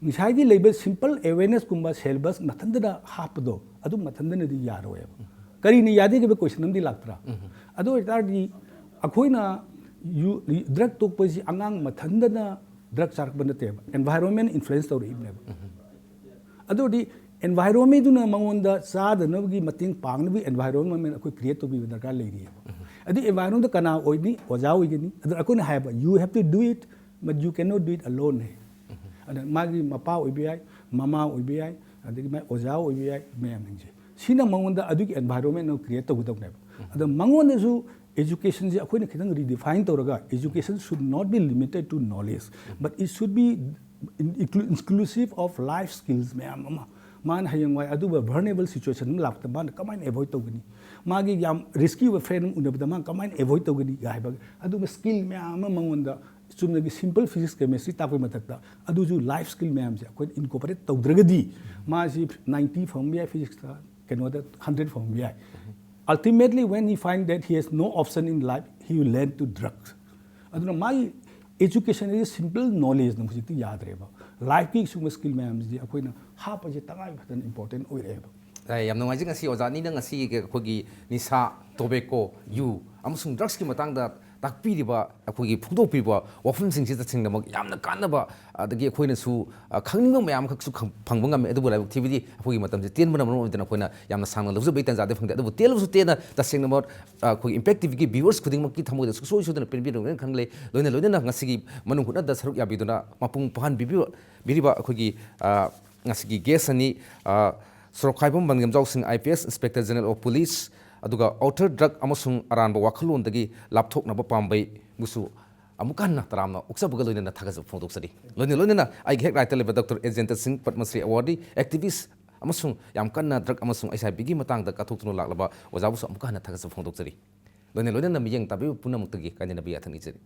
ꯉꯁꯥꯏꯒꯤ ꯂꯩꯕ ꯁꯤꯝꯄꯜ ꯑꯦꯋꯦꯔꯅꯦꯁꯀꯨꯝꯕ ꯁꯦꯂꯦꯕꯁ ꯃꯊꯟꯇꯅ ꯍꯥꯞꯄꯗꯣ ꯑꯗꯨ ꯃꯊꯟꯇꯅꯗꯤ ꯌꯥꯔꯣꯏꯕ꯫ ꯀꯔꯤꯅ ꯌꯥꯗꯦ ꯍꯥꯏꯕ ꯀꯣꯏꯁꯟ ꯑꯃꯗꯤ ꯂꯥꯛꯇ꯭ꯔꯥ? ꯑꯗꯨ ꯑꯣꯏꯇꯥꯔꯗꯤ ꯑꯩꯈꯣꯏꯅ ꯌꯨ, ꯗ꯭ꯔꯒ ꯇꯣꯛꯄꯁꯤ ꯑꯉꯥꯡ ꯃꯊꯟꯇꯅ ꯗ꯭ꯔꯒ ꯆꯥꯔꯛꯄ ꯅꯠꯇꯦꯕ, ꯑꯦꯟꯚꯥꯏꯔꯣꯟꯃꯦꯟ ꯏꯟꯐ꯭ꯂꯨꯌꯦꯟꯁ ꯇꯧꯔꯛꯏꯕꯅꯦꯕ꯫ ꯑꯗꯨ ꯑꯣꯏꯔꯗꯤ ꯑꯦꯟꯚꯥꯏꯔꯣꯟꯃꯦꯟꯗꯨꯅ ꯃꯉꯣꯟꯗ ꯆꯥꯗꯅꯕꯒꯤ ꯃꯇꯦꯡ ꯄꯥꯡꯅꯕꯒꯤ ꯑꯦꯟꯚꯥꯏꯔꯣꯟꯃꯦꯟ ꯑꯩꯈꯣꯏ ꯀ꯭ꯔꯤꯌꯦꯠ ꯇꯧꯕꯤꯕ ꯗꯔꯀꯥꯔ ꯂꯩꯔꯤꯑꯕ꯫ ꯑꯗꯨ ꯑꯦꯟꯚꯥꯏꯔꯣꯟꯗ ꯀꯅꯥ ꯑꯣꯏꯅꯤ? ꯑꯣꯖꯥ ꯑꯣꯏꯒꯅꯤ꯫ ꯑꯗꯨꯅ ꯑꯩꯈꯣꯏꯅ ꯍꯥꯏꯕ, "You have to do it, but you cannot do it alone" ꯍꯥꯏ꯫ ꯑꯗ ꯃꯥꯒꯤ ꯃꯄꯥ ꯑꯣꯏꯕ ꯌꯥꯏ, ꯃꯃꯥ ꯑꯣꯏꯕ ꯌꯥꯏ, ꯑꯗꯒꯤ ꯃꯥꯒꯤ ꯑꯣꯖꯥ ꯑꯣꯏꯕ ꯌꯥꯏ, ꯃꯌꯥꯝꯁꯤꯡꯁꯦ꯫ ꯁꯤꯅ ꯃꯉꯣꯟꯗ ꯑꯗꯨꯒꯤ ꯑꯦꯟꯚꯥꯏꯔꯣꯟꯃꯦꯟ ꯑꯃ ꯀ꯭ꯔꯤꯌꯦꯠ ꯇꯧꯒꯗꯕꯅꯦꯕ꯫ ꯑꯗ ꯃꯉꯣꯟꯗꯁꯨ ꯑꯦꯖꯨꯀꯦꯁꯟꯁꯦ ꯑꯩꯈꯣꯏꯅ ꯈꯤꯇꯪ ꯔꯤꯗꯤꯐꯥꯏꯟ ꯇꯧꯔꯒ, education should not be limited to knowledge, but it should be inclusive of life skills ꯃꯌꯥꯝ ꯑꯃ ꯃꯥꯅ ꯍꯌꯦꯡꯋꯥꯏ ꯑꯗꯨꯒꯨꯝꯕ vulnerable situation ꯑꯃ ꯂꯥꯛꯄꯗ ꯃꯥꯅ ꯀꯃꯥꯏꯅ ꯑꯦꯚꯣꯏꯗ ꯇꯧꯒꯅꯤ? ꯃꯥꯒꯤ ꯌꯥꯝ ꯔꯤꯁꯀꯤ ꯑꯣꯏꯕ ꯐ꯭ꯔꯦꯟ ꯑꯃ ꯎꯅꯕꯗ ꯃꯥꯅ ꯀꯃꯥꯏꯅ ꯑꯦꯚꯣꯏꯗ ꯇꯧꯒꯅꯤ ꯍꯥꯏꯕ ꯑꯗꯨꯒꯨꯝꯕ ꯁ꯭ꯀꯤꯜ ꯃꯌꯥꯝ ꯑꯃ ꯃꯉꯣꯟꯗ ꯆꯨꯝꯅꯒꯤ simple physics chemistry ꯇꯥꯛꯄꯒꯤ ꯃꯊꯛꯇ ꯑꯗꯨꯁꯨ ꯂꯥꯏꯐ ꯁ꯭ꯀꯤꯜ ꯃꯌꯥꯝꯁꯦ ꯑꯩꯈꯣꯏꯅ ꯏꯟꯀꯣꯄꯔꯦꯠ ꯇꯧꯗ꯭ꯔꯒꯗꯤ ꯃꯥꯁꯤ ꯅꯥꯏꯟꯇꯤ ꯐꯪꯕ ꯌꯥꯏ, ꯐꯤꯖꯤꯛꯁꯇ ꯀꯩꯅꯣꯗ ꯍꯟꯗ꯭ꯔꯦꯗ ꯐꯪꯕ ꯌꯥꯏ꯫ Ultimately, when he find that he has no option in life, he will learn to drugs. ꯑꯗꯨꯅ ꯃꯥꯒꯤ education is simple knowledgeꯅ ꯍꯧꯖꯤꯛꯇꯤ ꯌꯥꯗ꯭ꯔꯦꯕ꯫ ꯂꯥꯏꯐꯀꯤ ꯁꯤꯒꯨꯝꯕ ꯁ꯭ꯀꯤꯜ ꯃꯌꯥꯝꯁꯤꯗꯤ ꯑꯩꯈꯣꯏꯅ ꯍꯥꯞꯄꯁꯦ ꯇꯉꯥꯏ ꯐꯗꯅ ꯏꯝꯄꯣꯔꯇꯦꯟ ꯑꯣꯏꯔꯛꯑꯦꯕ꯫ ꯑꯦ, ꯌꯥꯝ ꯅꯨꯡꯉꯥꯏꯖꯩ ꯉꯁꯤ ꯑꯣꯖꯥ ꯑꯅꯤꯅ ꯉꯁꯤꯒꯤ ꯑꯩꯈꯣꯏꯒꯤ ꯅꯤꯁꯥ, ꯇꯣꯕꯦꯀꯣ, ꯌꯨ ꯑꯃꯁꯨꯡ ꯗ꯭ꯔꯛꯁꯀꯤ ꯃꯇꯥꯡꯗ ꯇꯥꯛꯄꯤꯔꯤꯕ, ꯑꯩꯈꯣꯏꯒꯤ ꯐꯣꯡꯗꯣꯛꯄꯤꯕ ꯋꯥꯐꯝꯁꯤꯡꯁꯤ ꯇꯁꯦꯡꯅꯃꯛ ꯌꯥꯝꯅ ꯀꯥꯟꯅꯕ, ꯑꯗꯒꯤ ꯑꯩꯈꯣꯏꯅꯁꯨ ꯑ, ꯈꯪꯅꯤꯡꯕ ꯃꯌꯥꯝ ꯑꯃꯈꯛꯁꯨ ꯈꯪ-, ꯐꯪꯕ ꯉꯝꯃꯦ꯫ ꯑꯗꯨꯕꯨ ꯂꯥꯏꯕꯛ ꯊꯤꯕꯗꯤ ꯑꯩꯈꯣꯏꯒꯤ ꯃꯇꯝꯁꯦ ꯇꯦꯟꯕꯅ ꯃꯔꯝ ꯑꯣꯏꯗꯅ ꯑꯩꯈꯣꯏꯅ ꯌꯥꯝꯅ ꯁꯥꯡꯅ ꯂꯧꯖꯕꯒꯤ ꯇꯥꯟꯖꯥꯗꯤ ꯐꯪꯗꯦ꯫ ꯑꯗꯨꯕꯨ ꯇꯦꯜꯂꯕꯁꯨ ꯇꯦꯟꯅ ꯇꯁꯦꯡꯅꯃꯛ, ꯑ, ꯑꯩꯈꯣꯏꯒꯤ Impact TVꯒꯤ viewers ꯈꯨꯗꯤꯡꯃꯛꯀꯤ ꯊꯃꯣꯏꯗ ꯁꯨꯡꯁꯣꯏ ꯁꯣꯏꯗꯅ ꯄꯦꯟꯕꯤꯔꯝꯒꯅꯤ ꯈꯜꯂꯦ꯫ ꯂꯣꯏꯅ ꯂꯣꯏꯅꯅ ꯉꯁꯤꯒꯤ ꯃꯅꯨꯡ ꯍꯨꯠꯅꯗ ꯁꯔꯨꯛ ꯌꯥꯕꯤꯗꯨꯅ ꯃꯄꯨꯡ ꯐꯥꯍꯟꯕꯤꯕꯤꯕ-, ꯕꯤꯔꯤꯕ ꯑꯩꯈꯣꯏꯒꯤ, ꯑ, ꯉꯁꯤꯒꯤ ꯒꯦꯁ ꯑꯅꯤ, ꯑ, ꯁꯣꯔꯣꯛꯈꯥꯏꯕꯝ ꯕꯟꯒꯝꯖꯥꯎ ꯁꯤꯡ, IPS Inspector General of Police, ꯑꯗꯨꯒ ꯑꯣꯊꯔ ꯗ꯭ꯔꯛ ꯑꯃꯁꯨꯡ ꯑꯔꯥꯟꯕ ꯋꯥꯈꯜꯂꯣꯟꯗꯒꯤ ꯂꯥꯞꯊꯣꯛꯅꯕ ꯄꯥꯝꯕꯩꯕꯨꯁꯨ ꯑꯃꯨꯛꯀ ꯍꯟꯅ ꯇꯔꯥꯝꯅ ꯑꯣꯛꯆꯕꯒ ꯂꯣꯏꯅꯅ ꯊꯥꯒꯠꯆꯕ ꯐꯣꯡꯗꯣꯛꯆꯔꯤ꯫ ꯂꯣꯏꯅ ꯂꯣꯏꯅꯅ ꯑꯩꯒꯤ ꯍꯦꯛ right ꯇ ꯂꯩꯕ ꯗꯣꯛꯇꯔ ꯑꯦ ꯖꯌꯟꯇ ꯁꯤꯡ, ꯄꯗꯃꯁ꯭ꯔꯤ ꯑꯦꯋꯥꯔꯗꯤ, ꯑꯦꯛꯇꯤꯚꯤꯁ ꯑꯃꯁꯨꯡ ꯌꯥꯝ ꯀꯟꯅ ꯗ꯭ꯔꯛ ꯑꯃꯁꯨꯡ HIV ꯒꯤ ꯃꯇꯥꯡꯗ ꯀꯠꯊꯣꯛꯇꯨꯅ ꯂꯥꯛꯂꯕ ꯑꯣꯖꯥꯕꯨꯁꯨ ꯑꯃꯨꯛꯀ ꯍꯟꯅ ꯊꯥꯒꯠꯆꯕ ꯐꯣꯡꯗꯣꯛꯆꯔꯤ꯫ ꯂꯣꯏꯅ ꯂꯣꯏꯅꯅ ꯃꯤꯠꯌꯦꯡ ꯇꯥꯕꯤꯕ ꯄꯨꯝꯅꯃꯛꯇꯒꯤ ꯀꯥꯏꯅꯅꯕ ꯌꯥꯊꯪ ꯅꯤꯖꯔꯤ꯫